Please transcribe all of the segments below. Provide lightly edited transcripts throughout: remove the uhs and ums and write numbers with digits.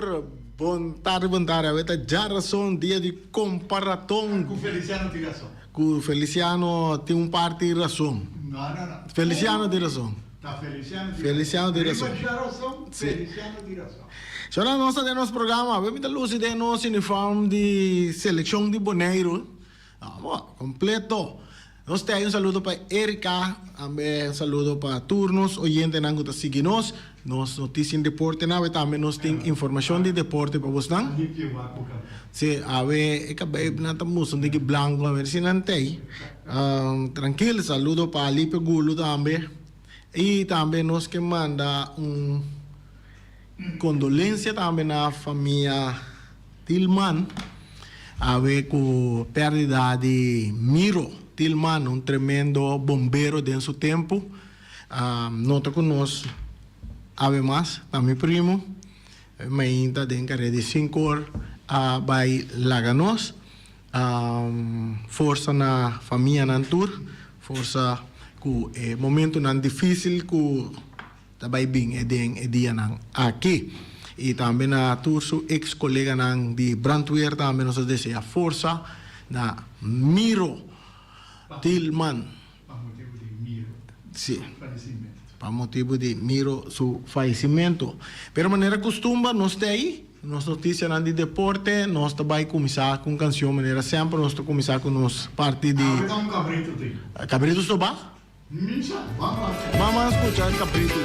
señor, bon tardi, bon tardi. Awe ta djarason, dia di komparaton. Ku Feliciano tin rason. Ku Feliciano tin un parti rason. No, no, no. Feliciano tin rason. Ta Feliciano tin rason. Feliciano tin rason. Riba djarason, Si. Feliciano tin rason. Señora, nos ta den nos programa. Awe mi ta lusi den nos uniform di selekshon di Boneiru. Amo, kompleto. Nos ta un saludo pa Erika, tambe un saludo pa tur nos oyentenan ku ta sigui nos. Nos notisia en deporte awe tambe nos tin informashon di deporte pa bosnan. Si, awe e kabei nan ta mustra un tiki blanko, a ber si nan t'ei. Trankil, saludo pa Lipe Gulu tambe. I tambe nos ke manda un kondolensia tambe na famia Tilman awe ku pèrdida di Miro Tilman, un tremendo bombero den su tempu. No ta ku nos awe mas, ta mi primo. Mainta den kare di sinku or a bai laga nos. Forsa na famianan tur, forsa ku e momentunan difísil ku. Ta bai bin e den e dianan aki. Y tambe na tur su ex coleganan di brandweer tambe nos ta desea forsa na Miro Tilman. Pa motibu di Miro Si. su fallecimento. Pa motibu di Miro su fallecimento. Pero manera custumber nos ta ayi, nos noticianan di deporte, nos ta bai cuminsa cu un cancion manera semper nos ta cuminsa cu nos parti di. Awe ta un cabrito tin. Cabrito stoba? Misa, ban wak. Mama scucha cabrito.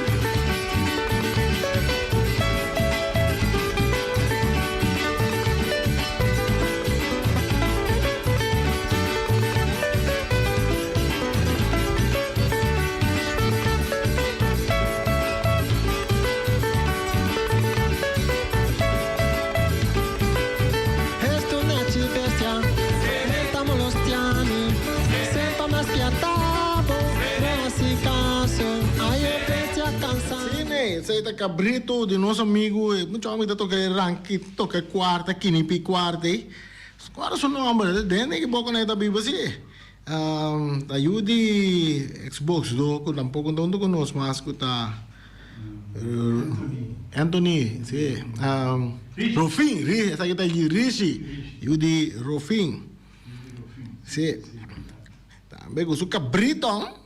Sí, nee, esei ta cabrito di nos amigo, e mucha homber ta toca e ranki, toca e cuarta, kinipi cuarta ei. Cual ta su nomber? Den e ekipo cu e ta biba si. Ta yu di ex boxdor cu tampoco no ta hunto cu nos mas cu ta Anthony, si. Rofin, esaki ta Rishi, yu di Rofin. Si. Tambe cu su cabrito.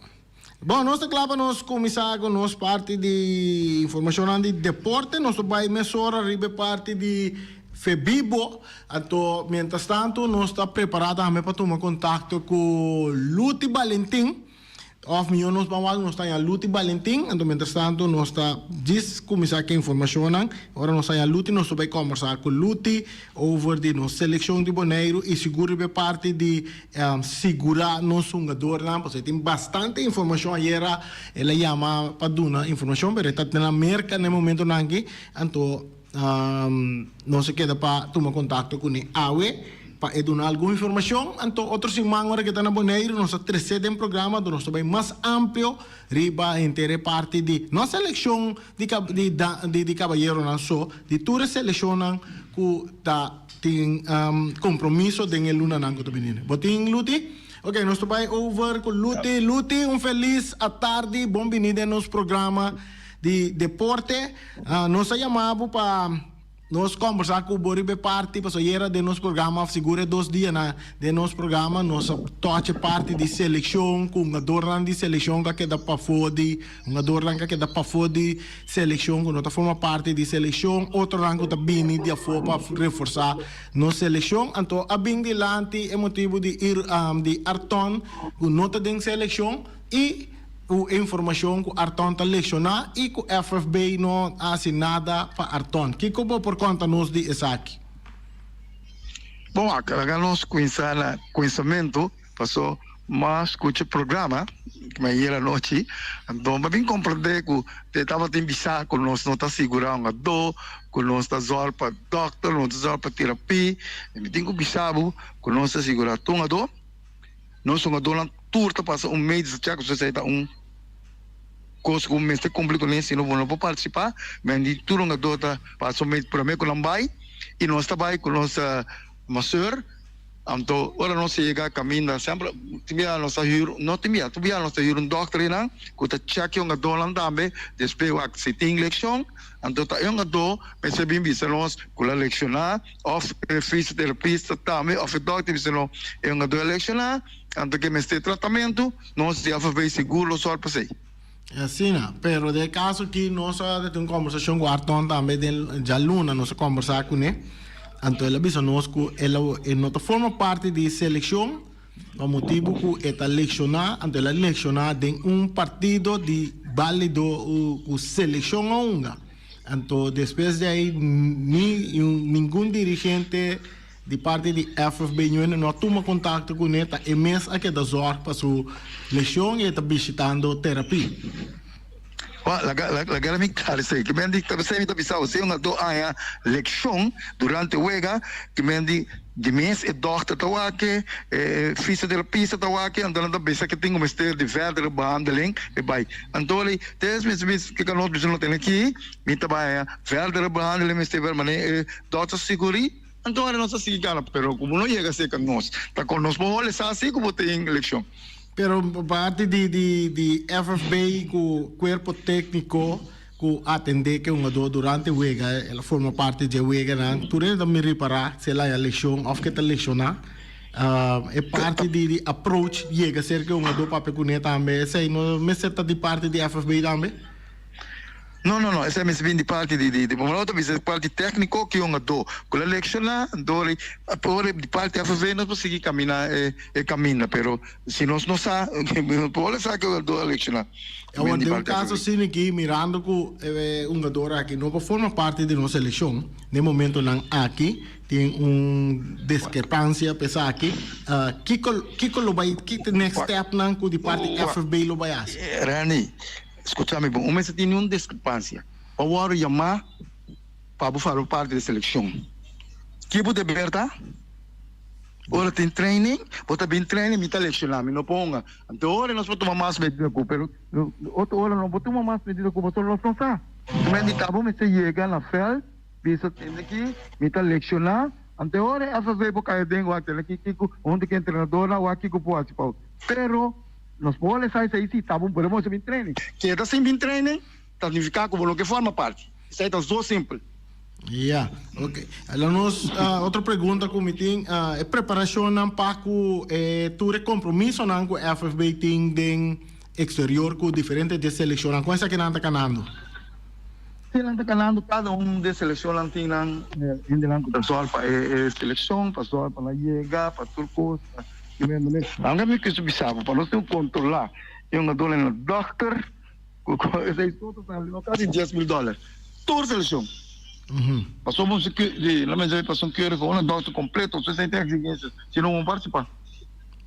Bon, nos ta cla pa nos cuminsa cu nos parti di informacionnan di deporte. Nos ta bay mesora riba e parti di Febibo. Anto, mientras tanto, nos ta prepara tambe pa tuma contacto cu Luti Balentin. Of mihor nos ban wak nos ta haña Luti Balentin, anto mientras tanto nos ta djis kuminsá ku e informashonnan. Ora nos haña Luti nos ta bai kòmbersá ku Luti over di nos selekshon di Boneiru i sigur riba e parti di sigurá nos hungadornan pasobra e tin bastante informashon. Ayera el a yama pa duna informashon pero e ta na Merka na e momentonan aki anto Nos a keda pa tuma kontakto kuné awe pa e duna algun informashon. Anto otro siman ora ke ta na Boneiru nos a tresé den programa anto nos ta bai mas amplio riba henter e parti di no selekshon di di di kabayeronan so, di tur e selekshonnan ku ta tin kompromiso den e lunanan ku ta bini. Bo tin Luti? Ok nos ta bai over ku Luti. Luti un felis atardi, bon bini den nos programa di deporte. Nos a yama bo pa nos kombersá ku bo riba e parti pasobra ayera den nos programa òf sigur e dos dianan den nos programa nos a tòch e parti di selekshon ku hungadornan di selekshon ku a keda pafó di hungadornan ku a keda pafó di selekshon ku no ta forma parti di selekshon otronan ku ta bini di afó pa reforsá nos selekshon. Anto a bin dilanti e motibu di di Arton ku no ta den selekshon i Ku e informashon ku Arton ta lekshoná i ku FFB no a hasi nada pa Arton. Kiko bo por konta nos di esaki? Bon wak, laga nos kuminsá na kuminsamentu, paso m'a skucha programa ku mi a yera anochi, anto m'a bin komprendé ku te tabatin bisa ku nos no ta sigurá un adó, ku nos ta zòrg pa dòkter, nos ta zòrg pa terapia, i mi tin ku bisa bo ku nos ta sigurá tur un adó. Nos hungadónan tur ta pasa un medische check, osea esei ta un kos ku mester kumpli kuné sino bo no por partisipá. Men di tur hungadó ta pasa un med promé ku nan bai i nos ta bai ku nos maseur. Anto ora nos yega kaminda semper tin bia nos ta hür, no tin bia, tur bia nos ta hür un dòkter einan ku ta chèk e hungadónan tambe, despues wak si tin lekshon, anto ta e hungadó mester bin bisa nos ku lo a lekshoná òf e fisioterapista tambe òf e dòkter bisa nos e hungadó a lekshoná, anto ke mester tratamentu, nos di FFB sigur lo sòru pa esei. Asina, pero den e kaso aki nos a tin un kombersashon ku Arton tambe den djaluna nos a kombersá kuné, anto el a bisa nos ku el a e no ta forma parti di selekshon pa motibu ku e ta lekshoná, anto el a lekshoná den un partido di bálido ku selekshon a hunga, anto despues di ei ni ningun dirigente. Di parti di FFB Ñuene no a tuma kontakto kuné, ta e mes a keda zòrg pa su leshon i e ta bishitando terapia. Wa, laga, laga mi klar esei. Ki men di, ta esei mi ta bisa bo, si un adó haña lekshon durante wega, ki men di, di mes e dòkter ta wak, e fisioterapista ta wak, anto nan ta bisa ke tin ku mester di verdere behandeling, e bai. Anto li, te es mes mis ke nos bisa no tene aki, mi ta bai haña verdere behandeling mester ber manera e dòkter siguri. Anto ora nos a sigui gana, pero ku bo no yega serka nos, ta kon nos por holesá si ku bo tin elekshon. Pero parti di di di FFB ku kuerpo tékniko ku atendé ku e hungadó durante wega, el a forma parti dje weganan, tur hende ta mi ripará si el a haña lekshon òf ke ta lekshoná. E parti di di approach yega serka e hungadó papia kuné tambe, esei no mester ta di parti di FFB tambe? No, no, no, esei mester bin di parti di, di, di, bo no ta bisa e parti tecnico ki hungadó cu la lecciona, anto ora ora di parti FV nos por sigui camina e, e caminda, pero si nos no sa, no por ora sa ki hungadó a lecciona. Awor, den un caso asina aki, mirando cu e hungador aki no por forma parti di nos seleccion den momentonan aki, tin un discrepancia pa esaki, kico, kico lo bay, ki ta e next stepnan cu di parti FFB lo bay haci? Randy, Skucha mi bon, un mester tin niun diskrepansia pa wòrdu yamá pa bo forma parti di selekshon. Ki bo deber ta? Ora tin training, bo ta bin training, mi ta lekshoná, mi no por hunga. Anto ora nos por tuma mas medida ku, pero otro ora no por tuma mas medida ku pasobra nos no sa. Primer di ta bo mester yega na vèlt, bisa tende aki mi ta lekshoná, anto ora e FFB por kai aden wak tende aki kiko, huntu ku e entrenadornan wak kiko por hasi pa bo. Pero. Nos por lesa esei si ta bon podemos bin training. Keda sin bin training ta significa cu bo no ke forma parti. Esei ta zo simpel. Ya, ok. Lo nos otro pregunta cu mi tin, e preparacionnan pa cu e tur e compromisonan cu FFB tin den exterior cu diferente di e seleccionnan, con esakinan ta canando? Si nan ta canando, cada un di e seleccionnan tin nan hendenan cu ta zorg pa e seleccion, pa zorg pa nan yega, pa tur cos. Aunke mi kiso bisa bo pa nos tin controla e hungador na dokter cu esey todo ta sali no casi 10.000 dollar tur seleccion pasobra un di la mester pasa un keurig un dokter completo so esey tin exigencias si no bo participa.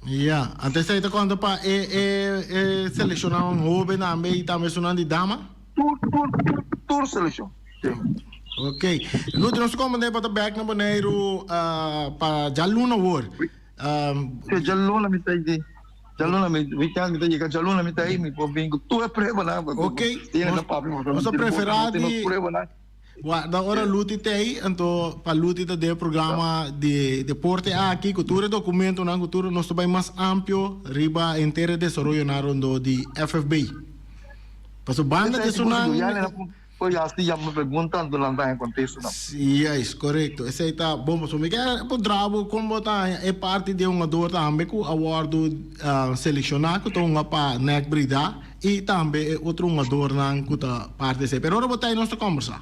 Ya, anto esey ta conta pa e e e seleccionnan hoben tambe y tambe esunnan di dama? Tur tur tur tur seleccion si. Ok, Lucho nos ta comprende bo ta bek na Boneiru pa djaluna awor. Sí, djaluna mi ta ei. Djaluna mi, weekend mi ta yega, djaluna mi ta ei, mi por bin ku tur e pruebanan. Ok, nos ta preferá di warda ora Luti ta ei, anto pa Luti ta den e programa di deporte aki ku tur e dokumentonan, ku tur, nos ta bai mas amplio riba henter e desaroyonan rondó di FFB. Pasobra banda di esunnan. Por ya si yama pregunta anto nan ta haña kontesto nan. Yes, korekto. Esei ta bon pasobra mi ke puntra bo kon bo ta haña e parti di e hungador tambe ku a wòrdu selekshoná ku ta hunga pa Nek Breda i tambe e otro hungadornan ku ta parti esei. Pero ora bo ta ei nos ta kòmbersá.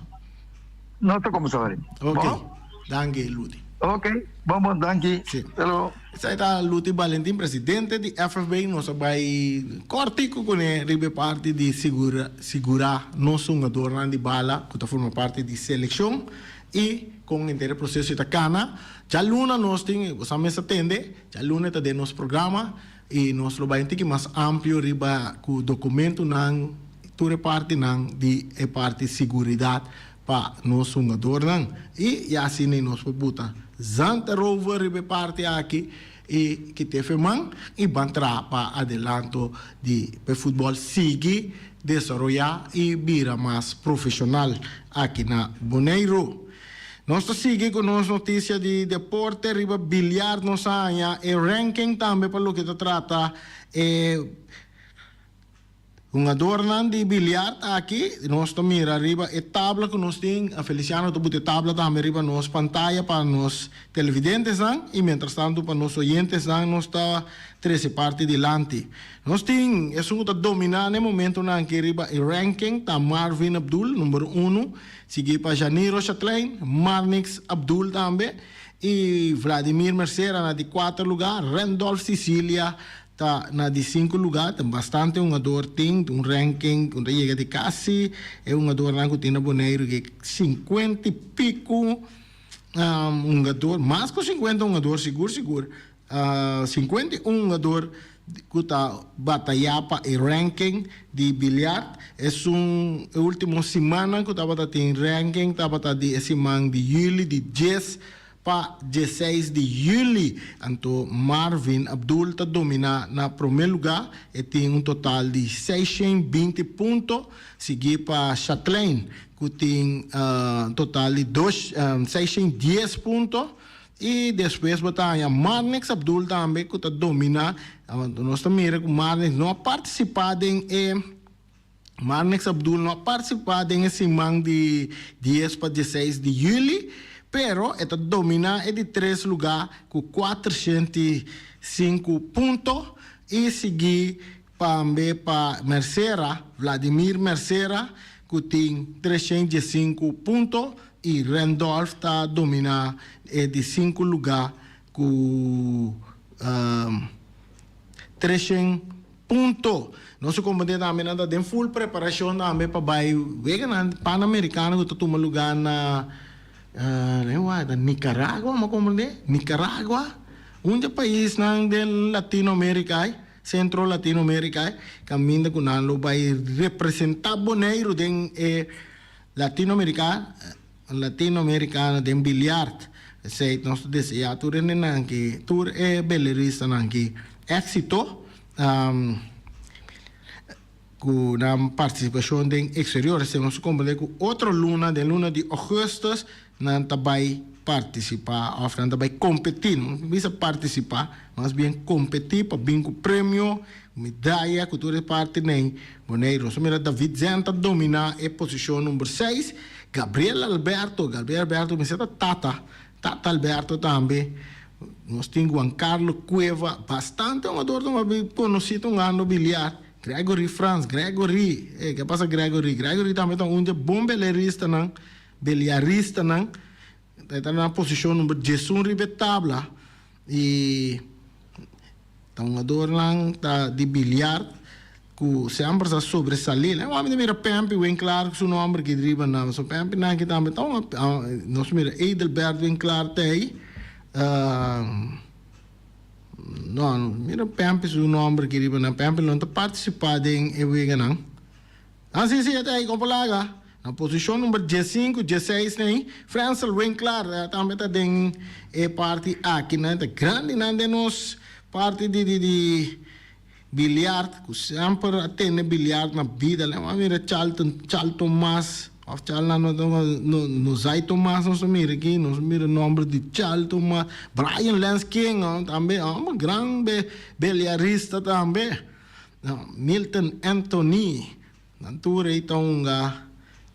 Nos ta kòmbersá ori. Ok. Danki Luti. Ok. Bon bon danki. Si. Hello. Esei ta Luti Balentin, presidente di FFB. Nos a bai kòrtiku kuné riba e parti di sigura sigurá nos hungadornan di bala ku ta forma parti di selekshon i kon henter e proseso ta kana. Djaluna nos tin, bo sa mes a tende, djaluna ta den nos programa i nos lo bai un tiki mas amplio riba ku dokumentunan, tur e partinan di e parti siguridat pa nos hungadornan y ya asina nos por buta zand erover riba e parti aki y kita e feman y ban traha pa adelanto di pa e futbol sigui desaroya y bira mas profesional aki na Boneiru. Nos ta sigui ku nos notisia di deporte riba biliar nos a haña e ranking tambe pa loke ta trata e Hungadornan di biliard aki nos ta mira riba e tabla ku nos tin. Feliciano ta buta e tabla tambe riba nos pantaya pa nos televidentesnan i mientrastantu pa nos oyentesnan nos ta trese parti dilanti. Nos tin esun ku ta dominá na e momentunan aki riba e ranking ta Marvin Abdul, number unu, sigui pa Janiro Chatlein, Marnix Abdul tambe i Vladimir Mercera na di kuater lugá, Randolph Cicilia Ta na di sinku lugá, tin bastante hungador tin un ranking ku ta yega di kasi e hungadornan ku tin na Boneiru ke sinkuenta i piku hungador, mas ku sinkuenta hungador sigur sigur, 51 hungador ku ta batayá pa e ranking di biliard. Esun e ultimo simannan ku tabata tin ranking tabata di e siman di yuli di dies Pa dieseis di yüli anto Marvin Abdul ta dominá na promé lugá, e tin un total di 620 punto, siguí pa Chatlein ku tin un total di dos 610 punto i despues bo ta haña Marnix Abdul tambe ku ta dominá. Nos ta mira ku Marnix no a partisipá den e. Marnix Abdul no a partisipá den e siman di dies pa dieseis di yüli, pero e ta dominá e di tres lugá ku 405 punto i sigui tambe pa Mercera, Vladimir Mercera ku tin 315 punto i Randolph ta dominá e di sinku lugá ku 300 Punto. Nos a comprende tambe nan ta den full preparacion tambe pa bay weganan Panamericano cu ta tuma lugar na ta Nicaragua mi a comprende? Nicaragua, un dje paisnan den Latinoamerica ay, Centro Latinoamerica ay, caminda cu nan lo bay representa Boneiru den e Latinoamerica, Latinoamericano den biliard. Esey nos ta desea tur hendenan ki, tur e beleristanan ki exito cu nan participacion den exterior. Esey nos ta comprende cu otro luna, den luna di augustus, nan ta bay participa of nan ta bay competi, no bisa participa, mas bien competi pa bin cu premio, medaya cu tur e parti den Boneiru. Nos a mira David Zen ta domina e posicion number seis, Gabriel Alberto, Gabriel Alberto mester ta tata, tata Alberto tambe, nos tin Juan Carlo Cueva, bastante hungador ta conoci ta hungando biliar, Gregory Frans, Gregory, ey ke pasa Gregory, Gregory tambe ta un dje bon beleristanan, biliaristanan, e ta na posicion number 11 riba e tabla y ta hungadornan ta di biliar ku semper sa sobresalí. Nan wami ta mira Pempi Winklaar ku su nomber aki riba nan. So Pempi nan aki tambe ta un nos mira Edelbert Winklaar ta ei. No, mira Pempi su nomber aki riba nan. Pempi no ta partisipá den e weganan. Ah si si e ta ei kon por laga. Na posishon number 15, 16 nei Frensel Winklaar tambe ta den e parti aki. Nan ta grandinan den nos parti di di di. Biliard, ku semper a tene biliard na bida. Lei a mira Charlton, Charl Tomas, of Charl nan no no no Zai Tomas nos a mira aki, nos a mira nomber di Charl Tomas, Brian Lance King tambe, un gran biliarista tambe, Milton Anthony, nan tur ei ta hunga,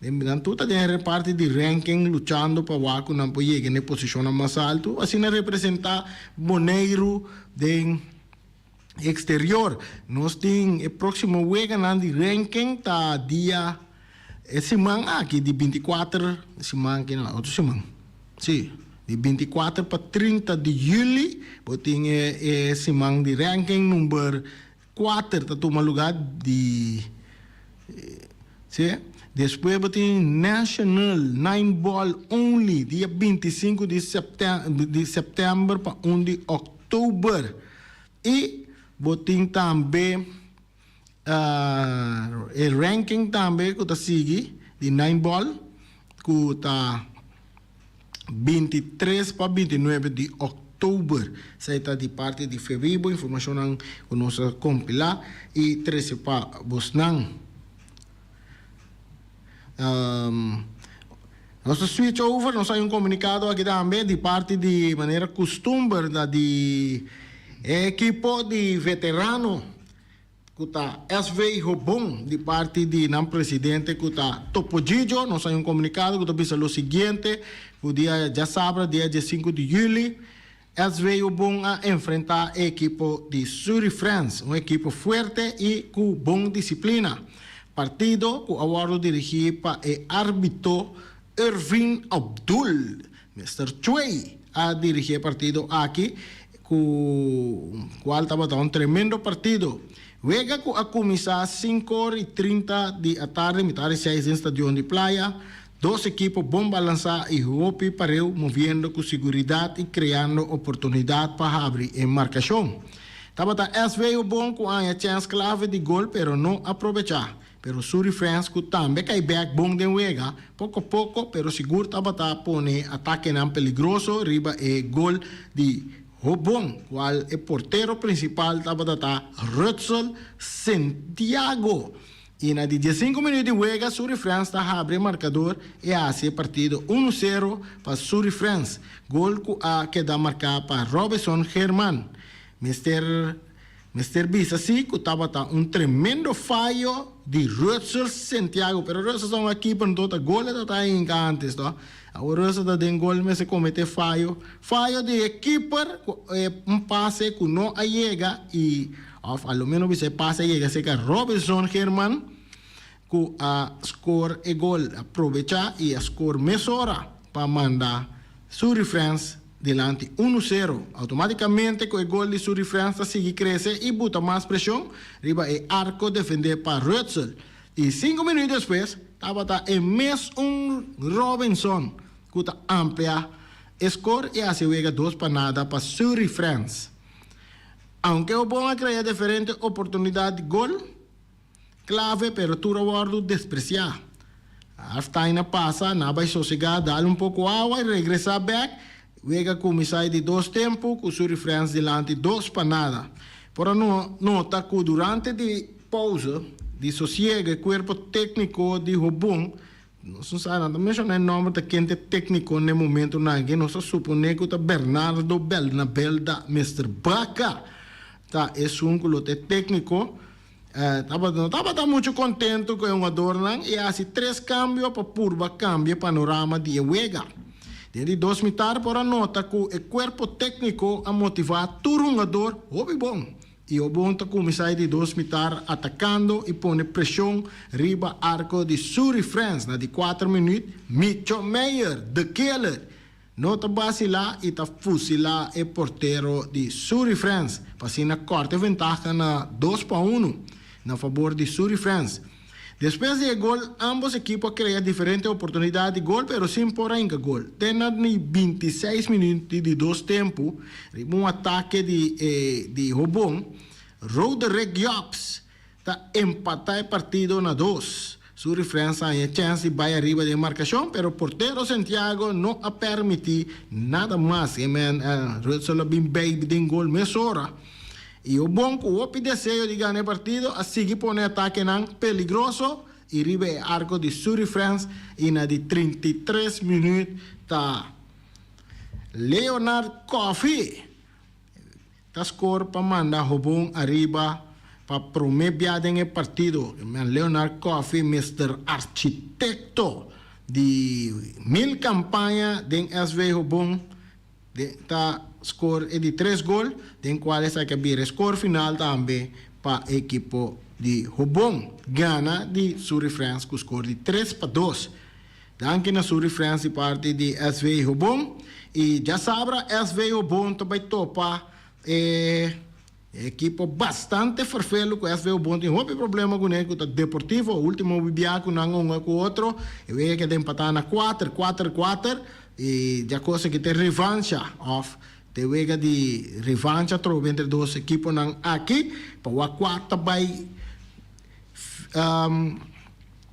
nan tur ta den reparti di ranking luchando pa wak ku nan por yega na e posishonnan mas altu, asina representa Boneiru den. Exterior. Nos tin e proximo weganan di ranking ta dia e siman aki di 24 siman aki no otro siman si di 24 pa 30 di juli bo tin e e siman di ranking number 4 ta tuma lugar di si despues bo tin national nine ball only dia 25 di di september pa 1 di october. I bo tin tambe e ranking tambe ku ta sigui di nine ball ku ta 23 pa 29 di òktober. Esei ta di parti di Febibo, informashonnan ku nos a kompilá i trese pa bosnan. Nos ta switch over, nos hay un comunicado aki tambe di parti di manera custumber da di e equipo di veterano cu ta SV Hobon di parti di nan presidente cu ta Topo Gigio. Nos hay un comunicado cu ta bisa lo siguiente, cu dia djasabra dia diesinco di juli SV Hobon a enfrenta e equipo di Suri Friends, un equipo fuerte y cu bon disciplina. Partido cu a wordo dirigi pa e arbitro Irvin Abdul. Mister Chuey a dirigi e partido aki cu cual tabata un tremendo partido. Wega cu a cuminsa cinco ora y trinta di atardi mitar di seis den Stadion di Playa. Dos ekipo bon balansá i hopi pareu moviendo ku siguridat i kreando oportunidat pa habri e markashon. Tabata SV Obon ku haña chèns klave di gol pero no a probechá. Pero Suri Friends ku tambe kai bèk bon den wega, poko poko pero sigur tabata pone atakenan peligroso riba e gol di Hobon kual e portero prinsipal tabata ta Rutsel Sentiago. I na di diesinku minuut di wega Suri Friends ta habri e markador i a hasi e partido unu sero pa Suri Friends, gol ku a keda marká pa Robinson German. Mester mester bisa si ku tabata un tremendo fayo di Rutsel Sentiago, pero Rutsel ta un ekipo no ta gol e ta ta hinka antes to. Awor Rutsel ta den gol mester komete fayo, fayo di e keeper ku un pase ku no a yega i Of a lo menos bisa e pase a yega cerca Robinson German cu a score e gol. A probecha y a score mesora pa manda Suri Friends dilanti uno sero. Automaticamente cu e gol di Suri Friends ta sigui crece y buta mas presion riba e arco defende pa Rutzel. Y cinco minuut despues tabata e mes un Robinson cu ta amplia e score y haci wega dos pa nada pa Suri Friends. Aunke Obon a krea diferente oportunidat di gol klave pero tur a wòrdu despresiá. Halftime a pasa, nan a bai sosegá, dal un poko awa i regresá bèk. Wega kuminsá e di dos tempu ku Suri Friends dilanti dos pa nada. Por a nota ku durante di pouze di sosiego e kuerpo tékniko di Hobon Nos no sa, nan ta menshoná e nòmber ta ken ta e tékniko n'e momentunan aki. Nos ta suponé ku ta Bernardo Belnabelda Mister Baca ta esun ku lo ta e tékniko. Tabata no tabata muchu kontentu ku e hungadornan i a hasi tres kambio pa purba kambia e panorama di e wega. Den di dos mitar por a nota ku e kuerpo tékniko a motivá tur hungador hopi bon. I Obon ta kuminsá e di dos mitar atakando i pone preshon riba arko di Suri Frens. Na di kuater minüt, Micho Meijer, The Killer, no ta basilá i ta fusilá e portero di Suri Frens pa asina kòrta e ventaha na dos pa unu na fabor di Suri Frens. Despues di e gol, ambos ekipo a krea diferente oportunidat di gol pero sin por a hinka gol. Te na di bintiseis minüt di di dos tempu, riba un atake di e di Hobon, Roderick Jobs ta empatá e partido na dos. Su Rifrens a haña e chèns di bai ariba den markashon pero portero Santiago no a pèrmití nada mas. E men Rutsel a bin bei den gol mesora. I Obon ku hopi deseo di gana e partido a sigui pone atakenan peligroso i riba e arko di Suri Frens i na di 33 minüt ta Leonard Coffie ta skor pa manda Hobon ariba pa promé bia den e partido. Leonard Coffie Mister Architekto di mil kampaña den SV Hobon. Den ta score e di tres gol, den cual esaki a bira e score final tambe pa e ekipo di Hobon gana di Suri Friends cu score di 3-2. Danki na Suri Friends di parti di SV Hobon y djasabra SV Hobon ta bay topa e ekipo bastante ferfelu cu SV Hobon tin hopi problema cune cu ta Deportivo. Ultimo bia cu nan hunga cu otro e wega keda empata na kuater, kuater, kuater. E dja cosa ki ta e revancha of ta e wega di revancha atrobe entre dos ekiponan aki pa wak kua ta bai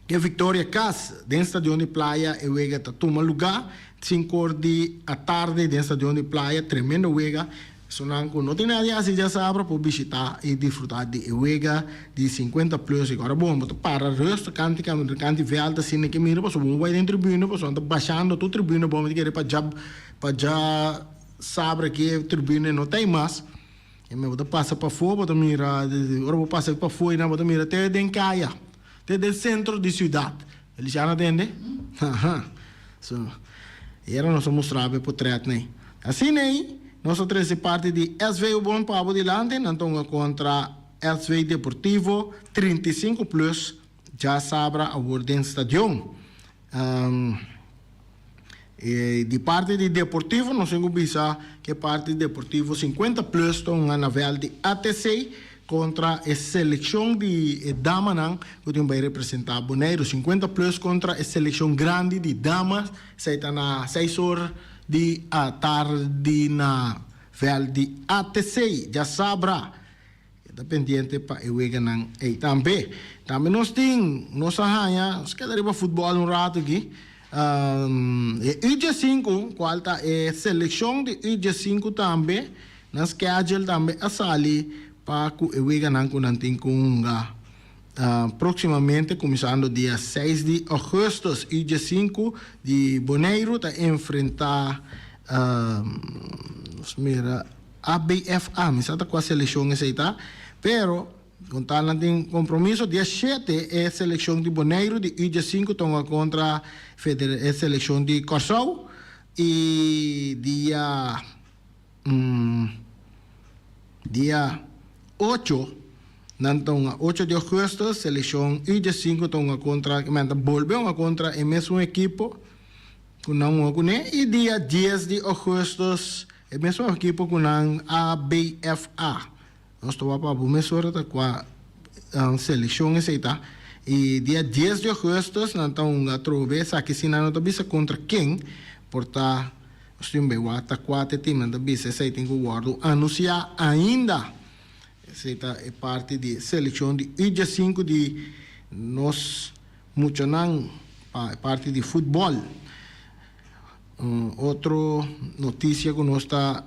e victoria kas den stadion di Playa. E wega ta tuma luga sinku or di atardi den stadion di Playa. Tremendo wega. Esunnan ku no tin nada di hasi djasabra por bishitá i disfrutá di e wega di 50 plus. I ora bon bo ta para rust kanti kanti vèlt asina ke mira pasobra bo bai den tribuna pasobra nan ta bashando tur tribuna bon bo ta kere pa dja pa djasabra ke tribuna no ta ei mas. I bo ta pasa pafó bo ta mira ora bo pasa pafó einan bo ta mira te den kaya te den sentro di siudat. Feliciano a tende? Aha. So, era nos a mustra bo e potret nei. Asina ei, nos a trese parti di SV Ubon pa abo dilanti, nan ta hunga kontra SV Deportivo 35 plus djasabra awor den stadion. E di parti di Deportivo nos tin ku bisa ku e parti di Deportivo 50 plus ta hunga na vèlt di ATC kontra e selekshon di e damanan ku tin bai representá Boneiru. 50 plus kontra e selekshon grandi di damas, esei ta na seis or di atardi na vèlt di ATC djasabra. E ta pendiente pa e weganan ei tambe. Tambe nos tin, nos a haña, nos keda riba futbòl un ratu aki, e U diesinku, kual ta e selekshon di U diesinku tambe, nan schedule tambe a sali pa ku e weganan ku nan tin ku hunga próksimamente, kuminsando dia seis di ògùstùs. U diesinku di Boneiru ta enfrentá, nos mira. ABFA, mi sa ta kua selekshon esei ta, pero kon tal nan tin kompromiso, dia shete e selekshon di Boneiru di U diesinku ta hunga kontra e selekshon di Kòrsou i dia dia ocho nan ta hunga ocho di ògùstùs selekshon U diesinku ta hunga kontra, nan ta bolbe hunga kontra e mesun ekipo ku nan hunga kuné i dia dies di ògùstùs E mesun ekipo ku nan ABFA. Nos ta wak pa bo mesora ta kua selekshon esei ta. I dia dies di augustus nan ta hunga atrobe. Esaki si nan no ta bisa kontra ken. Por ta nos tin bai wak ta kua ta e tim nan ta bisa esei tin ku wòrdu anunsiá ainda. Esei ta e parti di selekshon di U diesinku di nos muchanan pa e parti di futbòl. Un otro noticia cu nos ta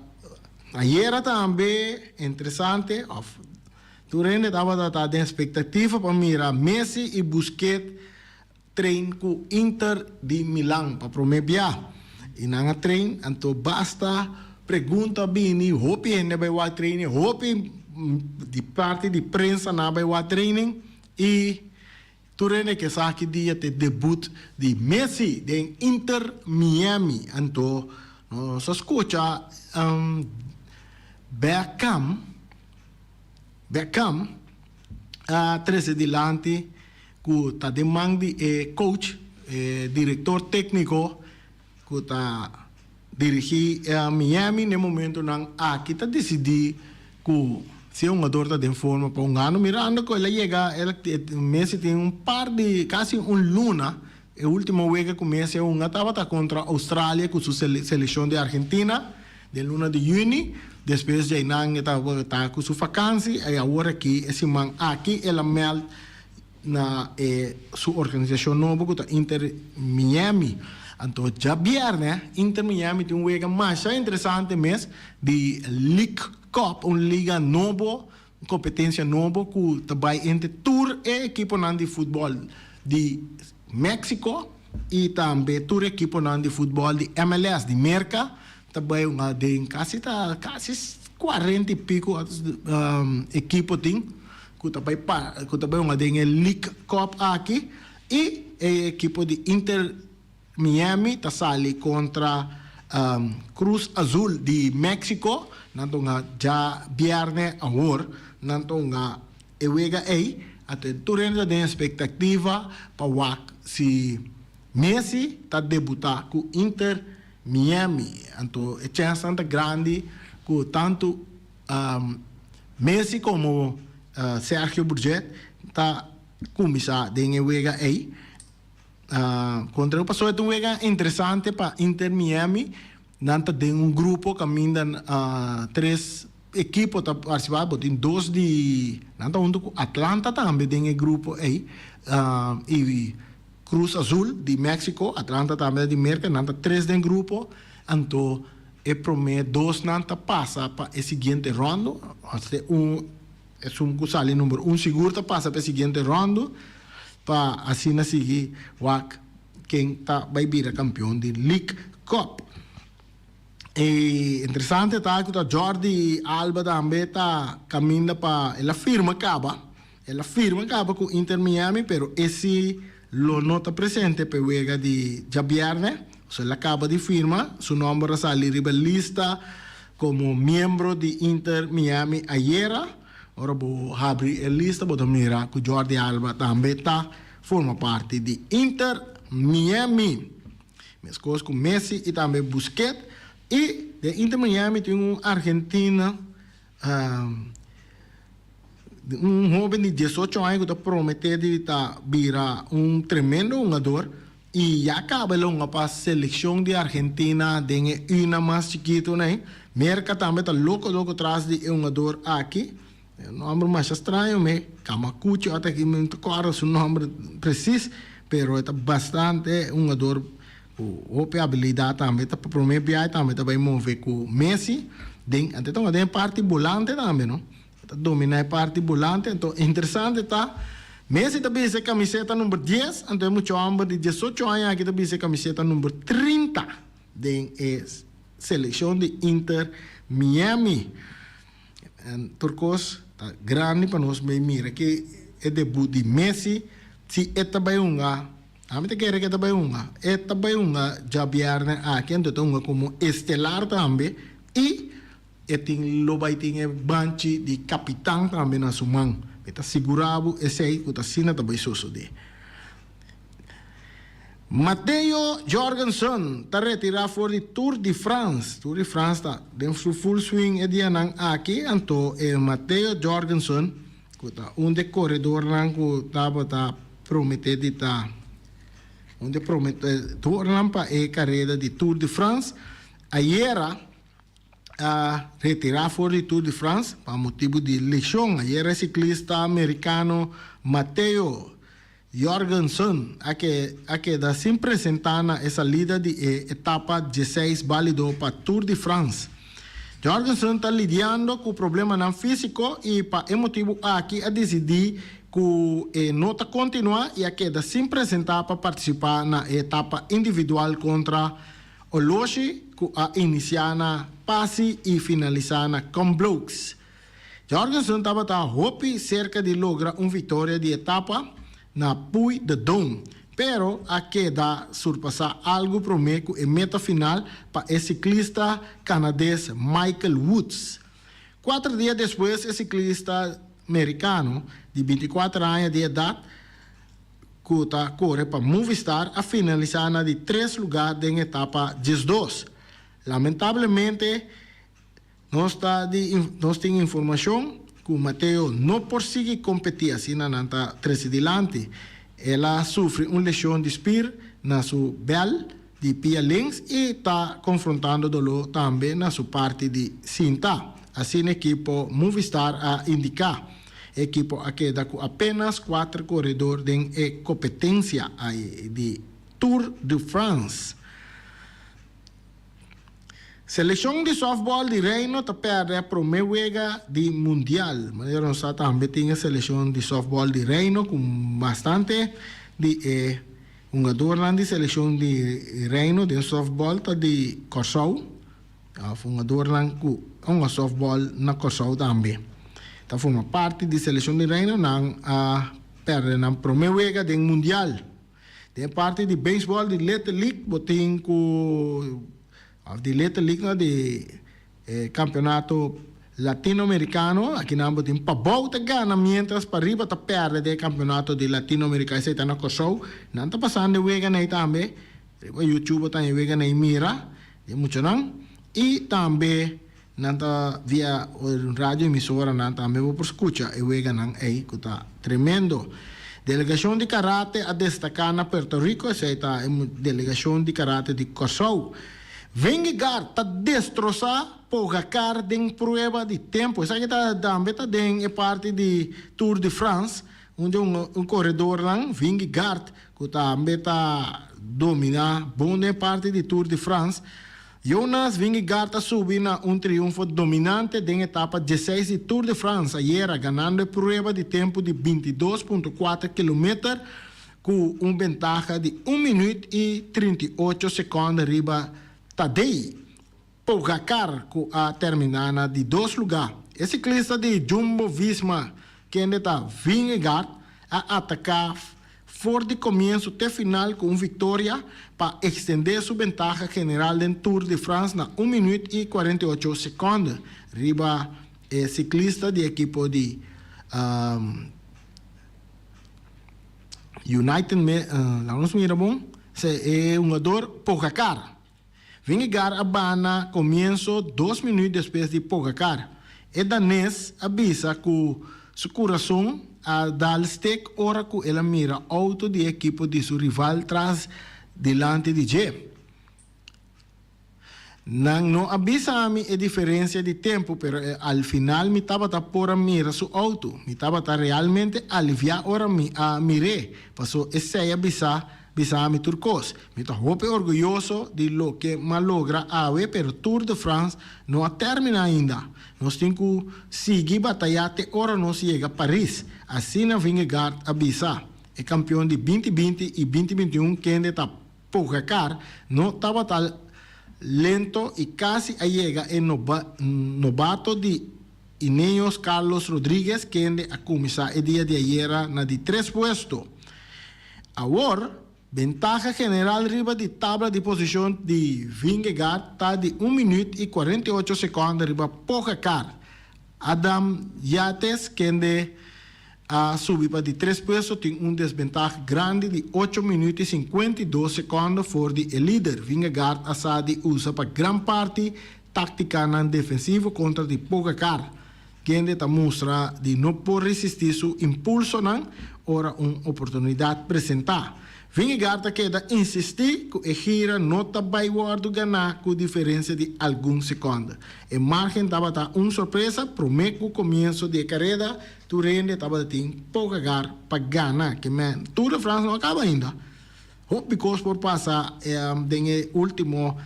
ayera tambe interesante of tur hende tabata ta den expectativa pa mira Messi y Busquets train cu Inter di Milan pa prome bia y nan a train anto basta pregunta a bini hopi hende a bay wak training hopi di parti di prensa nan a bay wak training y Tur hende ke sa ki dia t'e debut di Messi den Inter Miami. Anto nos a skucha Beckham, Beckham a trese dilanti ku ta den man di e coach, e direktor tékniko ku ta dirigí Miami n'e momentunan aki ta disidí ku si e hungador ta den forma pa un gano mirando ku el a yega Messi tin un par di kasi un luna e ultimo wega ku Messi a hunga tabata kontra Australia ku su selekshon di Argentina den luna di yüni despues djainan e tabata ku su fakansi i awor aki e siman aki el a mèld na e su organisashon nobo ku ta Inter Miami. Anto djabièrnè Inter Miami tin un wega masha interesante mes di League Cup, un liga nobo, un kompetensia nobo ku ta bai entre tur e ekiponan di futbòl di Mexico i tambe tur e ekiponan di futbòl di MLS di Merka ta bai hunga den kasi ta kasi kuarenta i piko ekipo tin. Ku ta bai pa ku ta bai hunga den e League Cup aki i e ekipo di Inter Miami ta sali kontra Cruz Azul di Mexico. Nan ta hunga djabièrnè awor. Nan ta hunga e wega ei. Anto tur hende ta den espektativa pa wak si Messi ta debutá ku Inter Miami. Anto e chènsnan ta grandi ku tantu Messi komo Sergio Burget ta kuminsá den e wega ei. Kontra pasobra e ta un wega interesante pa Inter Miami. Nan ta den un grupo kaminda tres ekipo ta partisipá. Bo tin dos di nan ta huntu ku Atlanta tambe den e grupo ei i Cruz Azul di Mexico. Atlanta tambe ta di Merka. Nan ta tres den grupo. Anto. E promé dosnan ta pasa pa e siguiente ròndu. Hasta un esun ku sali number un sigur ta pasa pa e siguiente ròndu pa asina sigui wak ken ta bai bira kampion di League Cup. E interesante ta ku ta Jordi Alba tambe ta kaminda pa el a firma kaba, el a firma kaba ku Inter Miami pero e si lo no ta presente pa e wega di djabièrnè. So el a kaba di firma, su nòmber a sali riba lista komo miembro di Inter Miami ayera. Ora bo habri e lista bo ta mira ku Jordi Alba tambe ta forma parti di Inter Miami. Meskos ku Messi i tambe Busquets. I den Inter Miami tin un argentina, un hoben di diesocho aña ku ta prometé di ta bira un tremendo hungador i ya kaba el a hunga pa selekshon di Argentina den e una mas chikitu nei. Merka tambe ta loko loko tras di e hungador aki. E nòmber masha straño me, Kamakuchi ota aki mi no ta kòrda su nòmber presis, pero e ta bastante hungador ku hopi abilidat tambe. Ta pa promé biaha tambe ta bai move ku Messi den, anto e ta hunga den e parti bolante tambe no, e ta dominá e parti bolante. Anto interesante ta Messi ta bisti e kamiseta number dies, anto e mucha hòmber di diesocho aña aki ta bisti e kamiseta number 30 den e selekshon di Inter Miami. En tur kos ta grandi pa nos bay mira ke e debut di Messi si e ta bay hunga, ami ta kere ke e ta bay hunga, e ta bay hunga djabièrnè aki anto e ta hunga komo estelar tambe i e tin lo bay tin e banchi di kapitan tambe na su man. Mi ta sigura bo esei ku ta asina ta bay sosode. Matteo Jorgensen ta retirá for di Tour de France. Tour de France ta den su full swing e dianan aki, anto e Matteo Jorgensen ku ta un di e koredornan ku tabata prometé di ta un di e prometedornan pa e kareda di Tour de France, ayera a retirá for di Tour de France pa motibu di leshon. Ayera e siklista merikano Matteo Jorgensen a a keda sin presentá na e salida di e etapa dieseis bálido pa Tour de France. Jorgensen ta lidiando ku problemanan físiko i pa e motibu aki a disidí ku e no ta kontinuá i a keda sin presentá pa partisipá na e etapa individual kontra Oloshi ku a inisiá na Passy i finalisá na Combloux. Jorgensen tabata hopi serka di logra un viktoria di etapa na Puy de Dôme, pero a keda surpasá algu promé ku e meta final pa e siklista kanades Michael Woods. Kuater dia despues e siklista merikano di bintikuater aña di edat ku ta kore pa Movistar a finalisá na di tres lugá den etapa diesdos. Lamentablemente, Nos ta di nos tin informashon ku Mateo no por sigui kompetí, asina nan ta trese dilanti. El a sufri un leshon di spir na su bèl di pia links i ta konfrontando doló tambe na su parti di sinta, asina ekipo Movistar a indiká. E ekipo a keda ku apenas kuater koredor den e kompetensia di Tour de France. Selekshon di sòftbòl di Reino ta pèrdè promé wega di Mundial. Manera nos sa tambe tin e selekshon di sòftbòl di Reino ku bastante di e hungadornan di selekshon di Reino den sòftbòl ta di Kòrsou òf hungadornan ku a hunga sòftbòl na Kòrsou tambe ta forma parti di selekshon di Reino. Nan a pèrdè nan promé wega den Mundial. Den e parti di beisbòl di Little League bo tin ku òf di Little League no di e kampeonato Latino Amerikano akinan bo tin Pabou ta gana miéntras Pariba ta pèrdè den e kampeonato di Latino Amerika esei ta na Kòrsou nan ta pasando e weganan ei tambe riba YouTube bo ta haña e weganan ei mira di e muchanan i tambe nan ta via radio emisoranan tambe bo por skucha e weganan ei ku ta tremendo. Delegashon di karate a destaká na Puerto Rico, esei ta e delegashon di karate di Kòrsou. Vingegaard ta destrosá Pogacar den prueba di tempu. Esaki ta tambe ta den e parti di Tour de France, unda un koredornan, Vingegaard, ku tambe ta dominá bon den e parti di Tour de France. Jonas Vingegaard a subi na un triunfo dominante den etapa dieseis di Tour de France ayera, ganando e prueba di tempu di 22.4 kilometer ku un bentaha di un minuut i 38 sekònde riba Tadej Pogacar ku a terminá na di dos lugá. E siklista di Jumbo-Visma kende ta Vingegaard a ataká for di komienso te final ku un viktoria pa ekstendé su bentaha general den Tour de France na un minuut i 48 sekònde riba e siklista di ekipo di United laga nos mira bon, e hungador Pogacar. Vingegaard a baha na komienso dos minuut despues di Pogacar. E danes a bisa ku su kurason a dal stek ora ku el a mira outo di e ekipo di su rival tras dilanti di dje. Nan no a bisa mi e diferensia di tempu pero al final mi tabata por a mira su outo. Mi tabata realmente aliviá ora mi a mir'é, paso esei a bisa Bisa mi tur kos. Mi ta hopi orguyoso di loke m'a logra awe pero Tour de France no a termina ainda. Nos tin ku sigui batayá te ora nos yega Paris, asina Vingegaard a bisa. E kampion di 2020 i 2021 kende ta Pogacar no tabata lento i kasi a yega e nobato di Ineos Carlos Rodriguez kende a kuminsá e dia di ayera na di tres puesto. Awor, bentaha general riba di tabla di posishon di Vingegaard ta di un minuut i 48 sekònde riba Pogacar. Adam Yates kende a subi pa di tres puesto tin un desbentaha grandi di ocho minuut i 52 sekònde for di e lider. Vingegaard a sa di usa pa gran parti Táktikanan defensivo kontra di Pogacar, kende ta mustra di no por resistí su impulsonan ora un oportunidat presentá. Vingegaard ta keda insistí ku e gira no ta bai wòrdu ganá ku diferensia di algun sekònde. E márgen tabata un sorpresa promé ku komienso di e kareda, tur hende tabata tin Pogacar pa gana. Ke men, Tour de France no a kaba ainda. Hopi kos por pasa den e ultimo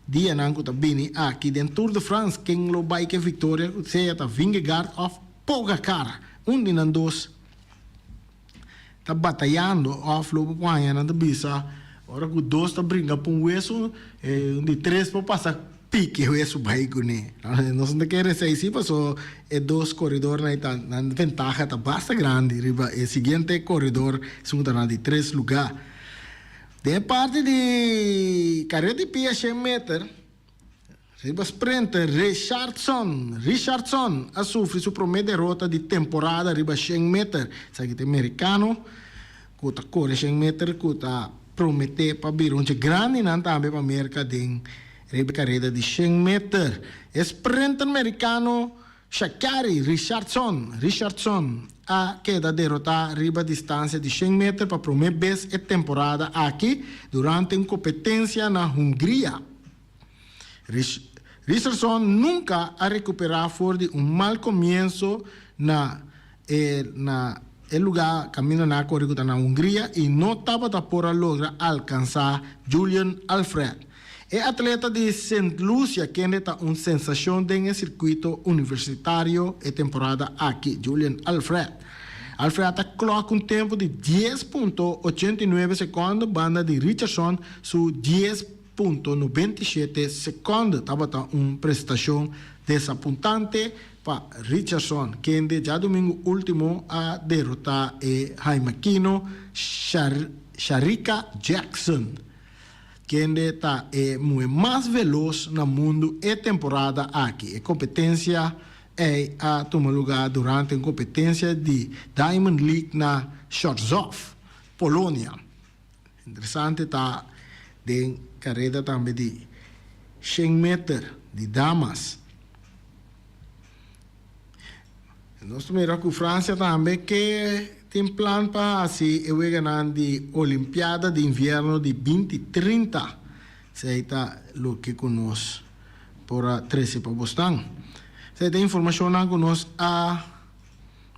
dianan ku ta bini aki den Tour de France. Ken lo bai ku e viktoria? Sea ta Vingegaard òf Pogacar. Un di nan dos ta batayando òf lo bo haña nan ta bisa ora ku dos ta bringa pa un wesu, un di tres por pasa piki e wesu bai kuné. Nos no ta kere esei si paso e dos koredornan ei ta nan ventaha ta basta grandi riba e siguiente koredor esun ku ta na di tres lugá. Den e parti di karera di pia shen meter riba sprinter Richardson Richardson a sufri su promé derota di temporada riba shen meter. Esaki ta e merikano ku ta kore shen meter ku ta prometé pa bira un dje grandinan tambe pa Merka den Riba kareda di shen meter, e sprinter merikano Sha'Carri Richardson, Richardson, a keda derotá riba distansia di shen meter pa promé bes e temporada aki durante un kompetensia na Hungria. Richardson nunka a rekuperá for di un mal komienso na e na e lugá kaminda nan a kore ku ta na Hungria i no tabata por a logra alkansá Julian Alfred. E atleta di Sint Lucia kende ta un sensashon den e sirkuito universitario e temporada aki, Julian Alfred. Alfred a klòk un tempu di 10.89 sekònde banda di Richardson su 10.97 sekònde. Tabata un prestashon desapuntante pa Richardson, kende djadumingu último a derotá e haimakino Sharika Jackson. Kende ta e muhe mas velos na mundu e temporada aki. E kompetensia ei a tuma lugá durante un kompetensia di Diamond League na Chorzów, Polonia. Interesante ta den kareda tambe di shen meter di damas. Nos ta mira ku Fransia tambe ke tin plan pa hasi e weganan di Olimpiada di Invierno di 2030. Esei ta loke ku nos por a trese pa bosnan. Esei ta informashonnan ku nos a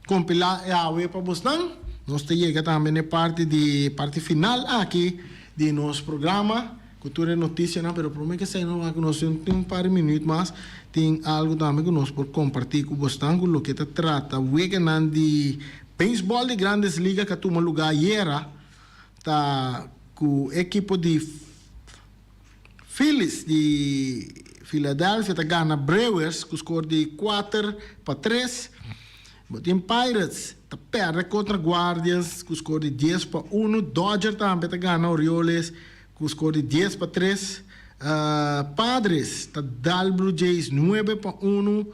kompilá e awe pa bosnan. Nos ta yega tambe na e parti di parti final aki di nos programa. Ku tur e notisianan, pero promé ku esei no wak nos tin un par di minüt mas, tin algu tambe ku nos por kompartí ku bosnan ku loke ta trata weganan di beisbòl di Grandes Liga ku a tuma lugá ayera ta ku e ekipo di Phillies di Philadelphia ta gana Brewers ku skor di 4-3. Bo tin Pirates ta pèrdè kontra Guardians ku skor di 10-1. Dodger tambe ta gana Orioles ku skor di 10-3. Padres ta dal Blue Jays 9-1.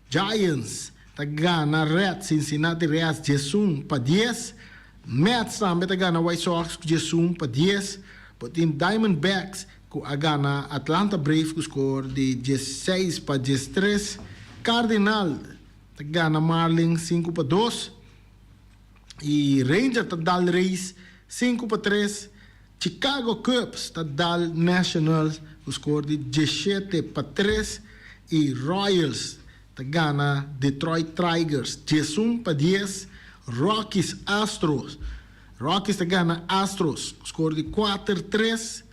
Giants ta gana Reds, Cincinnati Reds 11-10. Mets tambe ta gana White Sox ku 11-10. Bo tin Diamondbacks ku a gana Atlanta Braves ku skor di 16-13. Cardinal ta gana Marlins 5-2 y Ranger ta dal Rays 5-3. Chicago Cubs ta dal Nationals ku score di 17-3 y Royals ta gana Detroit Tigers 11-10. Rockies Astros Rockies ta gana Astros ku score di 4-3.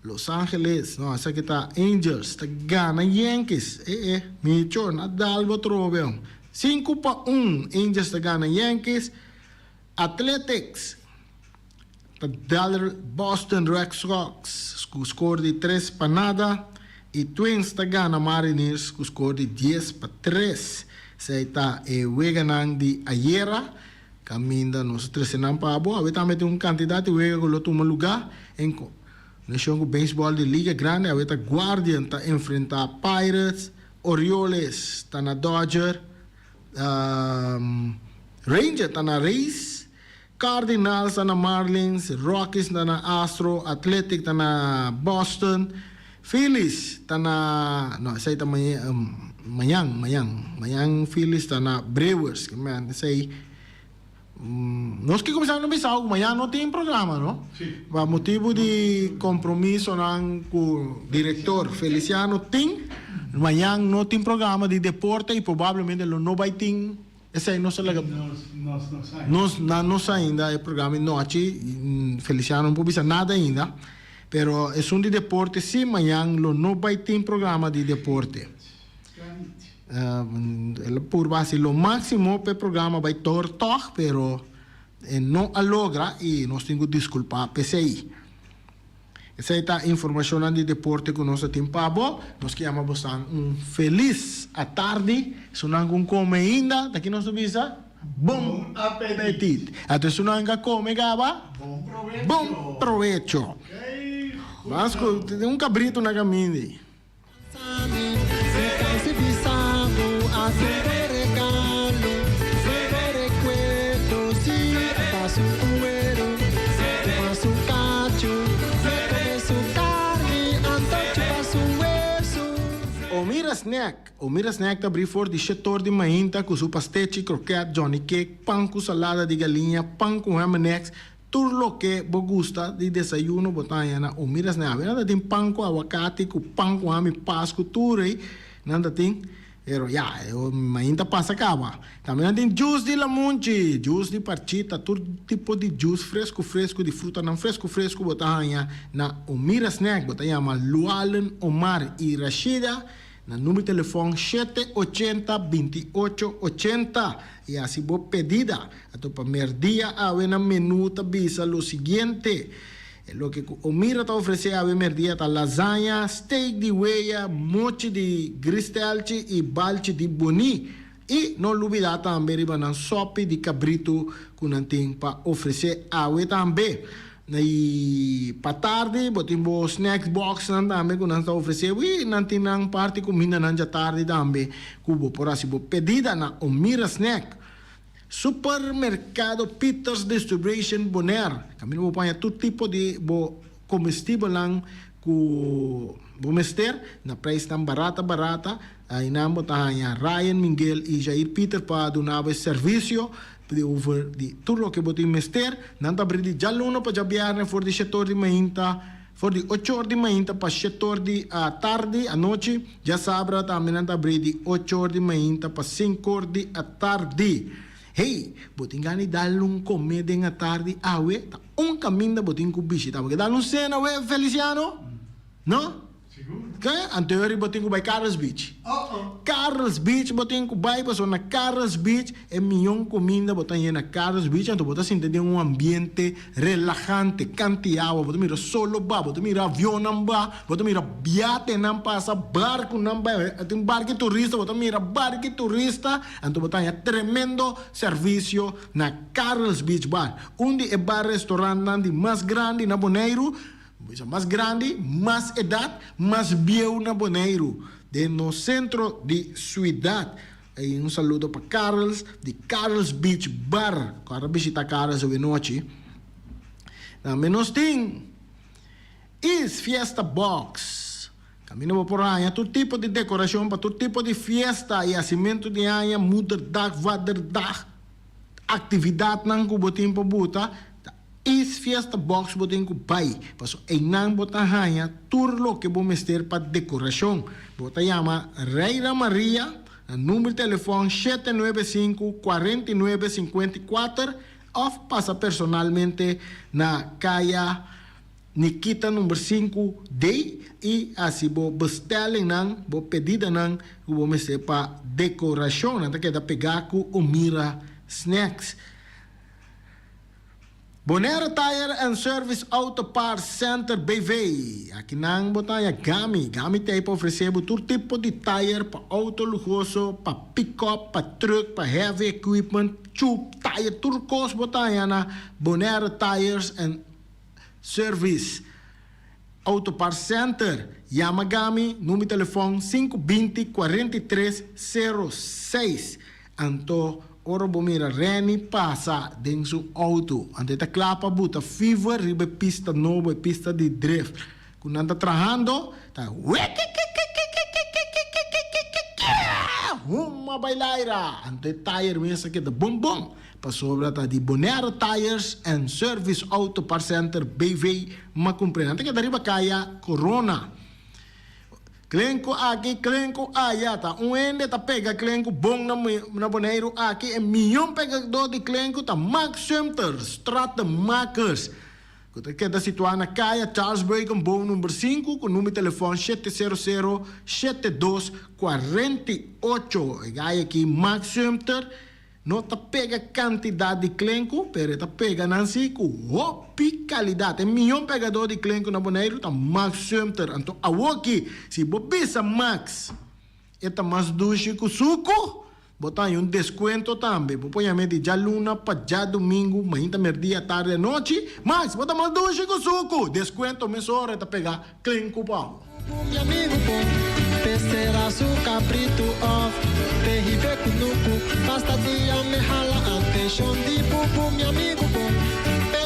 Los Angeles, no, esaki ta Angels ta gana Yankees. Eh eh, Micho, na dal bo trobe. 5-1, Angels ta gana Yankees. Athletics ta dal Boston Red Sox ku score di 3-0. Y Twins ta gana Mariners ku score di 10-3. Esei ta e weganan di ayera. Kaminda nos trese nan pa bo. Awe tambe tin un kantidat di wega ku lo tuma lugá en konekshon ku beisbòl di Liga Grandi. Awe ta Guardian ta enfrentá Pirates, Orioles ta na Dodger, Ranger ta na Rays, Cardinals ta na Marlins, Rockies ta na Astro, Athletic ta na Boston, Phillies ta na, no esei ta mañan, mañan, mañan Phillies ta na Brewers, ke men esei nos ke kuminsá no bisa ku mañan no tin programa no, pa motibu di kompromisonan ku direktor Feliciano tin, mañan no tin programa di deporte i probablemente lo no bai tin. Esei nos a laga. Nos no sa ainda. Nos nan no sa ainda e programa di nochi. Feliciano no por bisa nada ainda. Pero esun di deporte si mañan lo no bai tin programa di deporte. El a purba hasi lo maximo pa e programa bai tor tog pero e no a logra y nos tin cu disculpa p'esei. Esei ta informashonnan di deporte ku nos a tin pa bo. Nos ke yama bosan un felis atardi. Esunnan ku kome ainda, ta ki nos ta bisa? Bon apetit! Anto esunnan ku a kome kaba? Bon probecho! Mas ku tin un kabritu na kaminda ei. Omira Snack Omira Snack ta abrí for di shetor di mainta ku su pastechi, kroket, johnny cake, pan ku salada di galiña, pan ku ham and eggs, Tur loke bo gusta di desayuno bo ta haña na Omiras Nave. Nan ta tin pan ku awakati, ku pan ku hami pasku, tur ei nan ta tin. Pero ya, e mainta pasa kaba. Tambe nan tin juice di lamunchi, juice di parchita, tur tipo di juice fresku fresku di frutanan fresku fresku bo ta haña na Omira Snack. Bo ta yama Lualen, Omar i Rashida. Na number telefòn shete ochenta binti ocho ochenta i hasi bo pedida. Anto pa merdia awe na menú ta bisa lo siguiente, E loke ku Omira ta ofresé awe merdia ta lazaña, steak di weya, mochi di gristelchi i balchi di boní. I no lubidá tambe riba nan sòpi di kabritu ku nan tin pa ofresé awe tambe. I pa tardi bo tin bo snacks boxnan tambe ku nan ta ofresé bo i nan tin nan parti kumindanan djatardi tambe ku bo por hasi bo pedida na Omira Snack. Supermercado Peters Distribution Bonaire kaminda bo por haña tur tipo di bo komestibelnan ku bo mester na preisnan barata barata. Einan bo ta haña Ryan Minguel i Jair Pieter pa duna bo e servisio di over di tur loke bo tin mester. Nan ta abri di djaluna pa djabièrnè for di shetor di mainta for di ochor di mainta pa shetor di atardi, anochi. Djasabra tambe nan ta abri di ochor di mainta pa sinkor di atardi. Hey, bo tin gana di dal un kome den atardi awe? Ta un kaminda bo tin ku bishita. Bo ke dal un sena awe, Feliciano? No? Sigur. Ke? Anteori bo tin ku bai Carlos Beach. Carlos Beach bo tin ku bai pasobra na Carlos Beach e mion kuminda bo ta haña na Carlos Beach anto bo ta sinti den un ambiente relahante, kanti awa, bo ta mira solo ba, bo ta mira avionnan ba, bo ta mira biatenan pasa, barkunan bai, tin barki turista, bo ta mira barki turista, anto bo ta haña tremendo servisio na Carlos Beach Bar, un di e bar restaurantnan di mas grandi na Boneiru. Bisa mas grandi, mas edat, mas bieu na Boneiru, den nos sentro di suidat. I un saludo pa Carls di Carls Beach Bar, ku a bishita Carls awenochi. Tambe nos tin East Fiesta Box. Kaminda bo por haña tur tipo di dekorashon pa tur tipo di fiesta i hasimentu di aña, moederdag, vaderdag, aktividatnan ku bo tin pa buta. East Fiesta Box bo tin ku bai, paso einan bo ta haña tur loke bo mester pa dekorashon. Bo ta yama Reira Maria na number telefòn 795 49 54 òf pasa personalmente na Kaya Nikita number 5 D i hasi bo bestellingnan, bo pedidanan ku bo mester pa dekorashon. Nan ta keda pegá ku Omira Snacks. Bonaire Tire and Service Auto Parts Center BV. Aki nan bo ta haña Gami. Gami ta ei pa ofresé bo tur tipo di tire pa auto luhoso, pa pick-up, pa truck, pa heavy equipment, tube, tire, tur kos bo ta haña na Bonaire Tires and Service Auto Parts Center. Yama Gami, number di telefòn 520 43 06. Anto ora bo mira Renny pasa den su auto, anto e ta kla pa buta fever riba e pista nobo, e pista di drift ku nan ta trahando, ta wekekekekekekekekekekeke huma bai laira. Anto e tire mes a keda bon bon, pasobra ta di Bonaire Tires and Service Auto Parts Center BV m'a kumpr'e. Nan ta keda riba kaya Corona. Klenku aki, klenku aya, ta un hende ta pega klenku bon na na Boneiru aki, e miyon pegadó di klenku ta Max Sumter, Stratenmakers, ku ta keda situá na kaya Charles Beukenboom number sinku ku number telefòn shete sero sero shete dos kuarenta i ocho. E gai aki Max Sumter. No ta pega kantidat di klenku, pero e ta pega nan si ku hopi kalidat. E mihó pegadó di klenku na Boneiru ta Max Sumter. Anto awoki, si bo bisa Max e ta mas dushi ku suku, bo ta haña un deskuento tambe. Bo por yam'é di djaluna pa djadumingu, mainta, merdia, tardi, anochi, Max, bo ta mas dushi ku suku! Deskuento mesora e ta pega klenku pa bo. Mi amigu bon, p'e su kabritu òf p'e hib'é kunuku, basta dia m'e hala atenshon di bubu. Mi amigu bon, p'e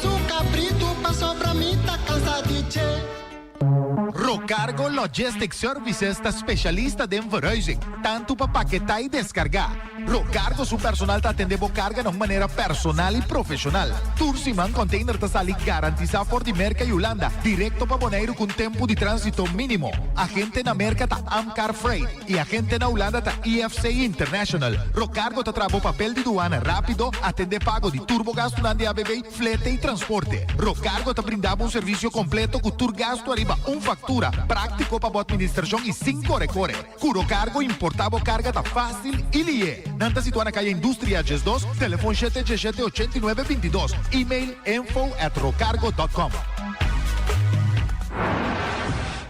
su kabritu pasobra mi ta kansa di dje. Rocargo Logistic Services ta specialista den verhuizing, tanto pa paketá y descargá. Rocargo su personal ta atendé bo carga na un manera personal y profesional. Tur siman container ta sali garantisa for di Merca y Hulanda directo pa Boneiru cu un tempo di transito minimo. Agente na Merca ta Amcar Freight y agente na Hulanda ta IFC International. Rocargo ta traha bo papel di duana rapido, atendé pago di tur bo gastunan di ABB, flete y transporte. Rocargo ta brinda bo un servicio completo cu tur gasto ariba un factura, practico pa bo administracion y sin core core. Cu Rocargo importa bo carga ta facil y lié. Nan ta situa na Calle Industria 12, telefon shete djeshete ochenta i nuebe bintidos, email info at rocargo dot com.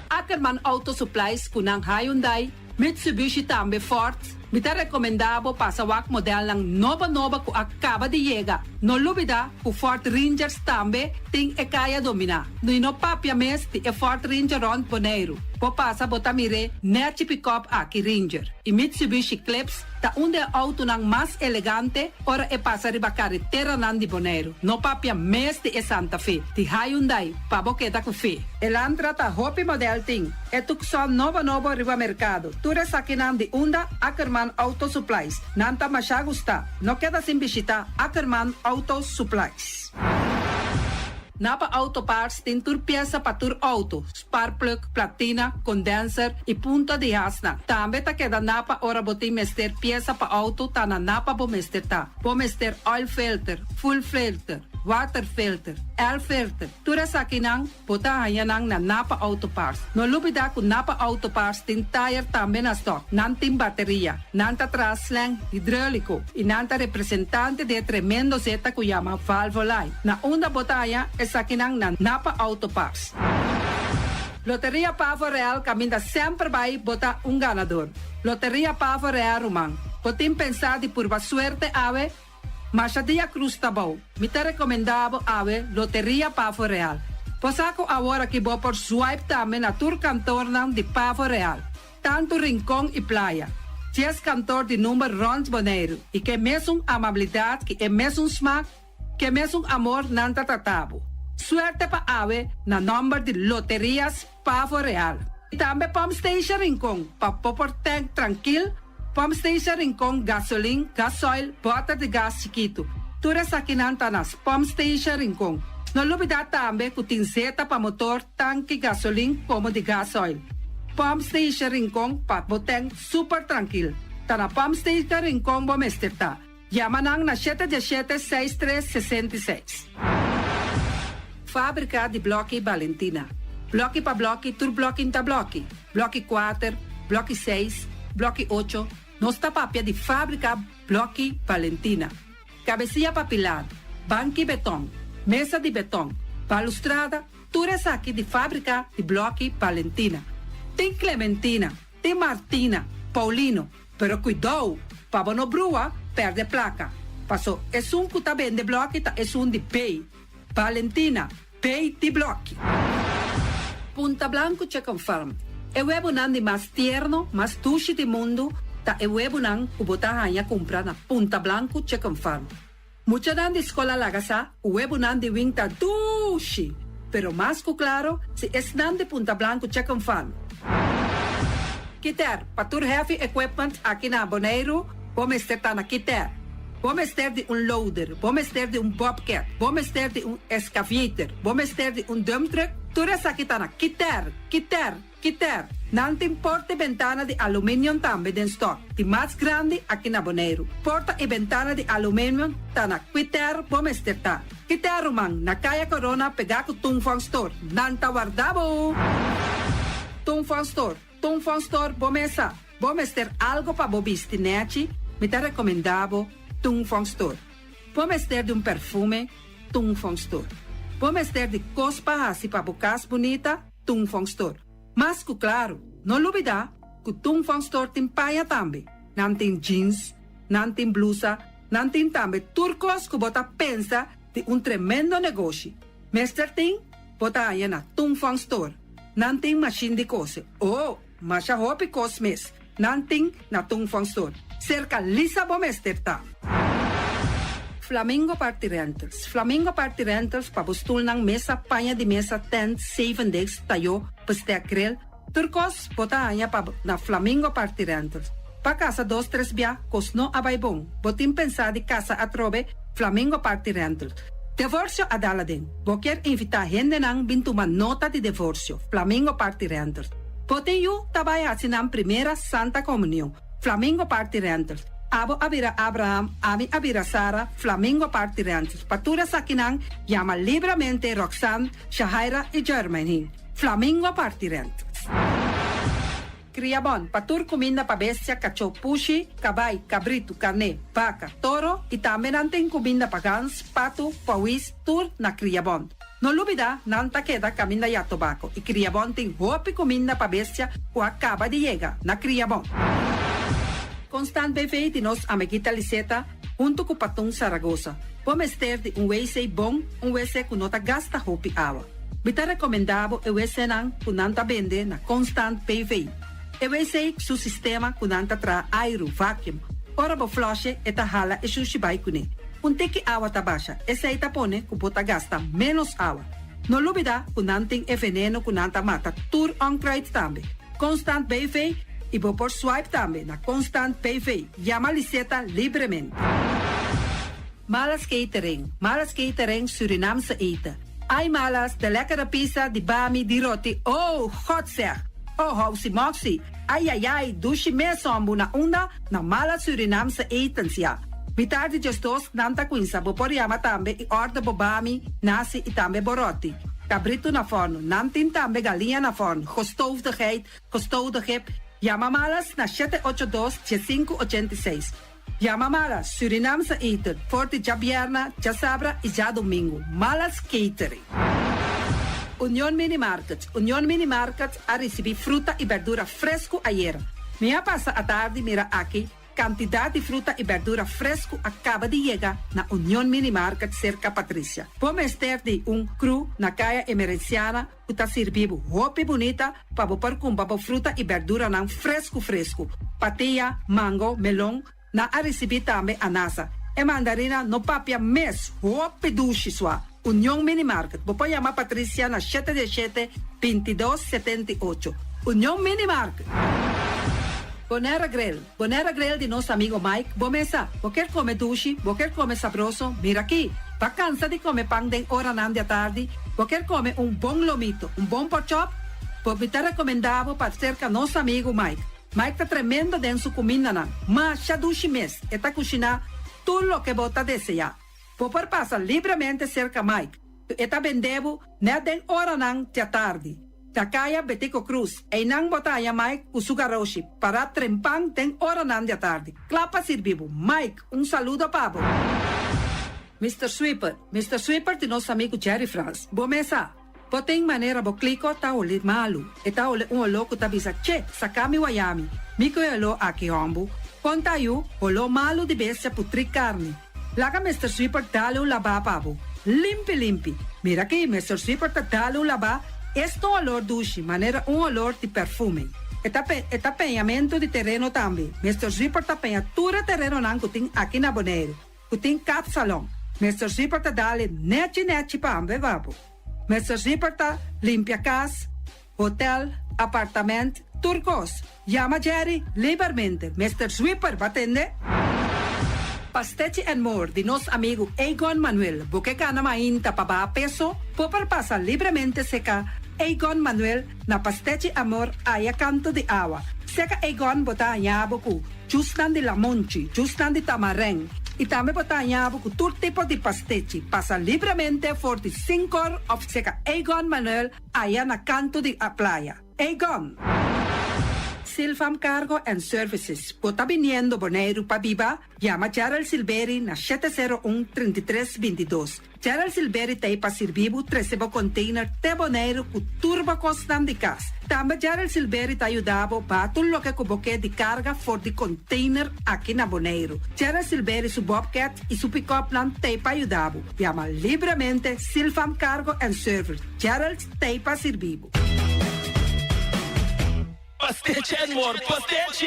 Ackerman Auto Supplies cu nan Hyundai, Mitsubishi tambe Ford, mi ta recomenda bo pasa wak modelnan nobo nobo cu a caba di yega. No lubida cu Ford Rangers tambe tin e caya domina. No no papia mes di e Ford Ranger rond Boneiru. Bo pasa bo ta mir'é nechi pickup aki Ranger y Mitsubishi Eclipse ta un di e autonan mas elegante ora e pasa riba careteranan di Boneiru. No papia mes di e Santa Fe di Hyundai pa bo keda cu fe. Elantra ta hopi model tin. E Tucson nobo nobo riba mercado. Tur esakinan di unda Ackerman Auto Supplies. Nan ta masha gusta. No keda sin bishita Ackerman Auto Supplies. Napa Auto Parts tin tur piesa pa tur auto, sparkplug, platina, condenser y punta di hasnan. Tambe ta keda Napa ora bo tin mester piesa pa auto ta na Napa bo mester ta. Bo mester oil filter, fuel filter, water filter, air filter, tur esakinan bo ta haña nan na Napa Auto Parts. No lubida cu Napa Auto Parts tin tayer tambe na stock. Nan tin bateria, nan ta traha slang hidrolico y nan ta representante di e tremendo zeta cu yama Valvoline. Na unda bo ta haña esakinan na Napa Auto Parts. Loteria Pavo Real caminda semper bay bo ta un ganador. Loteria Pavo Real ruman, bo tin pensa di purba suerte awe? Masha dia cruz ta bou. Mi ta recomenda bo awe Loteria Pavo Real. Bo sa cu awor aki bo por swipe tambe na tur kantoornan di Pavo Real, tanto Rincon y Playa. Dies kantoor di number rond Boneiru y ke mesun amabilidad ki e mesun smaak Ke mesun amor nan ta trata bo. Suerte pa awe na nomber di Loterias Pavo Real. Y tambe Pump Station Rincon pa bo por tank trankil, Pump Station Rincon gasolin, gasoil, boter di gas chikitu. Tur esakinan ta na Pump Station Rincon. No lubida tambe cu tin zeta pa motor, tanki gasolin como di gasoil. Pump Station Rincon pa bo tank super trankil. Ta na Pump Station Rincon bo mester ta. Yama nan na shete diashete seis tres 66. Fábrika di blòki Balentina. Blòki pa blòki tur blòki n'ta blòki. Blòki kuater, blòki seis, blòki ocho, nos ta papia di fábrika blòki Balentina. Kabesia pa pilar, banki betòn, mesa di betòn, balustrada, tur esaki di fábrika di blòki Balentina. Tin Clementina, tin Martina, Paulino, Pero kuidou, pa bo no brua, pèrdè plaka. Paso esun ku ta bende blòki ta esun di Bay. Valentina, Bay di blòki. Punta Blanco Chicken Farm, E webunan di mas tierno, mas dushi di mundu ta e webunan ku bo ta haña kumpra na Punta Blanco Chicken Farm. Muchanan di skol a laga sa ku webunan di wing ta dushi, pero mas ku klaro si esnan di Punta Blanco Chicken Farm. Kiter, pa tur heavy equipment aki na Boneiru, bo mester ta na Kiter. Bo mester di un loader, bo mester di un bobcat, bo mester di un excavator, bo mester di un dump truck, tur esaki ta na Kiter, Kiter. Kiter, Nan tin porta i bentana di aluminium tambe den stock, di mas grandi aki na Boneiru. Porta i bentana di aluminium ta na Kiter bo mester ta. Kiter ruman, na Kaya Corona pegá ku Tung Fong Store. Nan ta warda bo! Tung Fong Store, Tung Fong Store bo mesa. Bo mester algo pa bo bisti nechi, mi ta rekomendá bo Tung Fong Store. Bo mester di un perfume, Tung Fong Store. Bo mester di kos pa hasi pa bo kas bunita, Tung Fong Store. Mas ku klaru, no lubidá ku Tung Fong Store tin paña tambe. Nan tin jeans, nan tin blusa, nan tin tambe tur kos ku bo ta pensa di un tremendo negoshi. Mester tin, bo ta haña na Tung Fong Store. Nan tin mashin di kose. Oh, masha hopi kos mes nan tin na Tung Fong Store. Serka Lisa bo mester ta. Flamingo Party Rentals Flamingo Party Rentals pa bo stulnan, mesa, paña di mesa, tent, zeven desk, tayó, bestek, grill, tur kos bo ta haña pa na Flamingo Party Rentals. Pa kasa dos tres bia kos no a bai bon, bo tin pensá di kasa atrobe, Flamingo Party Rentals. Devorsio a dal aden. Bo kier invitá hendenan bin tuma nota di devorsio, Flamingo Party Rentals. Bo tin yu ta bai hasi nan primera Santa Komunion. Flamingo Party Rentals. Abo a bira Abraham, ami a bira Sara, Flamingo Party Rentals. Pa tur esakinan, yama libramente Roxanne, Shahaira y Jermaine. Flamingo Party Rentals. Kriabon, pa tur kuminda pa bestia, kachó, pushi, kabai, kabritu, karné, baka, toro y tambe nan tin kuminda pa gans, patu, pawis, tur na Kriabon. No lubida, nan ta keda kaminda ya tobako i Kriabon tin hopi kuminda pa bestia ku a kaba di yega na Kriabon. Constant BV di nos amiguita Liseta huntu ku Patun Saragosa. Bo mester di un wc bon, un wc ku no ta gasta hopi awa. Mi ta rekomendá bo e wcnan ku nan ta bende na Constant BV. E wc su sistema ku nan ta traha airu, vacuum. Ora bo flush'e e ta hala e shushi bai kuné. Un tiki awa ta basha, esei ta pone ku bo ta gasta ménos awa. No lubidá ku nan tin e veneno ku nan ta mata tur onkruid tambe. Constant BV i bo por swipe tambe na Constant BV. Yama Liseta libremente. Malas Catering, Malas Catering Surinaamse eten. Ay malas, de lekkere pizza, di bami, di roti. Oh, god zeg. Oh, housi moxie. Ay ay ay, dushi mes hombu na unda na Mala Surinaamse Etens ya. Mitar di 12 nan ta cuinsa, bo por yama tambe y order bo bami, nasi y tambe bo roti. Cabrito na forno, nan tin tambe galiña na forno, gestoofde geit, gestoofde kip. Yama Malas na 782 1586. Yama Malas Surinaamse Eten for di djabierna, djasabra y djadomingo. Malas Catering. Union Mini Market Union Mini Market a ricibi fruta y berdura fresco ayera. Mi a pasa atardi mira aki cantidad di fruta y berdura fresco a caba di yega na Union Mini Market cerca Patricia. Bo mester di un crew na Caya Emerenciana ku ta sirbi bo hopi bunita pa bo por kumpra bo fruta i berduranan fresku fresku. Patia, mango, melon, nan a risibí tambe anasa. E mandarina no papia mes, hopi dushi sua. Union Mini Market, bo por yama Patricia na shete diesshete, bintidos, 78. Union Mini Market! Bonera Grill, Bonera Grill di nos amigo Mike, bo mesa, bo kier come dushi, bo kier come sabroso, mira aki! Ba cansa di come pan den oranan di atardi, bo kier come un bon lomito, un bon porkchop? Bo mi ta recomenda bo pa cerca nos amigo Mike. Mike ta tremendo den su cumindanan, masha dushi mes, e ta cushina tur loke bo ta desea. Bo por pasa libremente cerca Mike, cu e ta bende bo net den oranan di atardi. Na Kaya Betico Cruz, einan bo ta haña Mike ku su garoshi pará trempan den oranan di atardi, kla pa sirbi bo. Mike, un saludo pa bo. Mister Sweeper, Mister Sweeper di nos amigu Jerry Frans. Bo mes sa, bo tin manera bo kliko ta holi malu. E ta holi un oló ku ta bisa, Che, saka mi wayami. Mi ku e oló aki hòmbu. Kon ta yu, holó malu di bestia putrí karni. Laga Mister Sweeper dale un labá pa bo. Limpi limpi. Mira aki, Mister Sweeper ta dale un labá, es ta un olor dushi, manera un olor di perfume. E ta pe, e ta peñamentu di tereno tambe. Mister Sweeper ta peña tur e terenonan ku tin aki na Boneiru, ku tin kapsalon. Mister Sweeper ta dale nechi nechi pa ambe pa bo. Mister Sweeper ta limpia kas, hotel, apartament, tur kos. Yama Jerry libermente. Mister Sweeper ba tende? Pastechi and More di nos amigu Egon Manuel. Bo ke gana mainta pa baha peso? Bo por pasa libremente seka Egon Manuel na Pastechi Amor aya kanto di awa. Seka Egon bo ta haña bo ku jusnan di lamonchi, jusnan di tamarèn i tambe bo ta haña bo ku tur tipo di pastechi. Pasa libremente for di sinkor òf seka Egon Manuel aya na kanto di a playa. Egon! Silfam Cargo and Services, bo ta biniendo Boneiru pa biba? Yama Gerald Silberi na 701 33 22. Gerald Silberi ta ei pa sirbi bo trese bo container te Boneiru ku tur bo kosnan di kas. Tambe Gerald Silberi ta yuda bo baha tur loke ku bo ke di karga for di container aki na Boneiru. Gerald Silberi su bobcat i su pick-upnan ta ei pa yuda bo. Yama libremente Silfam Cargo and Service. Gerald ta ei pa sirbi bo. Pastechi and more, pastechi!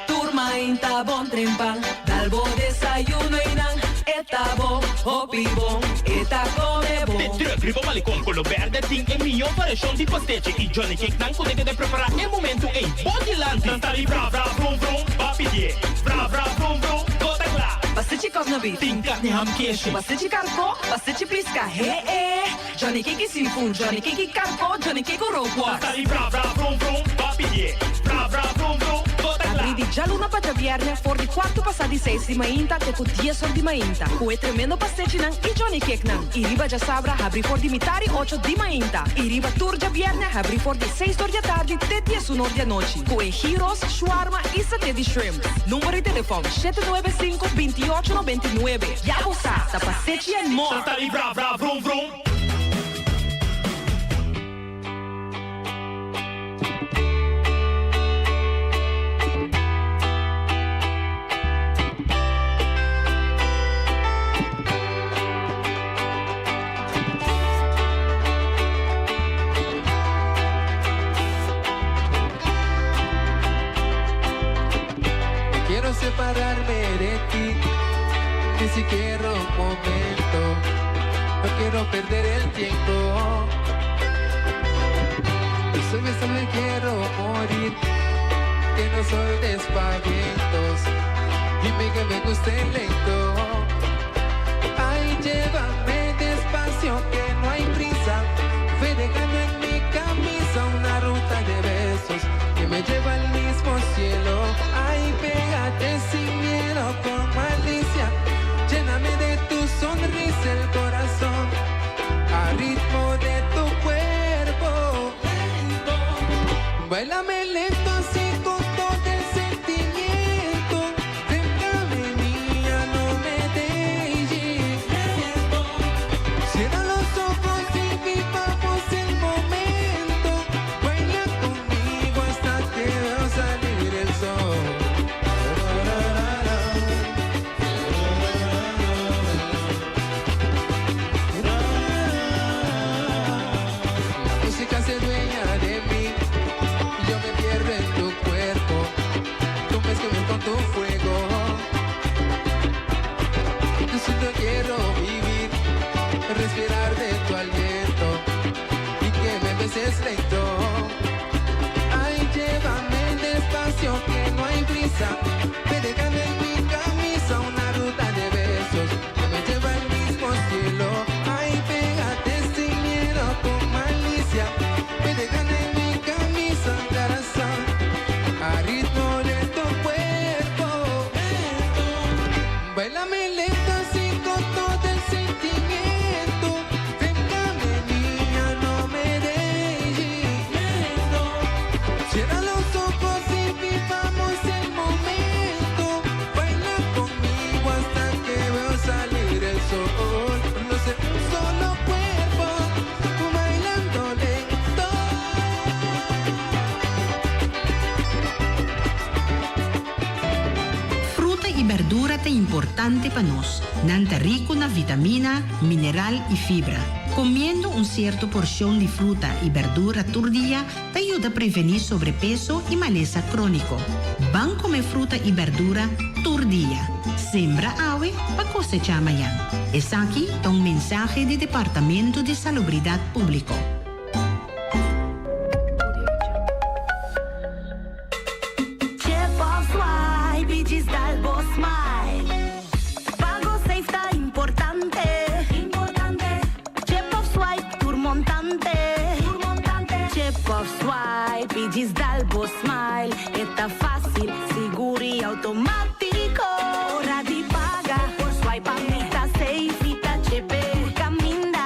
Tur mainta bon trempan, dal bo desayuno y nan e ta bon, hopi bon, e ta come bon. De truck riba Malecon Colo Berde tin e miyo variacion di pastechi y Johnny Cake nan cu ta keda prepara e momento ey bo dilanti. Nan ta di bra bra vrum vrum, ba pidie, bra bra vrum vrum, bo ta cla. Pastechi cosna beef. Tin carni ham keshi. Pastechi carco, pastechi pisca, he e. Johnny Cake seafood, Johnny Cake carco, Johnny Cake rookworst. Ta di bra bra vrum vrum, ba pidié. Bra bra vrum vrum, bo ta kla. Abrí di djaluna pa djabièrnè for di kuartu pasá di seis di mainta te ku dies or di mainta, ku e tremendo pastechinan i Johnny Cakenan. I riba djasabra habrí for di mitari ocho di mainta. I riba tur djabièrnè habrí for di seis or di atardi te diesun or di anochi, ku e gyros, shawarma i saté di shrimp. Number di telefòn, 795 28 99. Ya bo sa, ta pastechi and more! Ta di bra bra vrum vrum. No quiero separarme de ti, ni siquiera un momento. No quiero perder el tiempo. Y soy solo quiero morir, que no soy de espavientos. Dime que me guste lento. Ay, llévame despacio, que no hay prisa. Bailame lento así con todo el sentimiento. Déjame niña, no me dejes. Cierra los ojos y vivamos el momento. Baila conmigo hasta que veo salir el sol. La música se adueña de mí. Yo me pierdo en tu cuerpo. Tú me escribes con tu fuego. Yo siento quiero vivir, respirar de tu aliento y que me beses lento. Ay, llévame despacio que no hay prisa. Ve dejando en mi camisa una ruta de besos que me lleva al mismo cielo. Ay, pégate sin miedo con malicia. Ve dejando en mi camisa corazón a ritmo de tu cuerpo. Bailame lento así con todo el sentimiento. Déjame niña, no me dejes. Cierra los ojos y vivamos el momento. Baila conmigo hasta que veo salir el sol. No sé, un solo cuerpo, bailando lento. Fruta i berdura ta importante pa nos. Nan ta riku na vitamina, mineral i fibra. Komiendo un sierto porshon di fruta i berdura tur dia ta yuda prevení sobrepeso i malesa króniko. Ban kome fruta i berdura tur dia. Sembra awe pa kosechá mañan. Esaki ta un mensahe di Departamento di Salubridat Públiko. Chip of swipe i djis dal bo smile. Pago safe ta importante. Chip of swipe tur montante. Chip of swipe i djis dal bo smile. E ta fásil, sigur i outomátiko. Ora di paga, por swipe a mi ta safe. Mi ta chip e kaminda.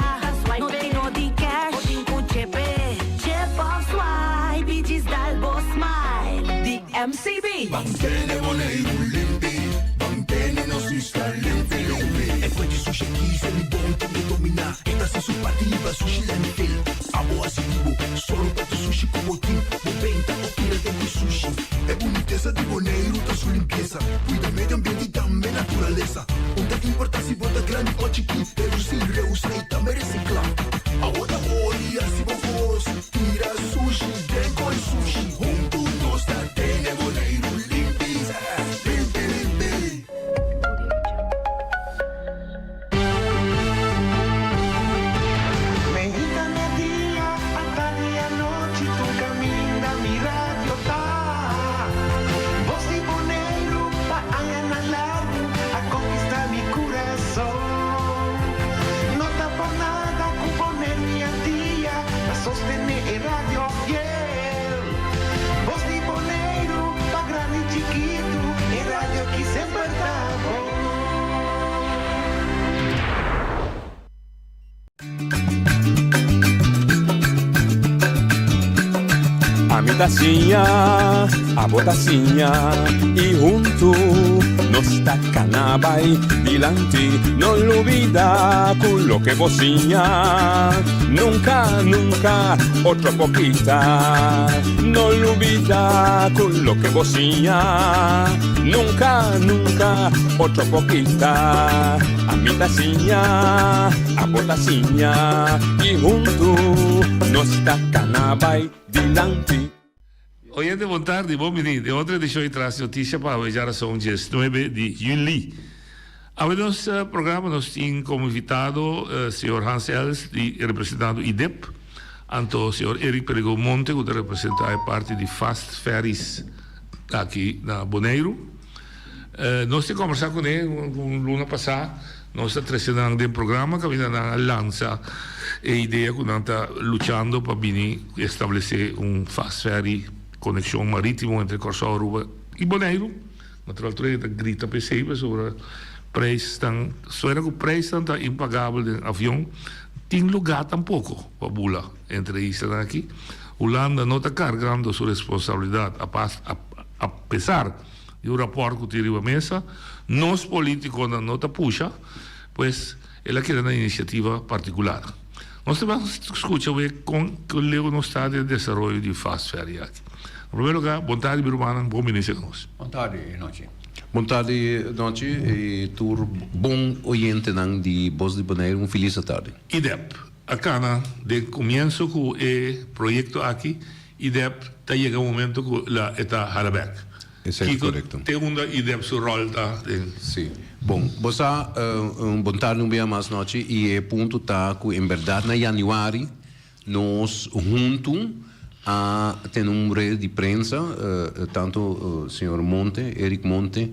No tin nodi cash, bo tin ku chip e. Chip of swipe i djis dal bo smile. Di MCB. Mantene Boneiru limpi, mantene nos isla limpi limpi. E kue di sushi aki sali bon tin ke dominá. E ta hasi su parti riba sushi landfill. Abo hasi di bo, sòru pa tur sushi ku bo tin. Bo benta o tira den di sushi. E bunitesa di Boneiru ta su limpiesa. Kuida medio ambiente i tambe naturalesa. Un ta importá si bo ta grandi o chikí, redusí, reusá i tambe resiklá. Abo ta hori hasi bo kos, tira sushi den koi sushi. Huntu nos ta tene Boneiru limpi, limpi, limpi. Meinta media, atardi anochi, tur kaminda mi radio ta. Bos di Boneiru pa añanan largu a konkistá mi kurason. No ta por nada ku Boneiru i Antia ta sostené e radio fiel. Bos di Boneiru pa grandi i chikitu, e radio ki semper ta bon. Ami ta siña, abo ta siña i huntu nos ta kana bai dilanti. No lubida ku loke bo siña nunka, nunka otro por kita. No lubida ku loke bo siña nunka, nunka otro por kita. Ami ta siña, abo ta siña i huntu nos ta kana bai dilanti. Oyente bon tardi, bon bini den otro edicion di Tras Noticia pa awe djarason diesnuebe di juli. Awe nos programa nos tin como invitado señor Hans Els di representando IDEP, anto señor Eric Perego Monte cu ta representa e parti di Fast Ferries aki na Boneiru. Nos tin kombersá kuné un luna pasá. Nos ta trese nan den programa kaminda nan a lansa e idea ku nan ta luchando pa bini establesé un fast ferry konekshon marítimo entre Kòrsou, Aruba i Boneiru. Natural tur hende ta grita pa esei pasobra preisnan suena ku preisnan ta impagabel den avion. Tin lugá tampoko pa bula entre e islanan aki. Hulanda no ta kargando su responsabilidat a pesar di un rapòrt ku tin riba mesa. Nos polítikonan no ta pusha, pues el a keda na inisiativa partikular. Nos ta ban skucha wee kon ku leu nos ta den desaroyo di fast ferry aki. Na primer lugar, bon tardi mi rumannan, bon bini serka nos. Bon tardi nochi. Bon tardi nochi y tur bon oyentenan di Bos di Boneiru un feliz atardi. IDEP a kana den komienso ku e proyekto aki, IDEP ta yega un momento ku la e ta hala bek. Esei ta korekto. Kiko te unda IDEP su ròl ta den? Sí. Bon, bo sa, un bon tardi un bia mas nochi y e punto ta ku en bèrdat na yanüari nos huntu a tene un rueda di prensa, tanto señor Monte, Eric Monte,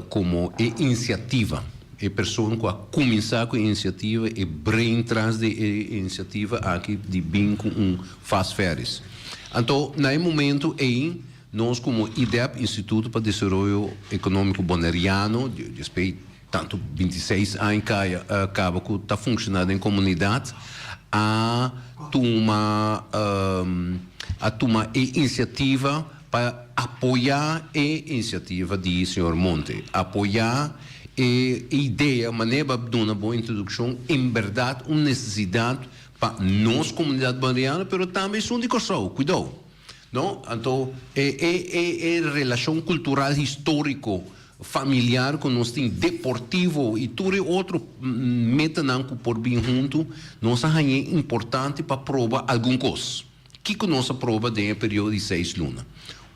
komo e inisiativa, e persona ku a kuminsá ku e inisiativa, e brain tras di e inisiativa aki di bin ku un fast ferries. Anto na e momento ei nos komo IDEB, Instituto pa Desaroyo Ekonómiko Boneriano, despues tantu 26 aña kaya kaba ku ta funshoná den komunidat, a tuma a tuma e inisiativa pa apoyá e inisiativa di señor Monte, apoyá e idea, manera bo a duna bo introdukshon, en bèrdat un nesesidat pa nos komunidat boneriano, pero tambe esun di Kòrsou, kuidou, no? Anto e e e relashon kultural históriko, familiar ku nos tin, deportivo i tur e otro metanan ku por bin huntu, nos a hañ'é importante pa proba algun kos. Kiko nos a proba den e periodo di seis luna?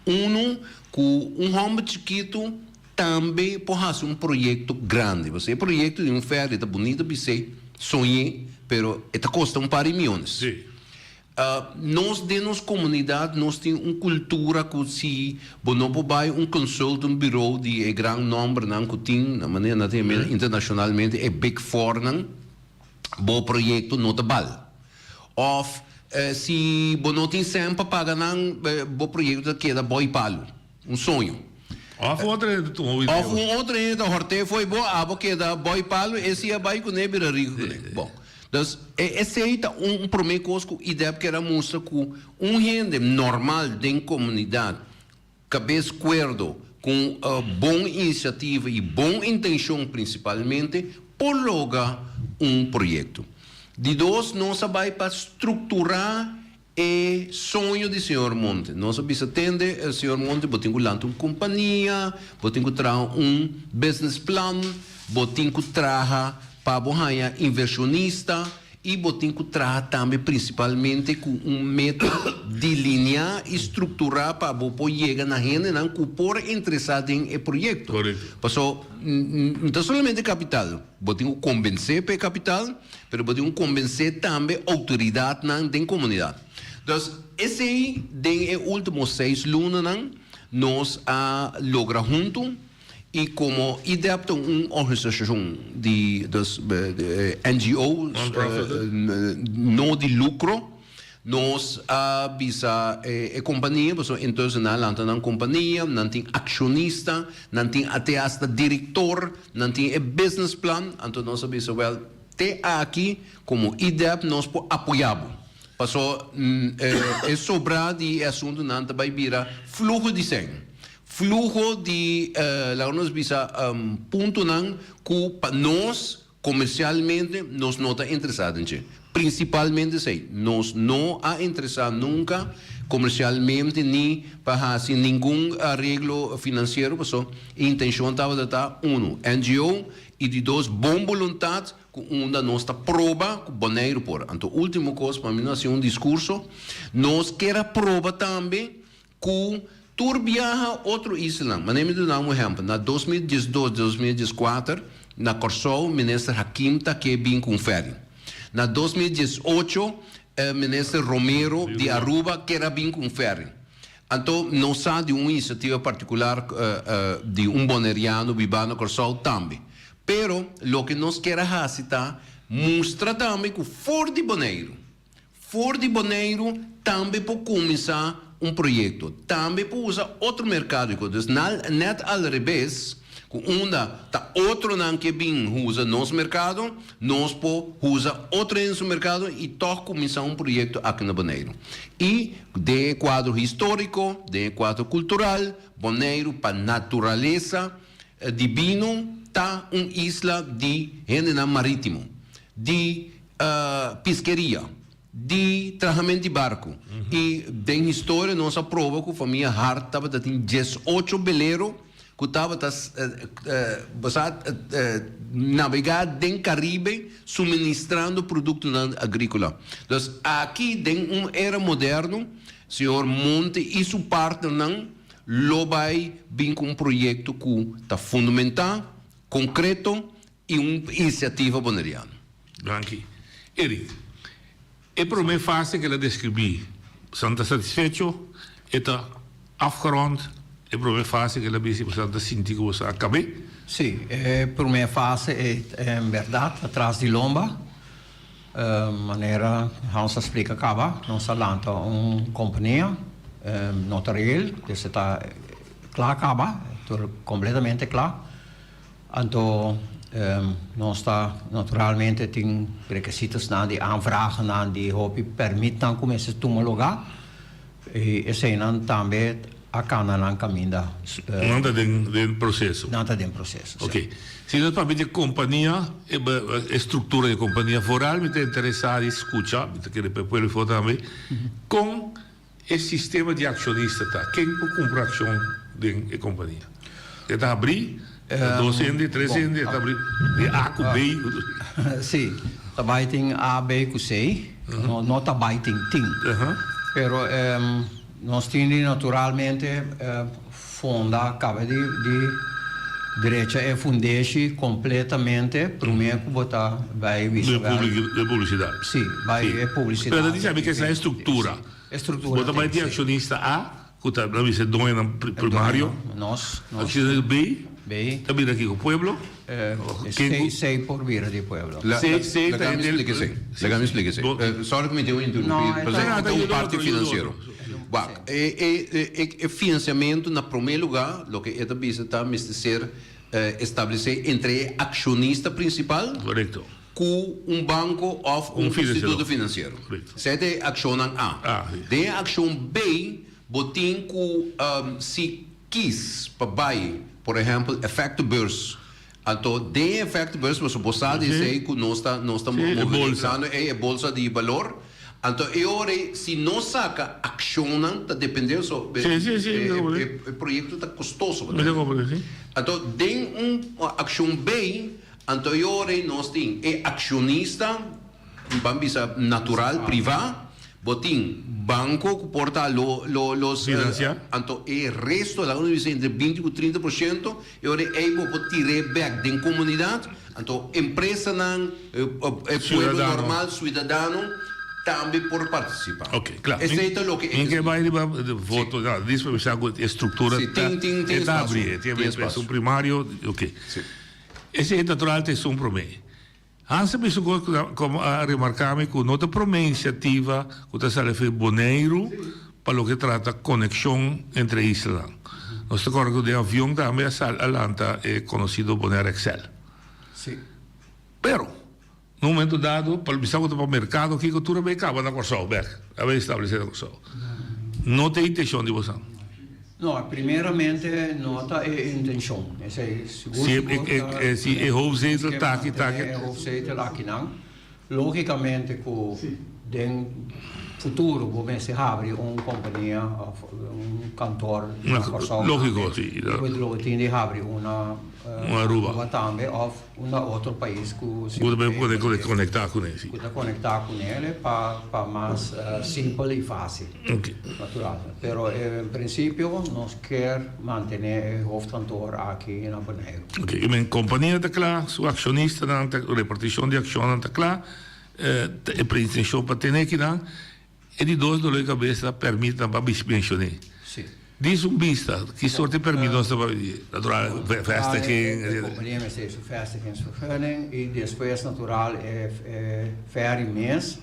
Unu, ku un hòmber chikitu tambe por hasi un proyekto grandi. Pasobra e proyekto di un fèri ta bunita bis'é, soñ'é, pero e ta kosta un par di miónes. Nos den nos komunidat nos tin un kultura ku si bo no por bai un consulting bureau di e gran nòmbernan ku tin, na manera nan ta yam'é internashonalmente e big fournan, bo proyekto no ta bal. Of si bo no tin sèn pa paga nan, bo proyekto ta keda boi palu, un soño. Of un otro hende ta tuma bo idea. Of un otro hende ta hort'é fo'i bo, abo keda boi palu, e si a bai kuné bira riku kuné. Bon, dus esei ta un promé kos ku IDEP kier a mustra ku un hende normal den komunidat Kabes kuerdo ku un bon inisiativa i bon intenshon prinsipalmente por logra un proyekto. Di dos, nos a bai pa strukturá e soño di señor Monte. Nos a bisa tende, señor Monte bo tin ku lanta un kompania, bo tin ku traha un business plan, bo tin ku traha pa bo haña invershonista, I bo tin ku traha tambe prinsipalmente ku un meta dilineá i strukturá pa bo por yega na hendenan ku por interesá den e proyekto. Paso, no ta solamente kapital. Bo tin ku kombensé pa e kapital, pero bo tin ku kombensé tambe outoridatnan den komunidat. Dus, esei den e último seis lunanan nos a logra huntu. I komo IDEP ta un organisashon di dus NGO, no di lukro, nos a bisa e kompania, pasobra entonces nan a lanta nan kompania, nan tin akshonista, nan tin te hasta direktor, nan tin e business plan, anto nos a bisa wèl te aki komo IDEP nos por apoyá bo. Pasobra e sobrá di e asuntunan ta bai bira fluho di sèn. Fluho di, laga nos bisa, puntonan ku pa nos komersialmente nos no ta interesá den dje. Prinsipalmente esei, nos no a interesá nunka komersialmente ni pa hasi ningun areglo finansiero paso e intenshon tabata ta, uno, NGO i di dos, bon boluntat ku unda nos ta proba ku Boneiru por. Anto último kos, pa mi no hasi un diskurso, nos kier a proba tambe Ku tur biaha otro islanan. Manera mi duna un ehèmpel, na 2012, 2014, na Kòrsou minister Hakim ta ke bin ku un fèri. Na 2018 minister Romero di Aruba ker a bin ku un fèri. Anto nos sa di un inisiativa partikular di un boneriano bibá na Kòrsou tambe. Pero loke nos ker a hasi ta mustra tambe ku for di Boneiru, For di Boneiru tambe por kuminsá un proyekto. Tambe por usa otro merkado. Dus nèt al rebes. Ku unda ta otronan ke bin usa nos merkado, nos por usa otro hende su merkado i tòg kuminsá un proyekto aki na Boneiru. I den e kuadro históriko, den e kuadro kultural, Boneiru pa naturalesa dibino ta un isla di hendenan marítimo, di piskeria. Di trahament di barku. I den historia nos a proba ku famia Hart tabata tin diesocho belero ku tabata bo sa nabegá den Karibe suministrando produktonan agríkola. Dus aki den un era moderno señor Monte i su partnernan lo bai bin ku un proyekto ku ta fundamentá, konkreto i un inisiativa boneriano. Danki. Eric, e prome fase ku el a deskribí, bosan ta satisfecho? E ta afgerond? E prome fase ku el a bisa bosan ta sinti ku boso a kab'é? Sí, e prome fase e en bèrdat ta tras di lomba. Manera Hans a splika kaba, nos a lanta un kompania notarieel, dus e ta kla kaba, tur kompletamente kla. Anto nos ta naturalmente tin rekisitosnan di aanvragennan di hopi permitnan ku mester tuma lugá i eseinan tambe a kana nan kaminda. Nan ta den proseso. Nan ta den proseso, si. Oké. Si nos papia di kompania, e struktura di e kompania, vooral mi ta interesá di skucha, mi ta kere pa e pueblo afó tambe, kon E sistema di akshonista ta ken por kumpra akshon den e kompania. E ta habrí dos hende, tres hende, e ta habrí di A ku B. Sí, ta bai tin A, B ku C. No ta bai tin tin. Pero nos tin di naturalmente funda, kaba di drecha e fundeshi kompletamente promé ku bo ta bai wisa. De publisidat. Sí, bai e publisidat. Pero ta di sabi kesa e struktura. E struktura Bo ta bai di akshonista A, ku ta nan bisa e doñonan primario. Nos, nos. Akshonista B, B. ta bira kiko? Pueblo? Ken ku. C por bira di pueblo. C, C ta Laga mi hende. splika esei. Laga mi splika esei. Sorry ku mi tin un interrumpí, pasobra e ta un parti finansiero. Wak, e e e finansiamentu na promé lugá, loke e ta bisa ta mester ser establesé entre e akshonista prinsipal. Korekto. Ku un banko òf un instituto finansiero. Esei ta e akshonnan A. Den e akshon B, bo tin ku si kis pa bai, por ehèmpel, effectenbeurs. Anto den e effectenbeurs, pasobra bo sa di esei ku nos ta nos ta movimentando ei, e bolsa di balor. Anto e ora ei, si nos saka akshonnan, ta depende so e proyekto ta kostoso. Anto den un akshon B, Anto e ora ei nos tin e akshonista, ban bisa natural, privá, bo tin banko ku por ta lo lo los Finansiá. Anto e resto, laga nos bisa entre binti ku trinta por shento, e ora ei bo por tir'é bèk den komunidat. Anto empresanan, e pueblo Siudadano. normal, siudadano, tambe por partisipá. Oké, kla. Esei ta loke e Mi ke bai riba voto, dis pa bisa ku e struktura Si, ta tin tin tin e ta espasio, abrí, e tin tin espasio. esun primario, oké. Si. Esei natural ta esun promé. Hans a bisa un kos ku a remarká mi ku no ta promé inisiativa ku ta sali for Boneiru pa loke trata konekshon entre e islanan. Nos ta kòrda ku den avion tambe a sali a lanta e konosido Bonaire Excel. Pero na un momento dado pa bisa ku ta pa merkado kiko tur a bai kaba na Kòrsou bèk, a bai establesé na Kòrsou. No ta e intenshon di bosan. No, primeramente no ta e intencion. Esey sigur Si sigur ta. e si e hoofdzetel ta aki ta aki. E hoofdzetel akinan. Logicamente cu den futuro bo mester habri un compania of un kantoor na Kòrsou tambe. Logico, si. Bo lo tin di habri una Un Aruba. tambe of Un na otro pais ku si Ku ta por konektá kuné, si. Ku ta konektá kuné pa pa mas simpel i fásil. Oké. Natural. Pero en prinsipio nos kier mantené e hoofdkantoor aki na Boneiru. Oké. I men kompania ta kla, su akshonistanan ta, repartishon di akshonnan ta kla, e pretenshon pa tene akinan. E di dos dolor di cabes ta permit nan pa menshoné. Sí. Dis un bista, ki soort di permit nos ta papia? Natural, vestiging, E etcetera. compania mester su vestigingsvergunning y despues natural e ferry mes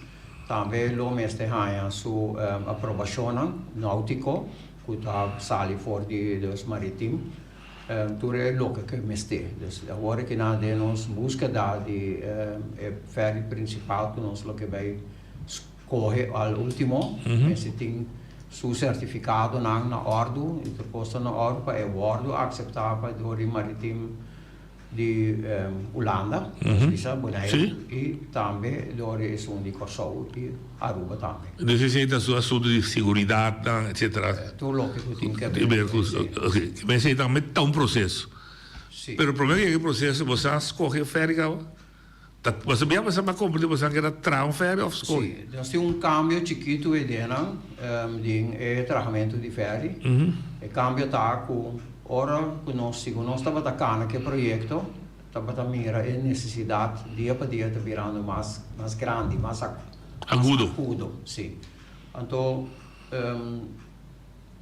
tambe lo mester haña su aprobacionnan nautico cu ta sali for di dus maritim. Tur e loke ku mester. Dus awor aki nan den nos búskeda di e ferry prinsipal ku nos lo ke bai skohe al último, mester tin su sertifikadonan na òrdu i tur kos ta na òrdu pa e wòrdu akseptá pa dor di Maritim di Hulanda, nos bisa Boneiru, i tambe dor di esun di Kòrsou i Aruba tambe. Dus esei ta su asuntu di seguridatnan, etcetera. Tur loke ku tin ke ber ku esei. Oke, ma esei tambe ta un proseso. Si. Pero prome ku yega e proseso bo sa skohe e fèri kaba? Ta bo sa bia bo sa ba komprende bo sa keda traha un fèri òf skohe? Si, nos tin un kambio chikitu ei den nan, den e trahamentu di fèri. E kambio ta ku ora ku nos, segun nos tabata kana ku e proyekto, Tabata mira e nesesidat dia pa dia ta birando mas mas grandi, mas Agudo. agudo, si. Anto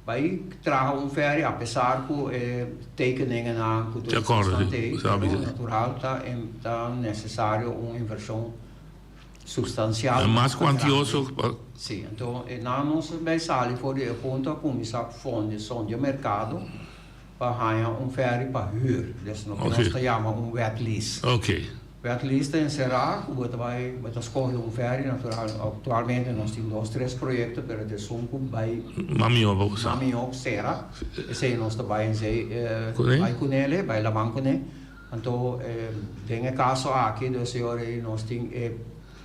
bai traha un ferry apesar ku e tekeningennan ku tur Di akordo, esnan si. t'ei, Sabi, pero si. natural ta ta nesesario un invershon supstansial Mas mas grandi. kuantioso pa. Si, anto e nan nos bai sali for di e punto a kuminsá fonde sondia merkado. Pa haña un ferry pa hür, des loke nos ta yama un wet lease. Wet lease ta enserá ku bo ta bai, bo ta skohe un ferry, natural, aktualmente nos tin dos, tres proyekto, pero ta esun ku bai Mas mihó pa usa. Mas mihó sera, esei nos ta bai ensei, Kuné? bai kunele, bai laman kuné. Anto den e kaso aki, dus e ora ei nos tin e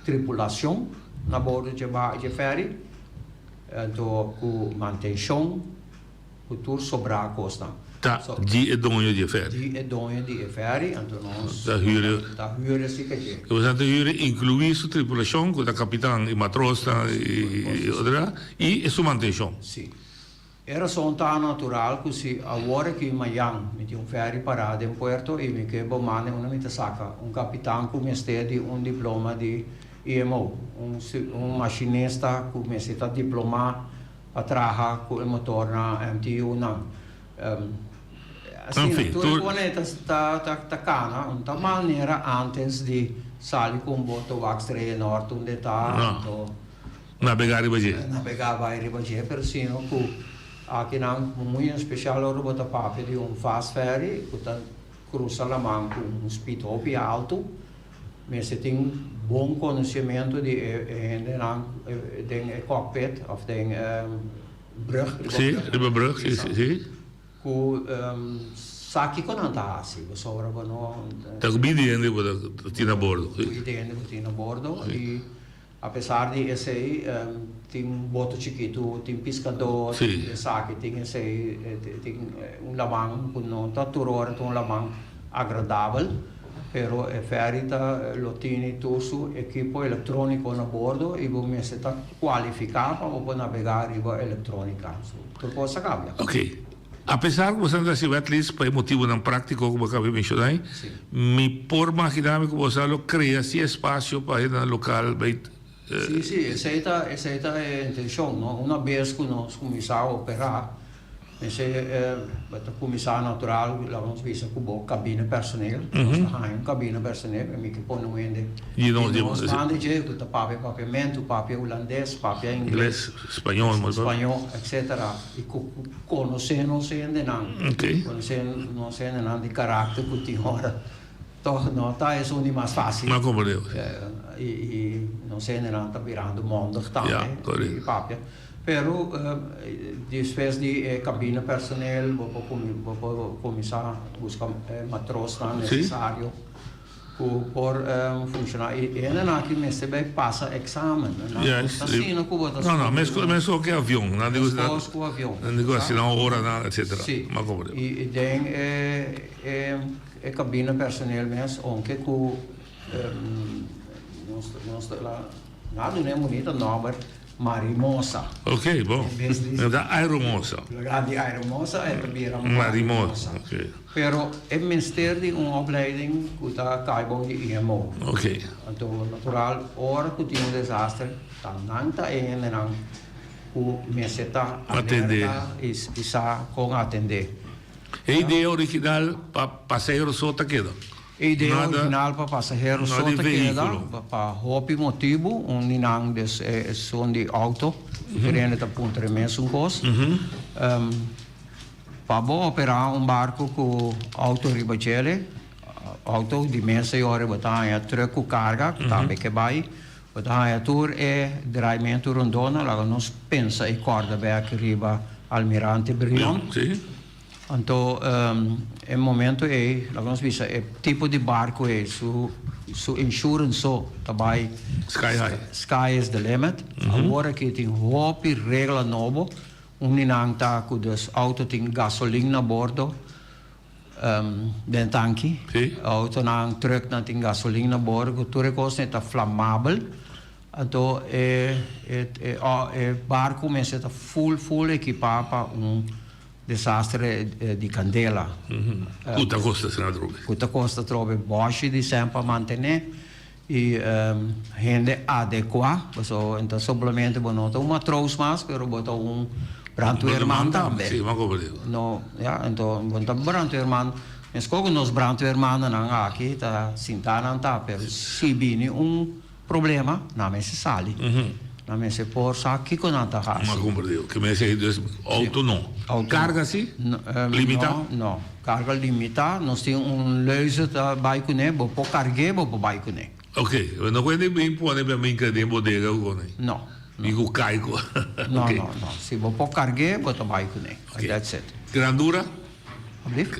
tripulashon na bordo dje ferry, anto ku mantenshon. Ku tur sobrá kosnan. Ta di e doño di e fèri. Di e doño di e fèri, anto nos Ta hür. Ta hür esei ka dje. E boso ta hür inkluí su tripulashon ku ta kapitan i matrosnan i otra i su mantenshon. Si. E rason ta natural ku si awor aki mayan mi tin un fèri pará den puerto i mi ke bo manda unda mi ta saka un kapitan ku mester di un diploma di IMO, un mashinista ku mester ta diplomá Pa traha ku e motor na MTU nan. Asina tur e pone ta ta kana un ta manera antes di sali ku un boto wak strea nort unda e ta anto Nabegá riba dje. Nabegá bai riba dje pero sino ku akinan muy en spesial ora bo ta papia di un fast ferry ku ta krusa laman ku un speed hopi altu. Mester tin bon conocimento di e hendenan den e cockpit of den brug. Sí, riba brug, sí, sí, sí. Cu sa kico nan ta haci, pasobra bo no. Ta cu bini hende bo ta tin na bordo. Cu bini hende bo tin na bordo y apesar di esey tin boto chikitu, tin piscador, tin esaki, tin esey, tin un laman cu no ta tur ora ta un laman agradabel. Pero e ferry ta lo tini tur su ekipo electronico na bordo y bo mester ta cualifica pa bo por nabega riba electronica. So, tur cos a cambia. Ok. Apesar cu boso ta haci wet lease pa e motibonan practico cu bo acaba di menciona ahi, mi por magina mi cu boso lo crea si espacio pa hendenan local bay. Sí, sí, esey ta, esey ta e intencion, no? Una bes cu nos cuminsa opera, mester bo ta cuminsa natural, laga nos bisa cu bo cabina personeel, nos ta haña un cabina personeel, mi ke pone un hende di nos banda dje cu ta papia papiamentu, papia hulandes, papia ingles, spañol, etcetera, y cu conoce nos hendenan, conoce nos hendenan di caracter cu tin ora. Toch no ta esun di mas fácil. No comprende. I i nos hendenan ta birando mondig tambe. Ja, correcto. I papia. Pero despues di e cabina personeel bo por bo por cuminsa busca e matrosnan necesario cu por funciona. I e hendenan aki mester bay pasa examen. Nan no ta asina cu bo ta No, no, mescos mescos cu avion. Nan dico Mescos cu avion. Nan dico asina horanan etcetera. Si. M'a comprende. I den e e. E cabina personeel mes, aunke cu nos nos ta la na duna e bunita nomber Marimosa. Ok, bon. E ta Aeromosa. En lugar di Aeromosa e ta bira Marimosa. Ok. Pero e mester di un opleiding cu ta cay bou di IMO. Ok. Anto natural ora cu tin un desaster ta nan ta e hendenan cu mester ta alerta y sa con atende. E idea original pa pasahero so ta keda. E idea original pa pasahero so ta keda pa hopi motibu. Un di nan des esun di auto. Tur hende ta puntra e mesun kos. Pa bo operá un barku ku outo riba djele, outo di mesa i ora bo ta haña trùk ku karga ku tambe ke bai, bo ta haña tur e draaimentu rondó nan, laga nos pensa i kòrda bèk riba Almirante Brion. Anto e momento ei, laga nos bisa e tipo di barku ei su su insurance so ta bai Sky high. Sky is the limit. Awor aki tin hopi regla nobo. Un di nan ta ku dus outo tin gasolin na bordo den tanki. Outonan, trùknan tin gasolin na bordo ku tur e kosnan ta flamabel. Anto e e barku mester ta full full ekipá pa un desastre di kandela. Ku ta kosta asina atrobe. Ku ta kosta atrobe bòshi di sèn pa mantené. I hende adekuá, pasobra bo no ta solamente bo no ta un matroos mas, pero bo ta un brandweerman tambe. Sí, ma como digo. No, ya, enton bo no ta brandweerman, meskos ku nos brandweermannan aki ta sintá nan ta, pero si bini un problema, nan mester sali. Nan mester por sa kiko nan ta hasi. Ma como digo, ke mester dus auto no. Carga si? Limitá? No, no. Carga limitá. Nos tin un leuze ta bai kuné, bo por cargu'é, bo por bai kuné. Ok, no ku hende bin pone pa minka den bodega ku kuné? No. Ni ku kai ku. No, no, no. Si bo por cargu'é, bo ta bai kuné. That's it. Grandura?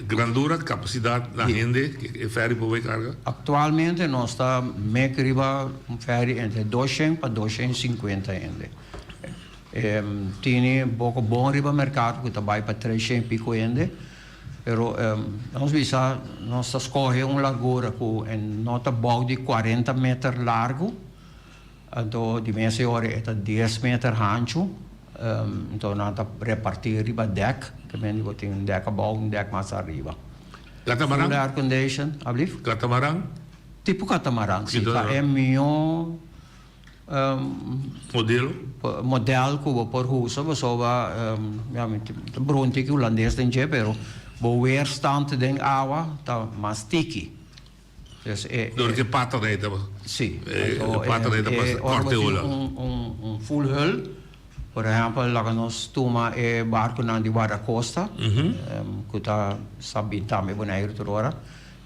Grandura, capacidad na hende e ferry por bay carga? Actualmente nos ta mek riba un ferry entre doshen pa doshen sinkuenta hende. Tini boko bon riba mercado cu ta bay pa treshen y pico hende, pero nos bisa nos ta scoge un largura cu e no ta bou di cuarenta meter largo. Anto di mes e ora e ta dies meter hanchu, anto nan ta reparti riba dek, ke men di bo tin un dek abou, un dek mas ariba. Katamaran? Full air condition, ablief? Katamaran? Tipo katamaran, si. Ta e mihó Modelo? Model ku bo por usa pasobra, ya mi ta brunti ki hulandes den dje, pero bo weerstand den awa ta mas tiki. Dus e, Door ke pata dai ta. Sí. E pata dai ta pasa korte ola. Un full hull, por ehempel laga nos tuma e barconan di Guardacosta, cu ta sa bin tambe Boneiru tur ora,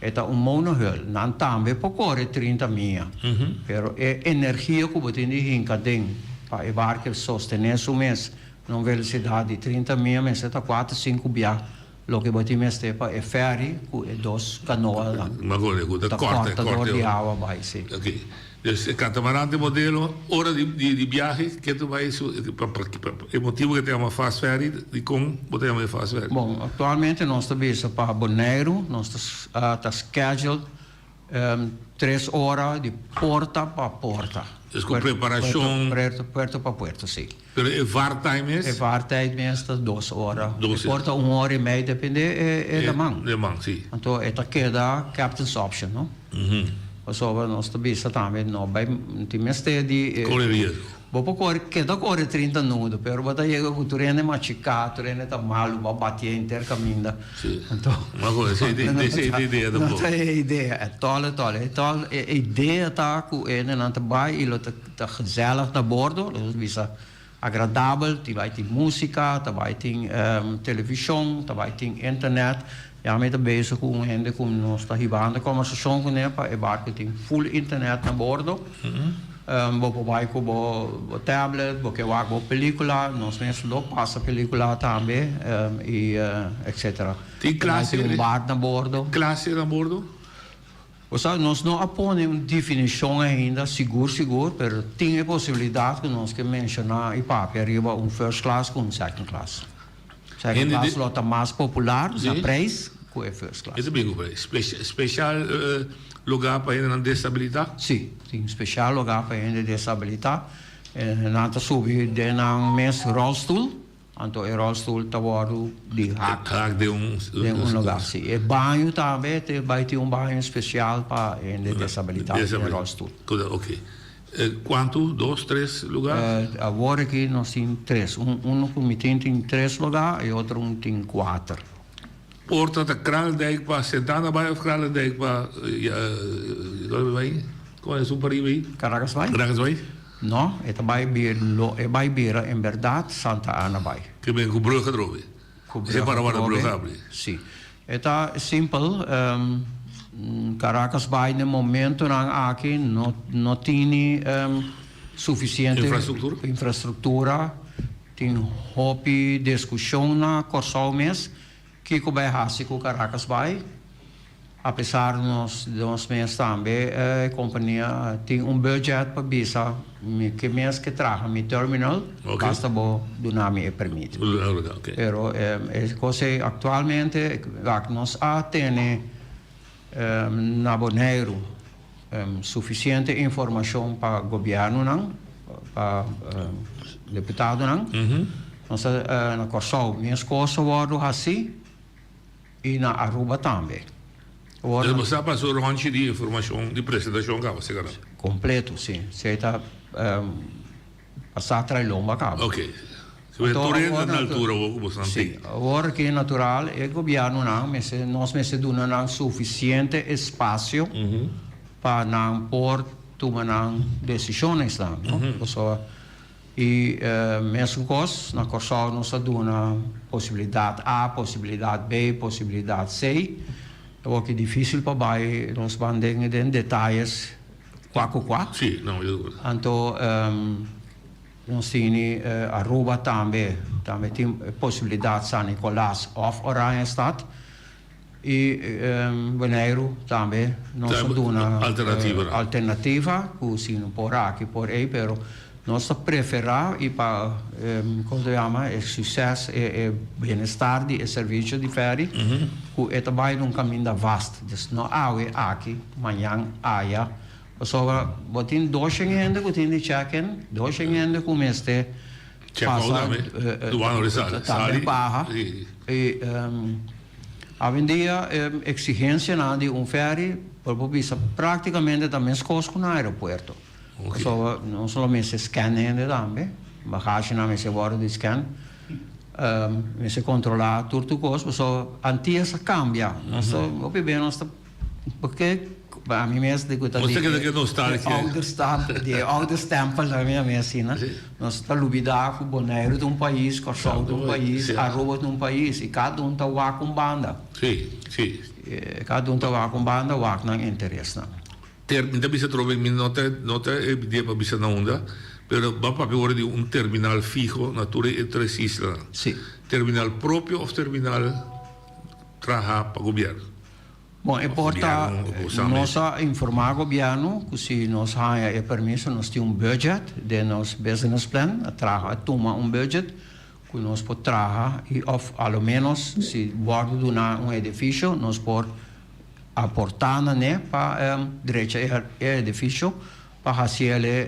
e ta un monohull. Nan tambe por core 30 mia, pero e energia cu bo tin di hinca den pa e barco sostene su mes na un velocidad di 30 mia mester ta cuater, cinco bia Loke bo tin mester pa e ferry ku e dos kanoanan Ma kore ku ta ta korte, korta dor korte di ora. awa bai, si. Ok. Dus e katamaran ta e modelo, ora di di di biahe ke ta bai su pa pa pa e motibu ke ta yama fast ferry, dikon bo ta yama e fast ferry? Bon, aktualmente nos ta bisa pa Boneiru nos ta ta schedule Tres ora di porta pa porta. Dus ku preparashon. Puerto, puerto pa puerto, si. Pero e vaartijd mes? E vaartijd mes ta dos ora. Dos. E por ta un ora i mei, depende e laman. E laman, si. Anto e ta keda captain's option, no? Pasobra nos ta bisa tambe no bai, no tin mester di. Kore riesgo. Bo por kore, keda kore trinta nudo, pero bo ta yega ku tur hende machiká, tur hende ta malu, bo a batié henter kaminda. Sí. Anto, Ma ku esei ta esei ta e idea no tampoco. ta e idea. E tòl e tòl. E tòl e idea ta ku e hendenan ta bai i lo ta ta gezellig na bordo, lo ta bisa agradabel, tin bai tin músika, ta bai tin televishon, ta bai tin internet. Ya mi ta bezig ku un hende ku nos ta hibando kòmbersashon kuné pa e barku tin full internet na bordo. Bo por bai ku bo tablet, bo ke wak bo pelikula, nos mes lo pasa pelikula tambe i etcetera. Tin klase? Tin un bar na bordo. Klase na bordo? Bo sa, nos no a pone un definishon ainda sigur sigur, pero tin e posibilidat ku nos ke menshoná i papia riba un first class ku un second class. Second class lo ta mas popular na prijs ku e first class. E ta bin ku prijs. Special lugar pa hendenan desabilitá? Sí, tin special lugar pa hende desabilitá. Nan ta subi den nan mes rolstoel, anto e rolstoel ta wòrdu di hak. Hak den un. Den un lugar, sí. E baño tambe te bai tin un baño special pa hende desabilitá den rolstoel. Oké. Kuantu? Dos, tres lugá? Awor aki nos tin tres. Un unu ku mi tin tin tres lugá i otro un tin kuater. Por ta ta Kralendijk pa Sentana bai of Kralendijk pa dónde bai? Kon esun pariba ei? Caracas bai? Caracas bai? No, e ta bai bir lo e bai bira en berdad Santa Ana bai. Ke ben ku brug atrobe? Ku Esei brug para warda atrobe. brug habri. Si. E ta simpel, Caracasbaai den momentonan aki no no tini sufisiente Infrastruktura? infrastruktura. Tin hopi diskushon na Kòrsou mes kiko bai hasi ku Caracasbaai. Apesar nos nos mes tambe e kompania tin un budget pa bisa mi ke mes ke traha mi terminal basta bo duna mi e permit. Pero e kos ei aktualmente wak nos a tene na Boneiru sufisiente informashon pa gobièrnunan pa deputadonan. Nos a na Kòrsou mes kos a wòrdu hasi. I na Aruba tambe. Ora. Bo sa pa su ronchi di informacion di presentacion caba si cana? Completo, si. Si ta pasa trae lomba caba. Ok. Si bo tur hende na altura awor cu bo san tin. Si. Awor aki natural e gobiernonan mester, nos mester duna nan suficiente espacio pa nan por tuma nan decisionesnan, no? Pasobra. I mesun kos, na Kòrsou nos a duna posibilidat A, posibilidat B, posibilidat C. Ta wòrdu difísil pa bai nos ban den den detayes kua ku kua. Sí, no, yo di Anto nos tini Aruba tambe, tambe tin posibilidat San Nicolas òf Oranjestad. I Boneiru tambe nos a duna alternativa ku si no por aki por ei pero nos ta preferá i pa kon ta yama e suses e bienestar di e servisio di fèri ku e ta bai na un kaminda vast dus no awe aki mañan aya pasobra bo tin doshen hende ku tin di check in doshen hende ku mester pasa tambe baha i Awendia e exigencianan di un ferry por por bisa practicamente ta mescos cu na aeropuerto. Pasobra no solamente scan hende tambe, bagagenan mester wordo di scan, mester controla tur tur cos, pasobra Antillas a cambia. Nos ta hopi bien nos ta porque ami mes di cu ta di e oude stamp, di e oude stempel mi a mi asina. Nos ta lubida ku Boneiru ta un pais, Kòrsou ta un pais, Aruba ta un pais i kada un ta wak un banda. Sí, sí. Kada un ta wak un banda, wak nan interesnan. Ter, mi ta bisa atrobe, mi no ta no ta e idea pa bisa na unda, pero bo a papia ora di un terminal fiho na tur e tres islanan. Sí. Terminal propio òf terminal traha pa gobièrnu? Bon, e por ta, nos a informá gobièrnu ku si nos haña e permiso nos tin un budget den nos business plan, a traha, a tuma un budget ku nos por traha i òf a lo ménos si wòrdu duná un edifisio nos por aportá na ne pa drecha e edifisio pa hasi el e.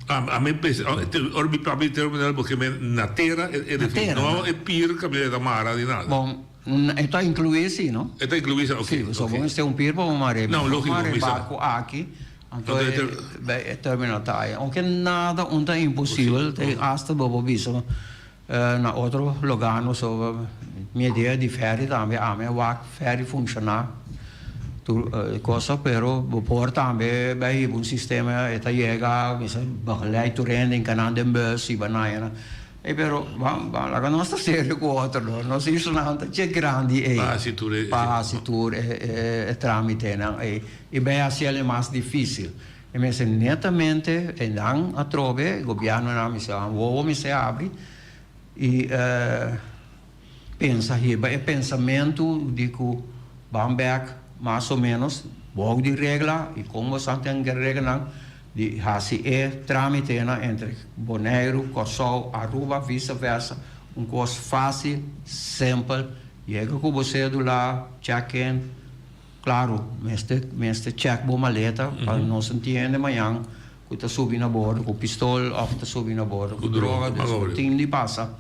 A mi pensa, ora mi papia di terminal bo ke men na tera e edifisio, no e pir kaminda ta mara ni nada. Bon. E ta inclui si, no? E ta inclui si, ok. Si, so bo mester un pir pa bo mare. No, logico, mi sa. Mare barco aki, anto e terminal ta aya. Aunke nada un ta imposibel, te hasta bo por bisa na otro lugar no so mi idea di ferry tambe, ami a wak ferry funciona tur cosa, pero bo por tambe bay hiba un sistema e ta yega, mi sa begeleid tur hende den kanan den bus y banaya. Ey pero ban ban laga nos ta serio cu otro no nos islanan ta dje grandi ey Pa haci tur e pa haci tur e e tramitenan ey y bay haci el e mas dificil e mester netamente e nan atrobe gobiernonan mester nan wowo mester habri y pensa hiba e pensamento di cu ban bek mas o menos bou di regla y con bo sa ten reglanan Di hasi e tramitenan entre Boneiru, Kòrsou, Aruba, visa versa, un kos fásil, simpel, yega ku bo sédula, check in, klaru mester mester check bo maleta pa no sinti hende mañan ku ta subi na bordo ku pistol òf ta subi na bordo ku droga, dus bo tin di pasa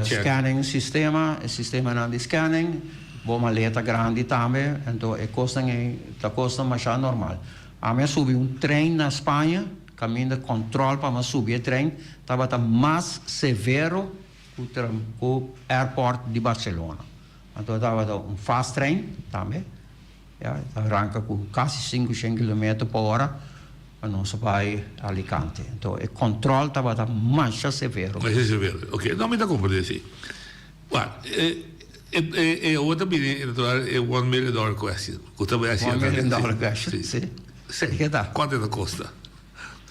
scanning sistema, e sistemanan di scanning, bo maleta grandi tambe, anto e kosnan ei ta kosnan masha normal. Ami a subi un trein na Spaña, kaminda kòntròl pa mi a subi e trein tabata mas severo ku ku airport di Barcelona. Anto tabata un fast trein tambe, ya, ta ranka ku kasi sinku shen kilometer pa ora pa nos a bai Alicante. Anto e kòntròl tabata masha severo. Masha severo, oke. No, mi ta komprendé si. Well, e e e awor ta bini natural e one million dollar question ku ta bai hasi. One million dollar question, si. Si. Kuantu e ta kosta?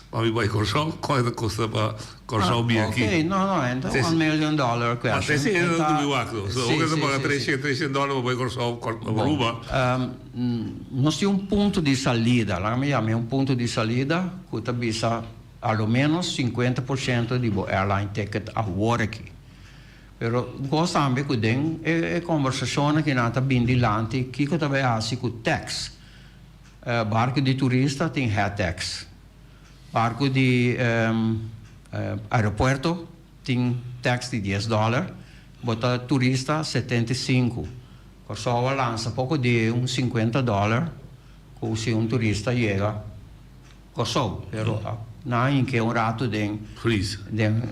Pa mi bai Kòrsou, kuantu e ta kosta pa Kòrsou bini aki? Ok, no, no, enta one million dollar question. Ma esei no ta dubi wak no. So ora ta paga treshen, treshen dollar pa bai Kòrsou, Aruba. Nos tin un punto di salida, laga mi yama e un punto di salida ku ta bisa a lo menos 50% di bo airline ticket awor aki. Pero bo tambe ku den e kombersashonnan ku nan ta bin dilanti kiko ta bai hasi ku tax. Barku di turista tin head tax. Barku di aeropuerto tin tax di dies dòler. Bo ta turista 75. Kòrsou a lansa poko di un 50 dòler ku si un turista yega. Kòrsou, pero nan a hink'é un ratu den. Freezer. Den,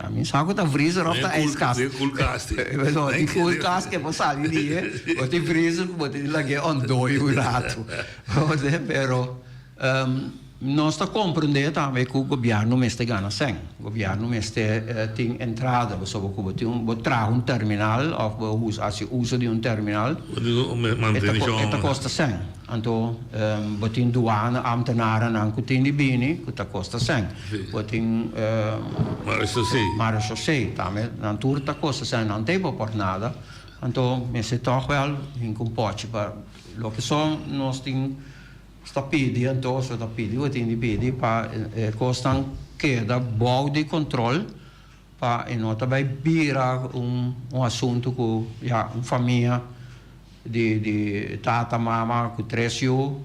ami sa ku ta freezer òf ta ijskast. Den koelkast. No, di koelkast ke por sali di e, bo tin freezer ku bo tin lag'é ontdoi un ratu. Pero nos ta komprendé tambe ku gobièrnu mester gana sèn, gobièrnu mester tin entrada, pasobra ku bo tin un, bo traha un terminal òf bo hasi uso di un terminal, e ta kosta sèn. Anto bo tin duana, ambtenarennan ku tin di bini ku ta kosta sèn. Bo tin marechaussee tambe, nan tur ta kosta sèn, nan ta bo por nada. Anto mester tòg wèl hinka un pòchi pa loke so nos tin ta pidi, anto so ta pidi bo tin di pidi pa e kosnan keda bou di kontrol pa e no ta bai bira un asuntu ku ya un famia di di tata mama ku tres yu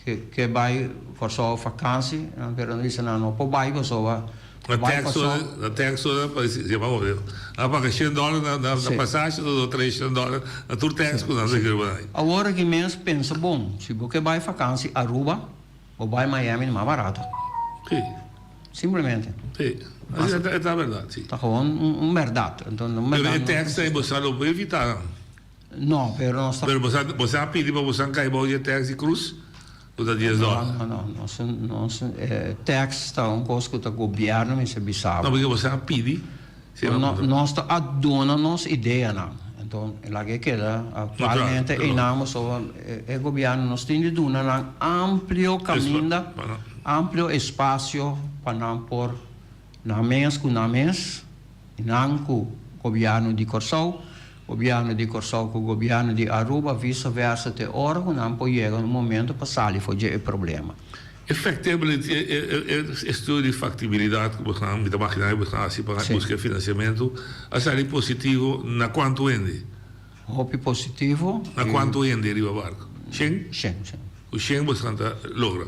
ke ke bai Kòrsou fakansi pero nan bisa nan no por bai pasobra Na tax ora na tax ora pa yama bo nan paga shen dòler na na pasashi otro treshen dòler na tur tax ku nan ta kere bai. Awor aki mes pensa bon si bo ke bai fakansi Aruba bo bai Miami mas barato. Si. Simplemente. Si. Así e ta berdad, si. Ta gewoon un berdad. Enton un berdad. Pero e tax ei bo sa lo por evita nan. No, pero nos ta. Pero bo sa bo sa pidi pa bo san kai bou di e tax di cruz ku ta dies dòler. No, no, no. Nos nos tax ta un kos ku ta gobièrnu mester bisa bo. No, porque bo sa pidi. No, nos ta a duna nos ideanan. Enton laga e keda aktualmente einan pasobra e gobièrnu nos tin di duna nan amplio kaminda, amplio espasio pa nan por nan mes ku nan mes, nan ku gobièrnu di Kòrsou, gobièrnu di Kòrsou ku gobièrnu di Aruba, visa versa te ora ku nan por yega un momento pa sali for dje e problema. E factibility, e estudio di factibilidad cu boso mi ta magina cu boso a haci pa busca e financiamento a sali positivo na cuanto hende? Hopi positivo. Na cuanto hende riba barco? Shen? Shen, shen. Cu shen boso ta logra?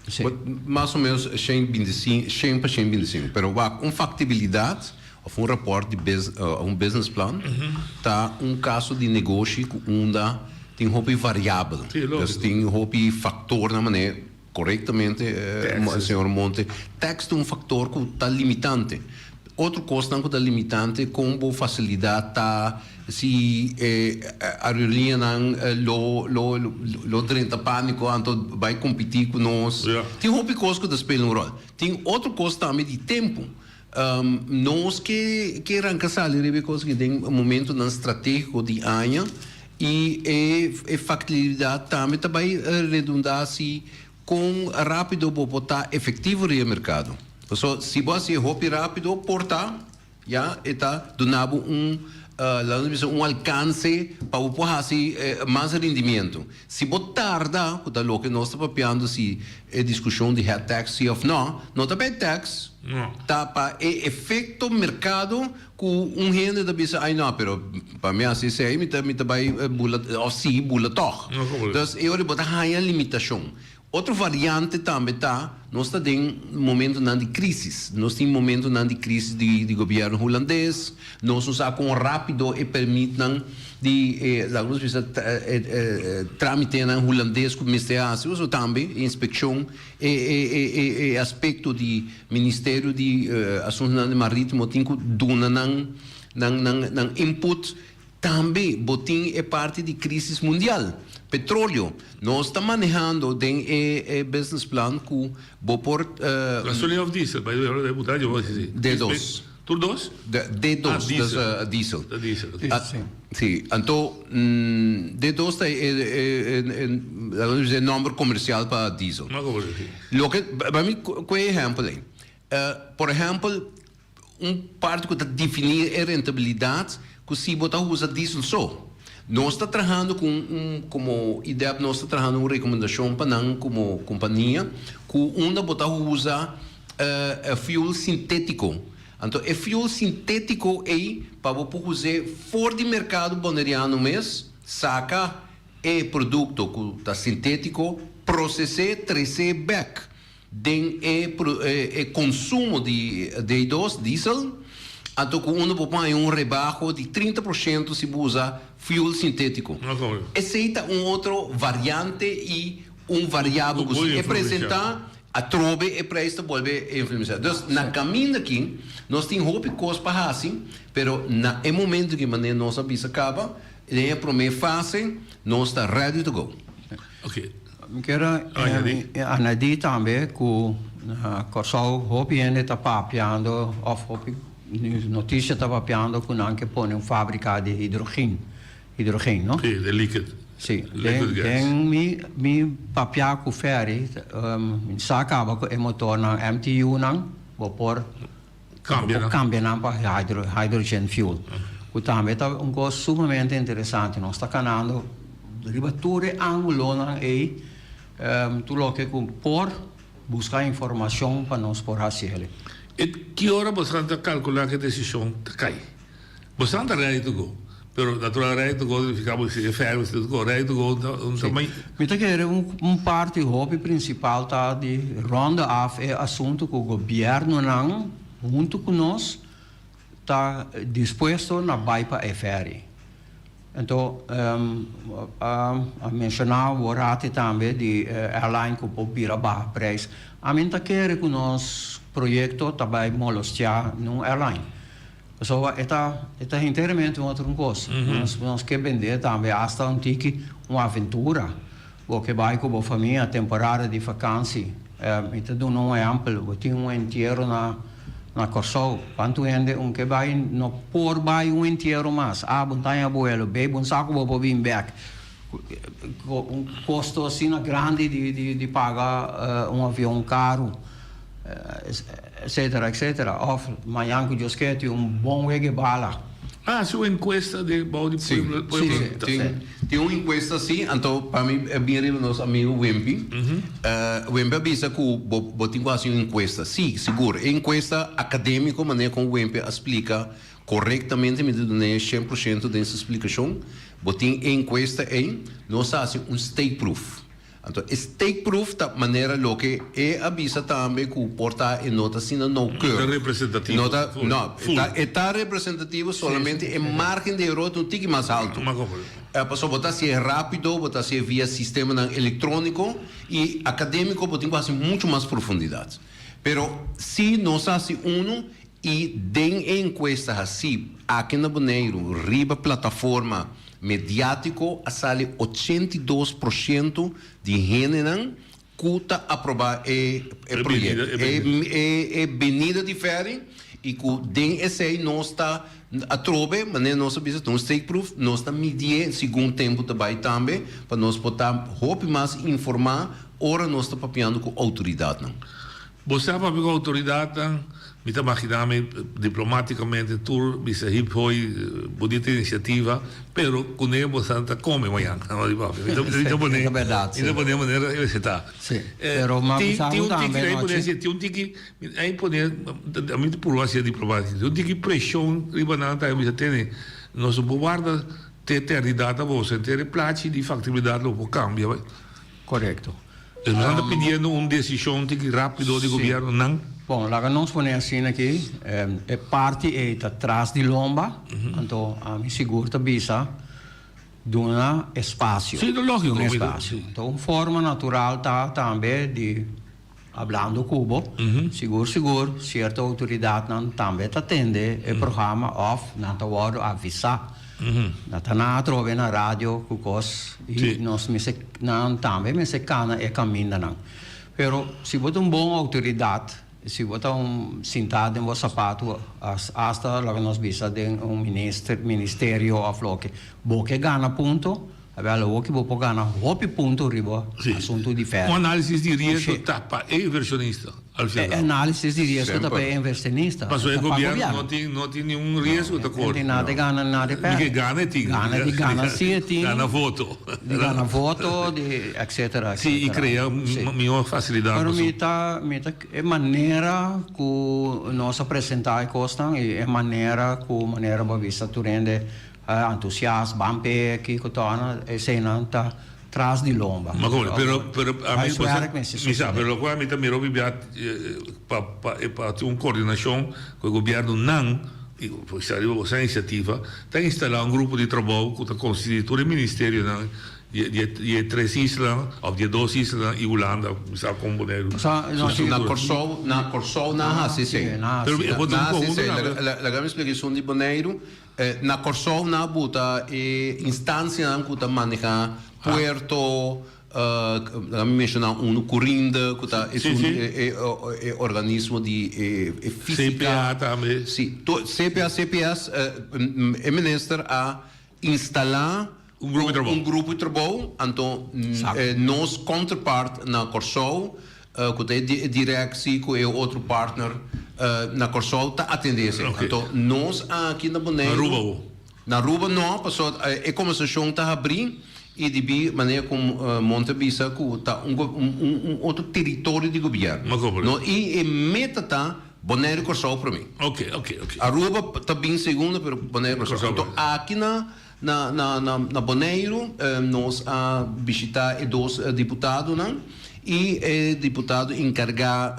Si. Mas o menos shen binti sin, shen pa shen binti sinku. Pero wak, un factibilidad of un rapport di bus, un business plan ta un caso di negoshi cu unda tin hopi variabel. Dus tin hopi factornan manera corectamente señor Monte, tax ta un factor cu ta limitante. Otro cosnan cu ta limitante con bo facilidad ta si e aerolineanan lo lo lo drenta panico anto bay competi cu nos. Tin hopi cos cu ta spela un rol. Tin otro cos tambe di tempo. Nos ke ke ranka sali riba e kos aki den momentonan strategiko di aña i e e faktibilidat tambe ta bai redundá si kon rápido bo por ta efektivo riba e merkado. Pasobra si bo hasié hopi rápido por ta ya e ta duna bo un laga nos bisa un alkanse pa bo por hasi mas rindimiento. Si bo tarda, ku ta loke nos ta papiando si e diskushon di head tax si òf nò, no ta pa e tax, ta pa e efekto merkado ku un hende ta bisa ai nò, pero pa mi hasi esei mi ta mi ta bai bula òf sigui bula tòg. Dus e ora bo ta haña limitashon. Otro variante tambe ta, nos ta den momentonan di crisis. Nos tin momentonan di crisis di di gobierno Hulandes, nos no sa con rapido e permitnan di e laga nos bisa e tramitenan Hulandes cu mester haci, pasobra tambe e inspeccion e e e e aspecto di Ministerio di Asuntonan Maritimo tin cu duna nan nan nan input. Tambe bo tin e parti di crisis mundial, petroleo. Nos ta manehando den e e business plan cu bo por. Gasolina of diesel? By the way, ora ta e punta yo si. De dos. Tur dos? D dos, Ah, diesel. dus diesel. Ta diesel, oké. Ah, sí, anto D dos ta e e e laga nos bisa e nomber comercial pa diesel. No comercial, sí. Loke, pa mi cu e ehempel ey. Por ehempel, un parti cu ta defini e rentabilidad cu si bo ta usa diesel so. Nos ta trahando cu un, como IDEP nos ta trahando un recomendacion pa nan como compania cu unda bo ta usa fuel sintetico. Anto e fuel sintetico ey pa bo por us'e for di mercado Boneriano mes, saca e producto cu ta sintetico, proces'e, trece bek den e e consumo di D dos, diesel, anto cu unda bo por haña un rebaho di 30% si bo usa fuel sintetico. Esey ta un otro variante y un variabel cu si e presenta atrobe e prijs ta bolbe influencia. Dus na caminda aki nos tin hopi cos pa haci, pero na e momento ki manera nos a bisa caba, den e prome fase nos ta ready to go. Mi kier a añadí tambe ku na Kòrsou hopi hende ta papiando òf hopi notisia ta papiando ku nan ke pone un fábrika di hidrogin, hidrogen, no? Sí, de liquid. Sí, Liquid gas. den mi mi papia ku ferry mi sa kaba ku e motornan MTU-nan bo por Cambia nan. Bo cambia nan pa hydrogen fuel. Cu tambe ta un cos sumamente interesante. Nos ta canando riba tur e angulonan ey, tur loke cu por busca informacion pa nos por haci heli. E ki ora boso ta calcula cu e decision ta cay? Boso ta ready to go. Pero natural ready to go significa bo si e ferry bo si to go. Ready to go ta un ta Sí. Mi ta kere un parti hopi principal ta di ronda af e asunto cu gobiernonan hunto cu nos ta dispuesto na bay pa e ferry. Anto a menciona awor rati tambe di airline cu por bira baha prijs. Ami no ta kere cu nos proyecto ta bay molestia nun airline. Pasobra e ta e ta henteramente un otro kos. Nos nos ke bende tambe asta un tiki un aventura. Bo ke bai ku bo famia temporada di fakansi. Mi ta duna un ehèmpel, bo tin un entiero na na Kòrsou. Kuantu hende un ke bai no por bai un entiero mas. Ah, bo ta haña abuelo, bei bo sa ku bo por bin bèk. Un kosto asina grandi di di di paga un avion karu. Etcetera, etcetera. Of mañan cu Dios kier tin un bon wega bala. Ah, haci un encuesta de bou di pueblo. Sí, sí, tin un encuesta así, anto pa mi a bin riba nos amigo Wimpy. Wimpy a bisa cu bo bo tin cu haci un encuesta. Sí, sigur, e encuesta academico manera con Wimpy a splica corectamente, mi ta dun'e 100% den su splicacion. Bo tin e encuesta ey, nos a haci un steekproef. Anto e steekproef ta manera loke e a bisa tambe ku por ta e no ta asina noukeur. Ta representativo. No ta, no, Full. e ta, e ta representativo solamente e margen di eror ta un tiki mas haltu. Mas komo. Pasobra bo ta hasié rápido, bo ta hasié via sistemanan elektróniko i akadémiko bo tin ku hasi muchu mas profundidat. Pero si nos hasi unu i den e enkuesta hasí aki na Boneiru riba plataforma Mediátiko a sali 82% di hendenan ku ta aprobá e proyekto, e benida di ferry i ku den esei nos ta atrobe, manera nos a bisa ta un steekproef, nos ta midié segun tempu ta bai tambe pa nos por ta hopi mas informá ora nos ta papiando ku outoridatnan. Bo sa papia ku outoridatnan, mi ta maginá mi diplomátikamente tur bisa hip hoi bunita inisiativa, pero kuné bo sa ta kome mañan, no di papia. Mi ta mi ta pone Ta bèrdat, mi ta pone manera e mester ta. Sí, pero ma Tin bisa tin bo un tiki tambe ahí pone nochi. así, tin un tiki ahí pone ami ta purba hasi diplomático, tin un tiki preshon riba nan ta bisa tene nos no por warda te eternidat aboso, henter e plachi di faktibilidat lo por kambia bai. Korekto. Dus boso ta pidiendo un desishon tiki rápido di gobierno nan? Bon, laga nos pone asina aki, e parti ei ta tras di lomba, anto ami sigur ta bisa duna espasio. Sí, ta lógiko. Duna espasio. Anto un forma natural ta tambe di hablando ku bo, sigur sigur sierto outoridatnan tambe ta tende e programa òf nan ta wòrdu avisá. Na ta nan atrobe na radio ku kos i nos mester nan tambe mester kana e kamindanan. Pero si bo ta un bon outoridat. Si bo ta un sintá den bo sapatu, asta loke nos bisa den un minister, ministerio òf loke, bo ke gana punto, awel awoki bo por gana hopi punto riba asuntu di fèri. Un análisis di riesgo ta pa e invershonista, al fin al E kabo. análisis di riesgo ta pa e invershonista, Pasobra ta e pa gobièrnu gobièrnu. no tin, no tin niun riesgo ta kore. No tin nada di gana, nada di Di pèrdè. ke gana e tin. Gana di gana si e tin. Gana voto. Di gana voto, di etcetera, etcetera. Sí, i krea mihó fasilidat Pero pa su. mi ta, mi ta, e manera ku nos a presentá e kosnan i e manera ku manera bo a bisa tur hende antusias, ban p'e, kiko tòna, eseinan ta tras di lomba. Ma komo, pero, pero a mi, Huiswerk mester mi sa, sosodé. pero lokual mi ta mira hopi bia pa, pa, pa tin un koordinashon ku e gobièrnunan, i sa riba boso inisiativa, ta instalá un grupo di trabou ku ta konsistí di tur e ministerionan di e di e tres islanan òf di e dos islanan i Hulanda, mi sa kon Boneiru su Na struktura. Kòrsou, na Kòrsou nan a hasi esei. Pero e por ta Nan un a hasi konhunto esei. tambe. Laga mi splika esun di Boneiru. Na Kòrsou nan a buta e instansianan ku ta manehá puerto, Laga mi menshoná unu, Curinde, ku ta esun e organismo di e físika. CPA tambe. Si, tur CPA, CPS, e minister a instalá Un grupo di trabou. un grupo di trabou, anto nos counterpart na Kòrsou, ku ta e direksi ku e otro partner na Kòrsou ta atendé esei. Anto nos aki na Boneiru. Na Aruba bo. Na Aruba no, pasobra e kombersashon ta habrí i debí manera ku Monte a bisa ku ta un un otro teritorio di gobièrnu. No, i e meta ta Boneiru Kòrsou promé. Aruba ta bin segundo pero Boneiru Kòrsou. Anto aki na na na na Boneiru nos a bishitá e dos diputadonan i e diputado enkargá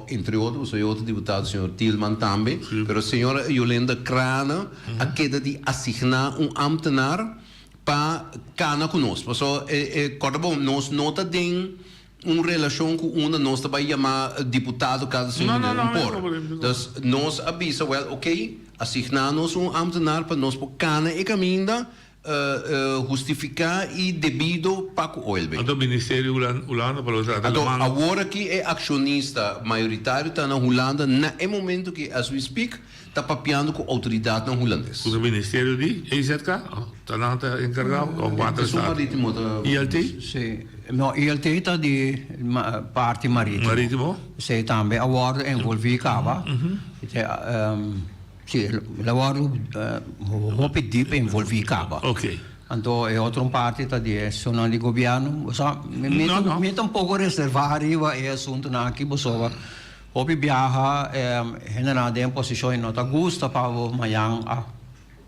entre otro pasobra e otro diputado señor Thielman tambe pero señora Yolenda Craane a keda di asigná un ámtenar pa kana ku nos. Pasobra e kòrda bon, nos no ta den un relashon ku unda nos ta bai yama diputado kada señor No, no, un no, por. no, Dus nos a bisa, wèl, oké, asigná nos un ámtenar pa nos por kana e kaminda hustifiká i debido pa ku OLB. Anto Ministerio Hulanda pa lo trata Anto laman. awor aki e akshonista mayoritario ta na Hulanda na e momento ki as we speak ta papiando ku outoridatnan hulandes. Ku ta Ministerio di EZK ta nan ta enkargá òf Waterstaat? Maritimo ta. ILT? Si, no ILT ta di parti maritimo. Maritimo? Esei tambe a wòrdu envolví kaba. Si, el a wòrdu hopi dip envolví kaba. Ok. Anto e otro un parti ta di esunnan di gobièrnu. Bo sa, mi mi ta un poko reservá riba e asuntunan aki pasobra hopi biaha hendenan den posishon i no ta gusta pa bo mañan a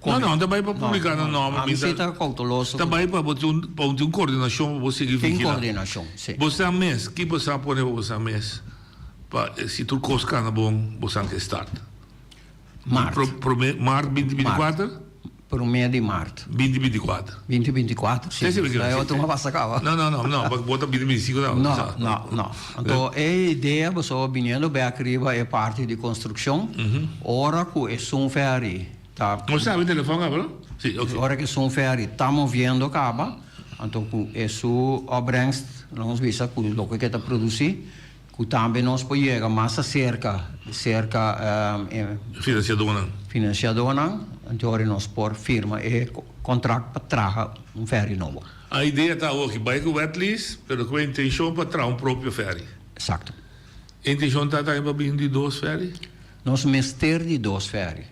No, no, ta bai pa publiká nan nòmber. Ami si ta kouteloso. Ta bai pa bo tin un pa bo tin un koordinashon pa bo sigui Tin vigilá. koordinashon, si. Bo sa mes, ki bo sa pone pa bo sa mes pa si tur kos kana bon bo sa ke start? Mart. Prome, mart 2024? Prome di mart. 2024. 2024, si. Sí, sí, E otro a pasa caba. No, no, no, no, bo ta 2025 no. No, no, no. Anto e idea boso biniendo bek riba e parti di construccion, ora cu esun ferry ta. Bo sabi telefon caba no? Si, ok. Ora cu esun ferry ta moviendo caba, anto cu esu opbrengst, nos bisa cu loke ke ta produci, Ku tambe nos por yega mas aserka serka e Finansiadónan. finansiadónan, anto ora nos por firma e kontrakt pa traha un fèri nobo. A idea ta awor ki bai ku wetlease, pero ku e intenshon pa traha un propio fèri. Eksakto. E intenshon ta tambe pa bin di dos fèri? Nos mester di dos fèri.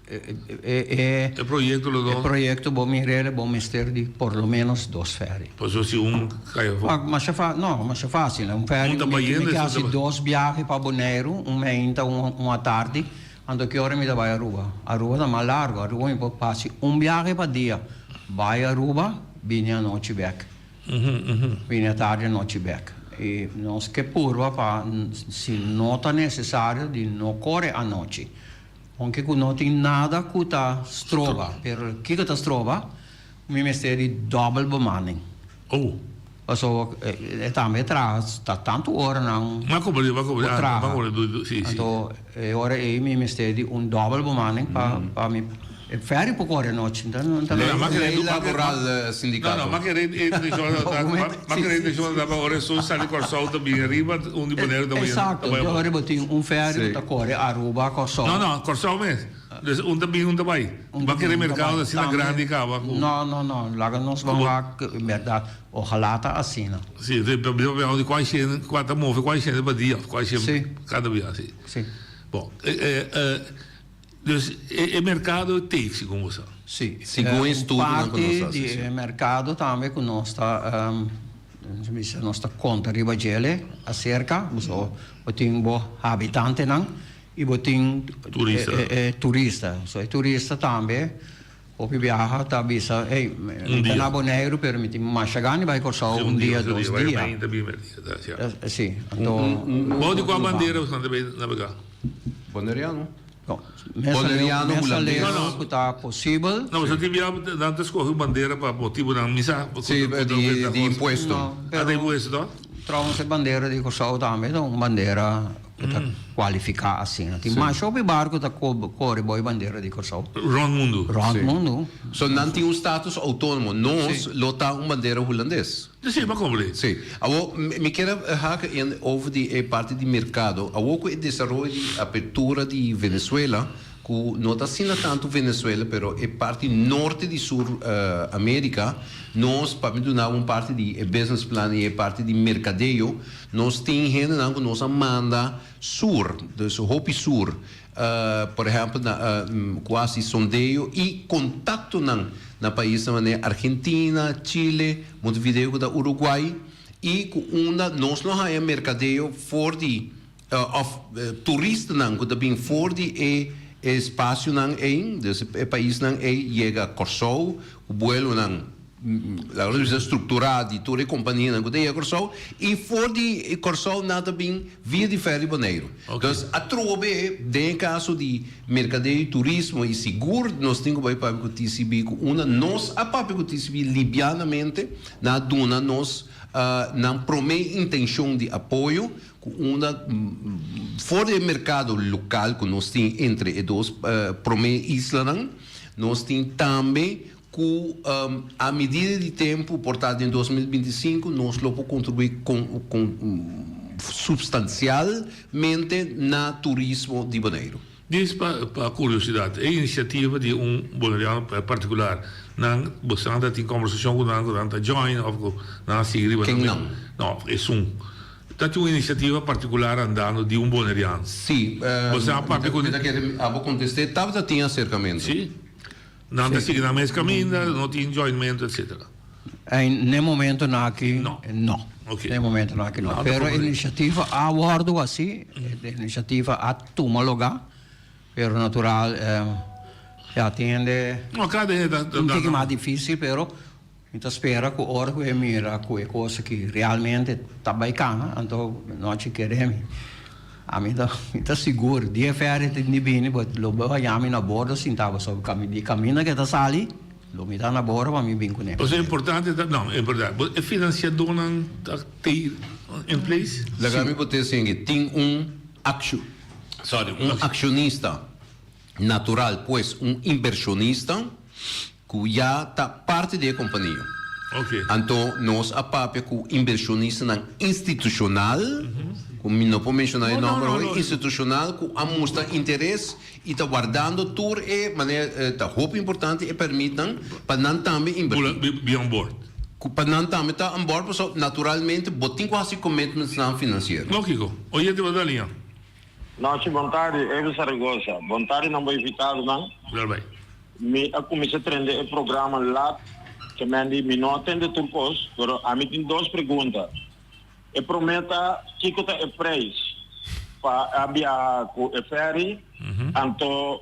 E E proyecto lo E proyecto bo mirele bo mester di por lo menos dos ferry. Pasobra si un cay afo. Ma masha fa no masha facil un ferry Un ta mi bayendo mi esun ke hasi ta dos biahe pa Boneiru un meinta un un atardi anto ki ora mi ta bay Aruba Aruba ta mas largo Aruba mi por hasi un biahe pa dia bay Aruba bini anochi bek bini atardi anochi bek y nos ke purba pa si no ta necesario di no core anochi. Aunke ku no tin nada ku ta stroba, pero kiko ta stroba? Mi mester di dòbel bemanning. Oh. Pasobra e tambe traha ta tantu oranan M'a komprendé, m'a komprendé. ku traha. M'a komprendé, si, si. Anto e ora ei mi mester di un dòbel bemanning pa pa mi. E ferry por kore anochi. Lei laboral sindikato. No, no, ma kere e intenshon ma kere e intenshon ta ora esun sali Kòrsou ta bini ariba un di Boneiru ta Exacto, ora bo tin un ferry ku ta kore Aruba, Kòrsou. No, no, Kòrsou mes. Dus un ta bini un ta bai. Bo a kere merkado asina grandi kaba ku. No, no, no, laga nos ban wak en bèrdat. Ojalá ta asina. Si, di kua shen, kua ta move kua shen pa dia, kua shen kada bia, si. Si. Bon, dus e merkado t'ei segun bo sa? Si. Segun e estudionan ku nos Un hasi, parti si. di e merkado tambe ku nos ta, bisa nos ta konta riba djele aserka, bo tin bo habitantenan i bo tin Turista. e turista. So e turista tambe hopi biaha ta bisa, hey, mi ta na Boneiru pero mi tin masha gana di bai Kòrsou un dia, dos dia. Si, anto. Bou di kua bandera boso ta bai nabegá? Boneriano. No, Boneriano, hulandes. Mesa leu ku ta posibel. No, boso tin biaha nan ta skohe un bandera pa motibunan mi sa. Si, di impuesto. Ah, di impuesto to? Trouwens e bandera di Kòrsou tambe ta un bandera ku ta kualifiká asina. Tin masha hopi barku ta kore bou e bandera di Kòrsou. Rònt mundu. Rònt mundu. So nan tin un status outónomo. Nos lo ta un bandera hulandes. Sí, pa komprendé. Sí. Awor, mi kier a haka in over di e parti di merkado. Awor ku e desaroyo di apertura di Venezuela, ku no ta asina tantu Venezuela, pero e parti norte di Sur Amerika, nos, pa mi duna un parti di e business plan i e parti di merkadeo, nos tin hendenan ku nos a manda sur, dus hopi sur, por ehèmpel na ku hasi sondeo i kontaktonan na paisnan manera Argentina, Chile, Montevideo ku ta Uruguay i ku unda nos lo haña merkadeo for di òf turistanan ku ta bin for di e espasionan ei, dus e paisnan ei yega Kòrsou ku buelonan Laga nos bisa strukturá di tur e kompanianan ku ta yega Kòrsou i for di Kòrsou nan ta bin via di fèri Boneiru. Dus atrobe den e kaso di merkadeo i turismo i sigur nos tin ku bai papia ku TCB ku unda nos a papia ku TCB libianamente nan a duna nos nan promé intenshon di apoyo ku unda for di e merkado lokal ku nos tin entre e dos promé islanan nos tin tambe Ku a medida di tempu, por ta den 2025, nos lo por kontribuí supstansialmente na turismo di Boneiru. Dis pa pa kuriosidat, e inisiativa di un boneriano partikular, nan bosan ta tin kombersashon ku nan ku nan ta join òf ku nan a sigui riba nan? Ken nan? No, esun. Ta tin un inisiativa partikular andando di un boneriano. Sí, Bosan a papia ku. Mi ta kere abo kontest'é, tabata tin aserkamentu. Sí. Nan ta sigui nan mes kaminda, no tin joinmentu etcetera. N'e momentonan aki no. N'e momentonan aki no. Pero e inisiativa a wòrdu hasi, e inisiativa a tuma lugá, pero natural ya tin hende un tiki mas difísil, pero Mi ta spera ku ora ku e mira ku e kos aki realmente ta bai kana, anto nochi kere mi. Ami ta mi ta sigur di e ferry tin di bini but lo bo haña mi na bordo sinta pasobra kami di kaminda ke ta sali lo mi ta na bordo pa mi bin kuné. Pasobra importante ta no e berdad bo e finansiadónan ta tei in place? Laga mi bo te singui tin un aksho sorry un akshonista natural pues un invershonista. Ku ya ta parti di e kompania. Anto nos a papia ku inbershonistanan institushonal, ku mi no por menshoná e nòmber hoy, institushonal ku a mustra interes i ta wardando tur e manera ta hopi importante e pèrmitnan pa nan tambe inbertí. Be on board. Ku pa nan tambe ta on board pasobra naturalmente bo tin ku hasi commitmentsnan finansiero. Lógiko. Oyente bo ta liña. Nochi bon tardi Evi Zaragoza. Bon tardi nan bo invitadonan. Wel bai. Mi a cuminsa trende e programa laat ke men di mi no a tende tur cos pero ami tin dos pregunta. E prome ta kico ta e prijs pa a biaha cu e ferry anto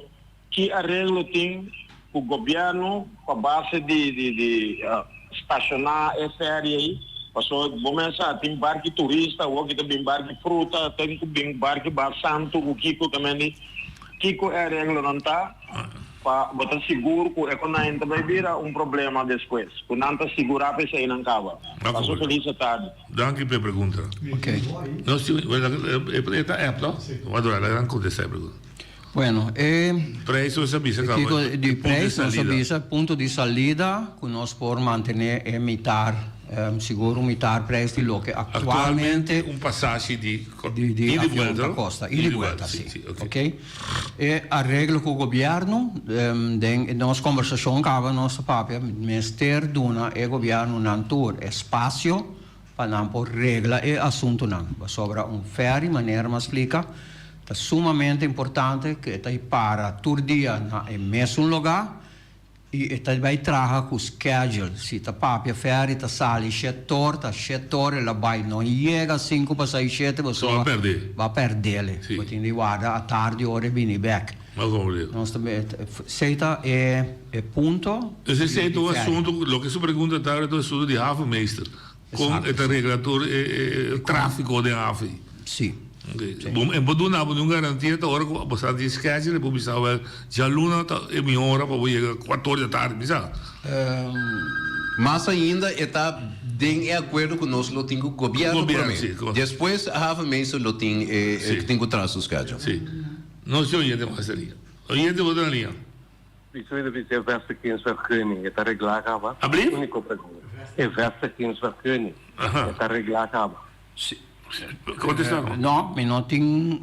ki areglo tin cu gobierno pa base di di di staciona e ferry ey paso bo mes sa tin barki turista awor ki ta bin barki fruta tin cu bin barki ba santo cu kico ke men di Kiko e areglonan ta pa bo ta sigur ku e konijn ta bai bira un problema despues? Ku nan ta sigurá pa eseinan kaba? Paso felis atardi. Danki pa e pregunta. Nos tin, e ta app no? Wak dura, laga nan kontestá e pregunta. Bueno, e Prijs nos a bisa kaba. Kiko di punto di prijs nos a salida. bisa punto di salida ku nos por mantené e mitar, sigur un mitar prijs di loke Actualmente aktualmente un pasashi di di di ida y avion vuelta, ta no? kosta. Ida Ida y y vuelta, vuelta, si, si. si, ok. Ok. E areglo ku gobièrnu, den nos kombersashon kaba nos ta papia mester duna e gobièrnunan tur espasio pa nan por regla e asuntunan. Pasobra un ferry, manera mi a splika, ta sumamente importante ku e ta para tur dia na e mesun lugá i e ta bai traha ku schedule. Si ta papia ferry ta sali shet'or, ta shet'or el a bai. No yega sinku pasá i shete pasobra bo a pèrdele. Bo tin di warda atardi ora e bini bèk. Nos ta esei ta e punto. Dus esei ta un asuntu, loke su pregunta ta, ta un asuntu di havenmeester. Kon e ta regla tur e tráfiko den haven ei? Sí. Bo e por duna bo niun garantia ta ora ku bo sa tin schedule e por bisa wèl djaluna ta e mihó ora pa bo yega kuator di atardi mi sa. Mas ainda e ta den e akuerdo ku nos lo tin ku gobièrnu promé. Despues havenmeester lo tin e tin ku traha su schedule. Sí. Nos tin oyente mas na liña. Oyente bo ta na liña. Piso di bisa e vestigingsvergunning e ta reglá kaba? Ablief? Úniko pregunta. E vestigingsvergunning e ta reglá kaba? Si. Kontestá no. No, mi no tin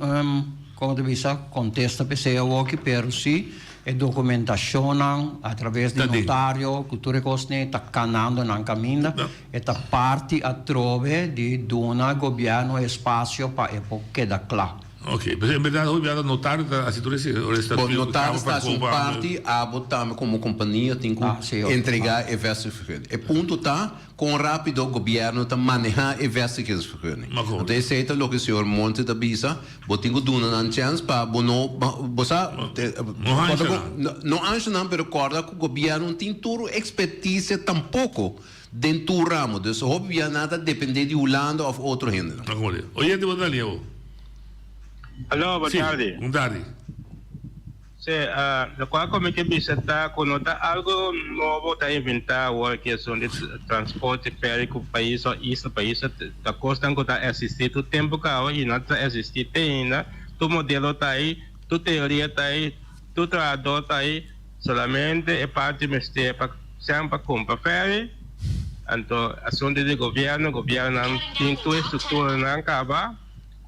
komo ta bisa kontesta p'esei awoki, pero si e dokumentashonnan a traves di notario ku tur e kosnan ta kanando nan kaminda, e ta parti atrobe di duna gobièrnu espasio pa e por keda kla. Ok, pues en berdad hopi bia notario ta haci tur ese ora esta Bo notario ta haci un parti, abo tambe como compania tin cu entrega e vestigingsvergunning. E punto ta con rapido gobierno ta maneha e vestigingsvergunning. Anto esey ta loke señor Monte ta bisa, bo tin cu duna nan chens pa bo no, bo sa, no ansha nan, pero corda cu gobierno no tin tur experticia tampoco den tur ramo. Dus hopi bia nan ta depende di Hulanda of otro hendenan. Oyente bo ta na liña bo. Aló, bon Sí, tardi. bon tardi. Sí, lokual ku mi ke bisa ta ku no ta algu nobo ta inventá awor ki esun di transporte ferry ku pais òf isla pa isla, ta kosnan ku ta eksistí tur tempu kaba i nan ta eksistí te ainda, tur modelo ta ei, tur teoria ta ei, tur trahadó ta ei, solamente e parti mester pa sean pa kumpra ferry, anto asuntu di gobièrnu, gobièrnunan tin tur e strukturanan kaba.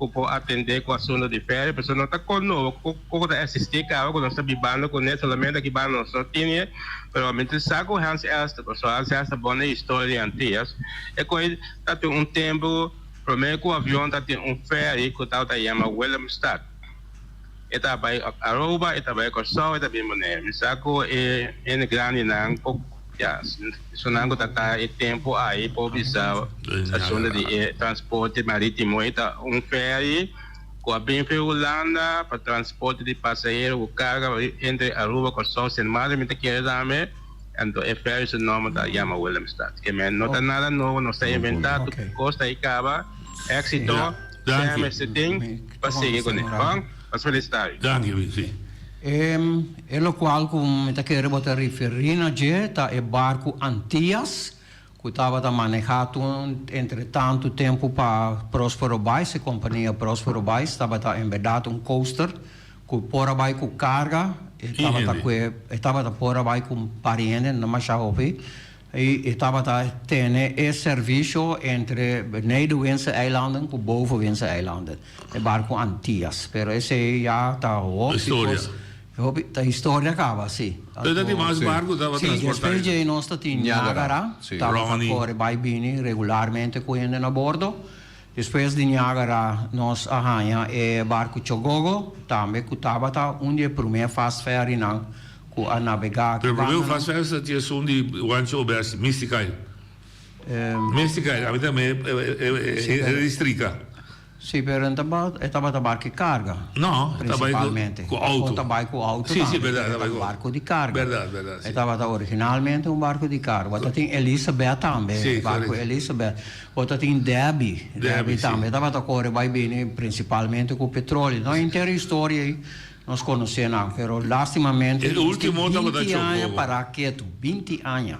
Ku por atendé ku asuntu di feria, pasobra no ta kon nobo ku ku ta eksistí kaba ku nos ta bibando kuné, solamente aki banda nos no tine, pero mi ta sa ku Hans Elster, pasobra Hans Elster bon na historia di Antias, e koe ta tin un tempu promé ku avion ta tin un ferry ku tabata yama Willemstad, e ta bai Aruba, e ta bai Kòrsou, e ta bin Bonaire, mi sa ku e hende grandinan por. Ya, esunnan ku ta ta e tempu ai por bisa asuntu di e transporte maritimo. E ta un ferry ku a bin for Hulanda pa transporte di pasahero ku karga entre Aruba, Kòrsou, Sint Maarten. Mi ta kere tambe. Anto e ferry su nòmber ta yama Willemstad. Ke men no ta nada nobo, nos ta inventá tur kos ta ei kaba. Éksito, Sam mester tin pa sigui kuné. Bon, nos felisitá yu. Danki, si. E lokual ku mi ta kere bo ta referí na dje ta e barku Antias ku tabata manehá tun entre tantu tempu pa Prospero Bais, e kompania Prospero Bais tabata en bèrdat un coaster ku por a bai ku karga, e tabata ku e tabata por a bai ku un par di hende, no masha hopi, i e tabata tene e servisio entre Nederwindse Eilanden ku Bovenwindse Eilanden. E barco Antias, pero esey ya ta hopi Historia. cos, hopi, ta historia caba, si. Pero ta tin mas barco tabata Si, transporta despues ahí. djey nos ta tin Niagara, Niagara, si. tabata Ronnie. core bay bini regularmente cu hende na bordo. Despues di Niagara nos a haña e barco Chogogo, tambe cu tabata un di e prome fast ferrynan cu a nabega aki Pero prome bandanan. fast ferry sa tin esun di Juancho Obersi, Mystic Isle. Mystic Isle, ami tambe e distrika. Sí, pero e tabata barco di carga. No, e tabata Principalmente. cu auto. O tabata cu auto Sí, sí, tambe, berdad, pero tabata cu barco di carga. Berdad, berdad, sí. E tabata originalmente un barco di carga. Bo ta tin Elizabeth tambe, Sí, barco correcto. Elizabeth. Bo ta tin Debbie, Debbie, Debbie sí. tambe tabata core bay bini principalmente cu petroleo. No, henter e historia ey nos conoce nan, pero lastimamente E nos tin ultimo tabata binti aña Chocobo. para ketu, binti aña.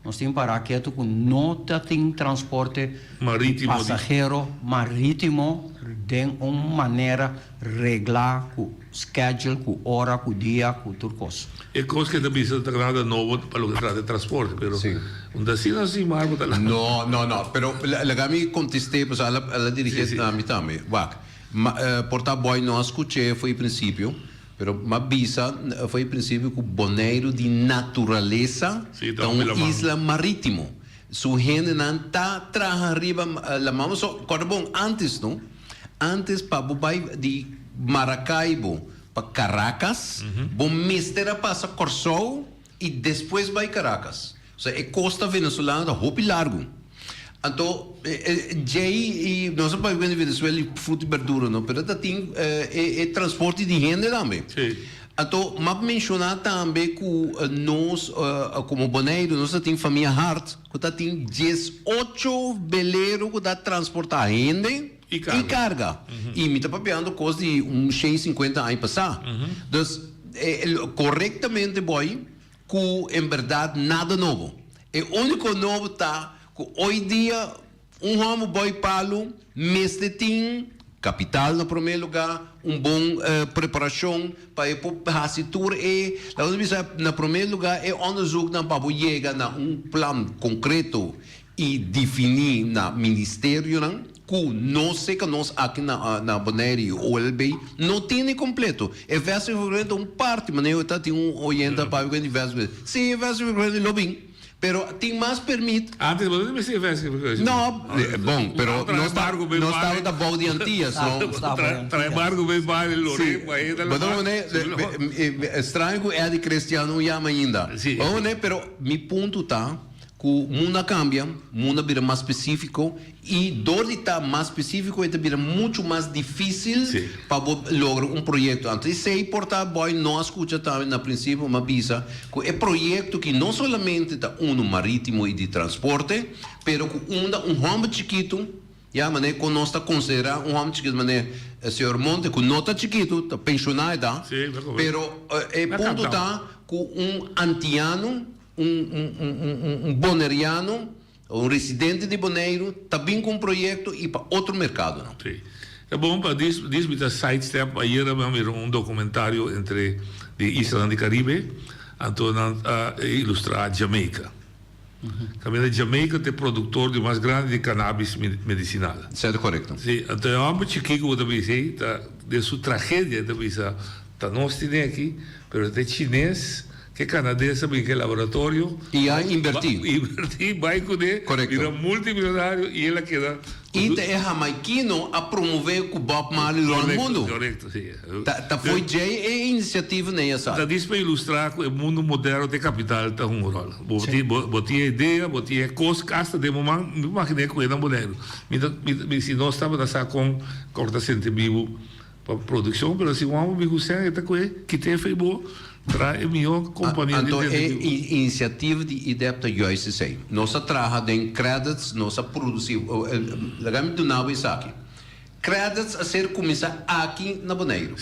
Nos tin para ketu ku no ta tin transporte Marítimo di. pasahero marítimo den un manera reglá ku schedule, ku ora, ku dia, ku tur kos. E kos ke ta bisa ta nada nobo pa loke trata transporte, pero un ta asina si mar bo ta lanta. No, no, no, pero laga mi kontest'é pasobra el a dirigé na mi tambe. Wak, por ta boy no a skuch'é for e prinsipio, pero m'a bisa for e prinsipio ku Boneiru di naturalesa ta un isla marítimo. Su hendenan ta traha riba laman. So, kòrda bon, ántes no, ántes pa bo bai di Maracaibo pa Caracas, bo mester a pasa Kòrsou i despues bai Caracas. Osea, e kosta venezolano ta hopi largu. Anto, djei i nos a bai wende Venezuela i fruta i berdura no, pero ta tin e transporte di hende tambe. Anto, m'a menshoná tambe ku nos komo Boneiru nos ta tin famia Hart ku ta tin diesocho belero ku ta transportá hende i karga. I mi ta papiando kos di un shen sinkuenta aña pasá. Dus, korektamente boy ku en bèrdat nada nobo. E úniko nobo ta ku oy dia Un hòmber bòi palu mester tin kapital na promé lugá, un bon preparashon pa e por hasi tur e, laga nos bisa na promé lugá e ònderzoeknan pa bo yega na un plan konkreto i definí na ministerionan ku nos seka nos aki na na Bonaire i OLB no tene kompleto. E vèstigvergunning ta un parti, manera ta tin un oyente a papia ku e di vèstigvergunning. Si e vèstigvergunning lo bin. Pero tin mas permit. Antes bo no mester investi porque. No, bon, pero nos ta nos tabata bou di Antillas, no? Trae barco bay bay lore bay ta Bo ta pone straño cu Eddie Christian no yama ainda. Bo pone pero mi punto ta cu mundo a cambia, mundo a bira mas specifico Y dor di ta mas specifico e ta bira mucho mas dificil pa bo logra un proyecto. Anto esey por ta boy no a scucha tambe na principio mi a bisa cu e proyecto ki no solamente ta uno maritimo y di transporte pero cu unda un homber chikito ya manera cu nos ta considera un homber chikito manera señor Monte cu no ta chikito ta pensiona edad pero e punto ta cu un antiano un un boneriano Un residente di Boneiru ta bin ku un proyekto i pa otro merkadonan. Sí. Ta bon pa dis dis mi ta sidestep ayera mi a mira un documentario entre di islanan di Caribe anto nan a ilustra Jamaica. Caminda Jamaica ta e productor di mas grandi di cannabis medicinal. Cierto corecto. Sí, anto e homber chiki cu bo ta bisa ey ta den su tragedia e ta bisa ta nos tine aki pero ta e chines Ke Canades a bin ke laboratorio. Y a inverti. Inverti, bay cune. Correcto. Bira multimillonario y el a keda. Y ta e Hamaikino a promove cu Bob Marley rond mundo. Correcto, si. Ta fo'i djey e iniciativa n'ey a sali. Ta dis pa ilustra cu e mundo moderno te capital ta hunga rol. Bo tin, bo tin e idea, bo tin e cos, hasta den bo man, mi imagine cu e na Boneiru. Mi ta, mi, si nos tabata sa con corta sente bibu. Pa produccion, pero si un amo bin cu cen e ta cue kite fe bo traha e miho compania di Anto e iniciativa di IDEP ta juist esey. Nos a traha den credits, nos a produci, laga mi duna bo esaki. Credits a ser cuminsa aki na Boneiru.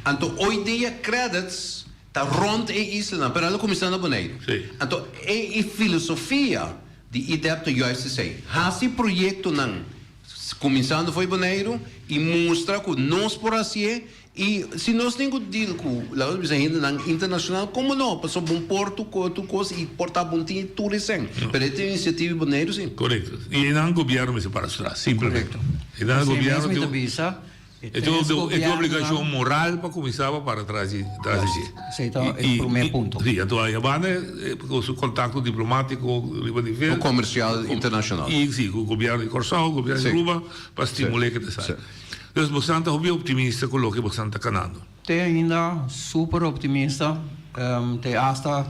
Anto hoy dia credits ta rond e islanan, pero el a cuminsa na Boneiru. Anto e filosofia di IDEP ta juist esey. Haci proyectonan Kuminsando fo'i Boneiru i mustra ku nos por hasié i si nos tin ku deal ku laga nos bisa hendenan internashonal komo no pasobra bon por tur tur kos i por ta bon tin tur esei pero e tin inisiativa di Boneiru si. Korekto i einan gobièrnu mester para su tras simplemente einan gobièrnu tin E tin un obligashon moral pa kuminsá pa para tras di tras di dje. Esei ta e promé punto. Sí, anto a banda ku su kontakto diplomátiko riba nivel. Ku komersial internashonal. I sí, ku gobièrnu di Kòrsou, gobièrnu di Aruba, pa stimul'é ke ta sali. Dus bosan ta hopi optimista ku loke bosan ta kanando. Te ainda super optimista. Te asta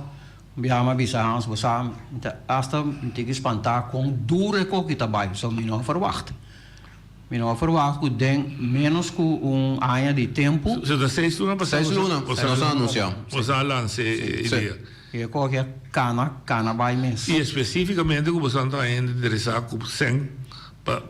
un biaha mi a bisa Hans, bo sa, mi ta asta mi tin ki spantá kon duru e koki ta bai, pasobra mi no a ferwagt. Mi no a ferwagt ku den ménos ku un aña di tempu. So ta seis luna pasá Seis luna, nos a anunsiá. Boso a lansa e idea. I e koki a kana, kana bai mes. I espesífikamente ku boso ta hende interesá ku sèn pa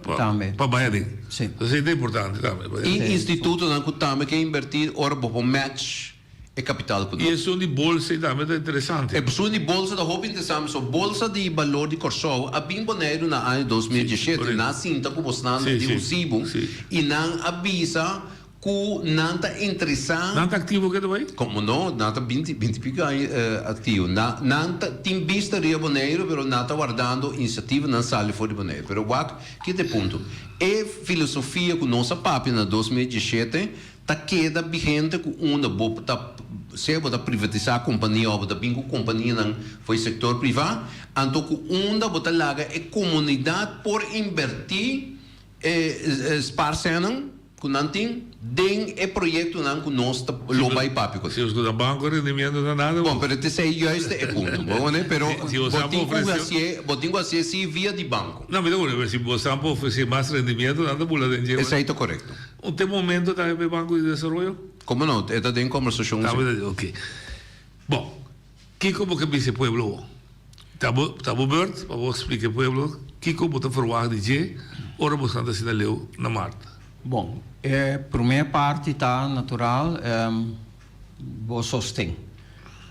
pa bai aden. Sí. Esei ta importante tambe. I institutonan ku tambe ke inbertí ora bo por match. E kapital ku I esun di bolsa ei tambe ta interesante. Esun di bolsa ta hopi interesante pasobra Bolsa di Balor di Kòrsou a bin Boneiru na aña 2017. Nan a sinta ku bosnan di Usibu i nan a bisa ku nan ta interesá. Nan ta aktivo ke ta bai? Komo no, nan ta binti binti piko aña aktivo. Nan nan ta tin bista riba Boneiru pero nan ta wardando inisiativanan sali for di Boneiru. Pero wak ki ta e punto. E filosofia ku nos a papia na 2017 Ta keda vigente ku unda bo ta sea bo ta privatisá kompania òf bo ta bin ku kompanianan for e sektor privá, anto ku unda bo ta laga e komunidat por inbertí e sparsènan ku nan tin den e proyektonan ku nos ta lo bai papia ku nan. Si bo skuta banko rendimiento ta nada bo. Bon, pero esei juist e punto, bo wende? Pero bo tin ku hasié, bo tin ku hasié si via di banko. No, mi ta wende, pero si bo sa por ofresé mas rendimiento nan ta bula den dje. Esei ta korekto. Un te momento ta e Banco di Desaroyo? Como no? E ta den conversacion si. Ok. Bon, kico bo ke bisa e pueblo awor? Ta bo, ta bo beurt pa bo splica e pueblo kico bo ta verwagt di dje ora bo santa asina leu na maart. Bon, e prome parti ta natural bo sosten.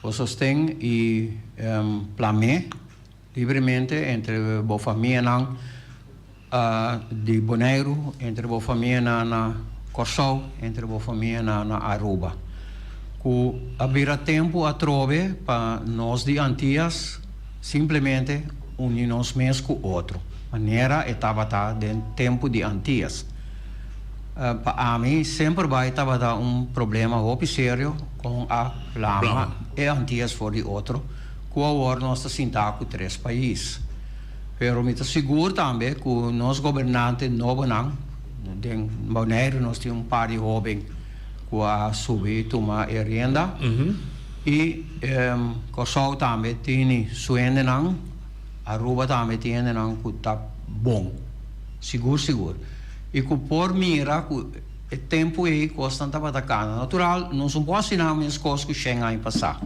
Bo sosten y plam'é libremente entre bo famianan. Di Boneiru, entre bo famianan na Kòrsou, entre bo famianan na Aruba. Ku a bira tempu atrobe pa nos di Antias simplemente uni nos mes ku otro, manera e tabata den tempu di Antias. Pa ami semper bai tabata un problema hopi serio kon a plama e Antias for di otro, ku awor nos ta sinta ku tres pais. Pero mi ta sigur tambe ku nos gobernante nobonan, den Boneiru nos tin un par di hoben ku a subi tuma e rienda i Kòrsou tambe tini su hendenan, Aruba tambe tin hendenan ku ta bon, sigur sigur. I ku por mira ku e tempu ei kosnan tabata kana. Natural nos no por asina meskos ku shen aña pasá.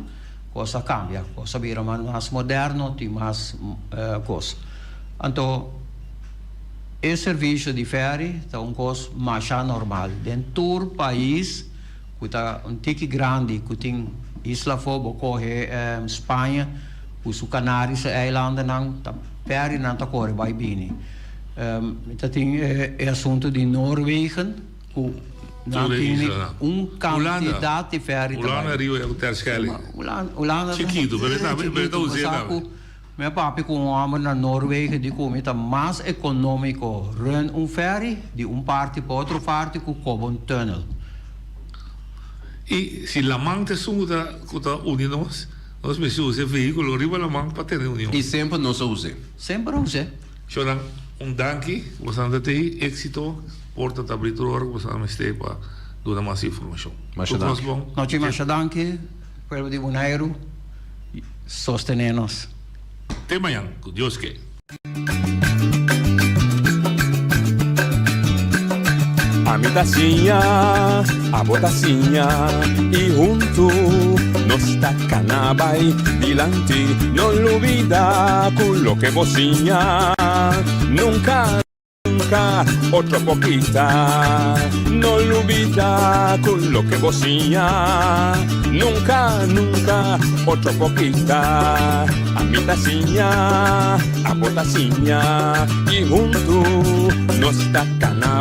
Kos a kambia, kos a bira mas moderno, tin mas kos. Anto e servisio di fèri ta un kos masha normal den tur pais ku ta un tiki grandi ku tin isla afó. Bo kohe Spaña ku su Kanarische eilandennan, ta fèrinan ta kore bai bini. Mi ta tin e asuntu di Noorwegen. Ku nan tene un kantidat di fèri ta bai. Hulanda riba ya ku Terschelling. Hulanda Chikitu, pero e tambe, pero e ta us'é tambe. Mi a papia ku un hòmber na Noorwegen di ku mi ta mas ekonómiko run un fèri di un parti pa otro parti ku koba un tùnel. I si laman ta esun ku ta ku ta uni nos, nos mester usa e vehíkulo riba laman pa tene union. I semper nos a us'é. Semper a us'é. Shownan, un danki ku boso nan ta tei. Éksito. Porta ta abrí tur ora ku boso nan mester pa duna mas informashon. Masha Tur kos danki. bon. Nochi masha danki pueblo di Boneiru sostené nos. Te mañan ku Dios ke. Ami ta siña, abo ta siña y huntu nos ta cana bay dilanti. No lubida cu loke bo siña nunca. Nunca otro por kita. No lubida cu loke bo siña. Nunca, nunca otro por kita. Ami ta siña, abo ta siña y huntu nos ta cana.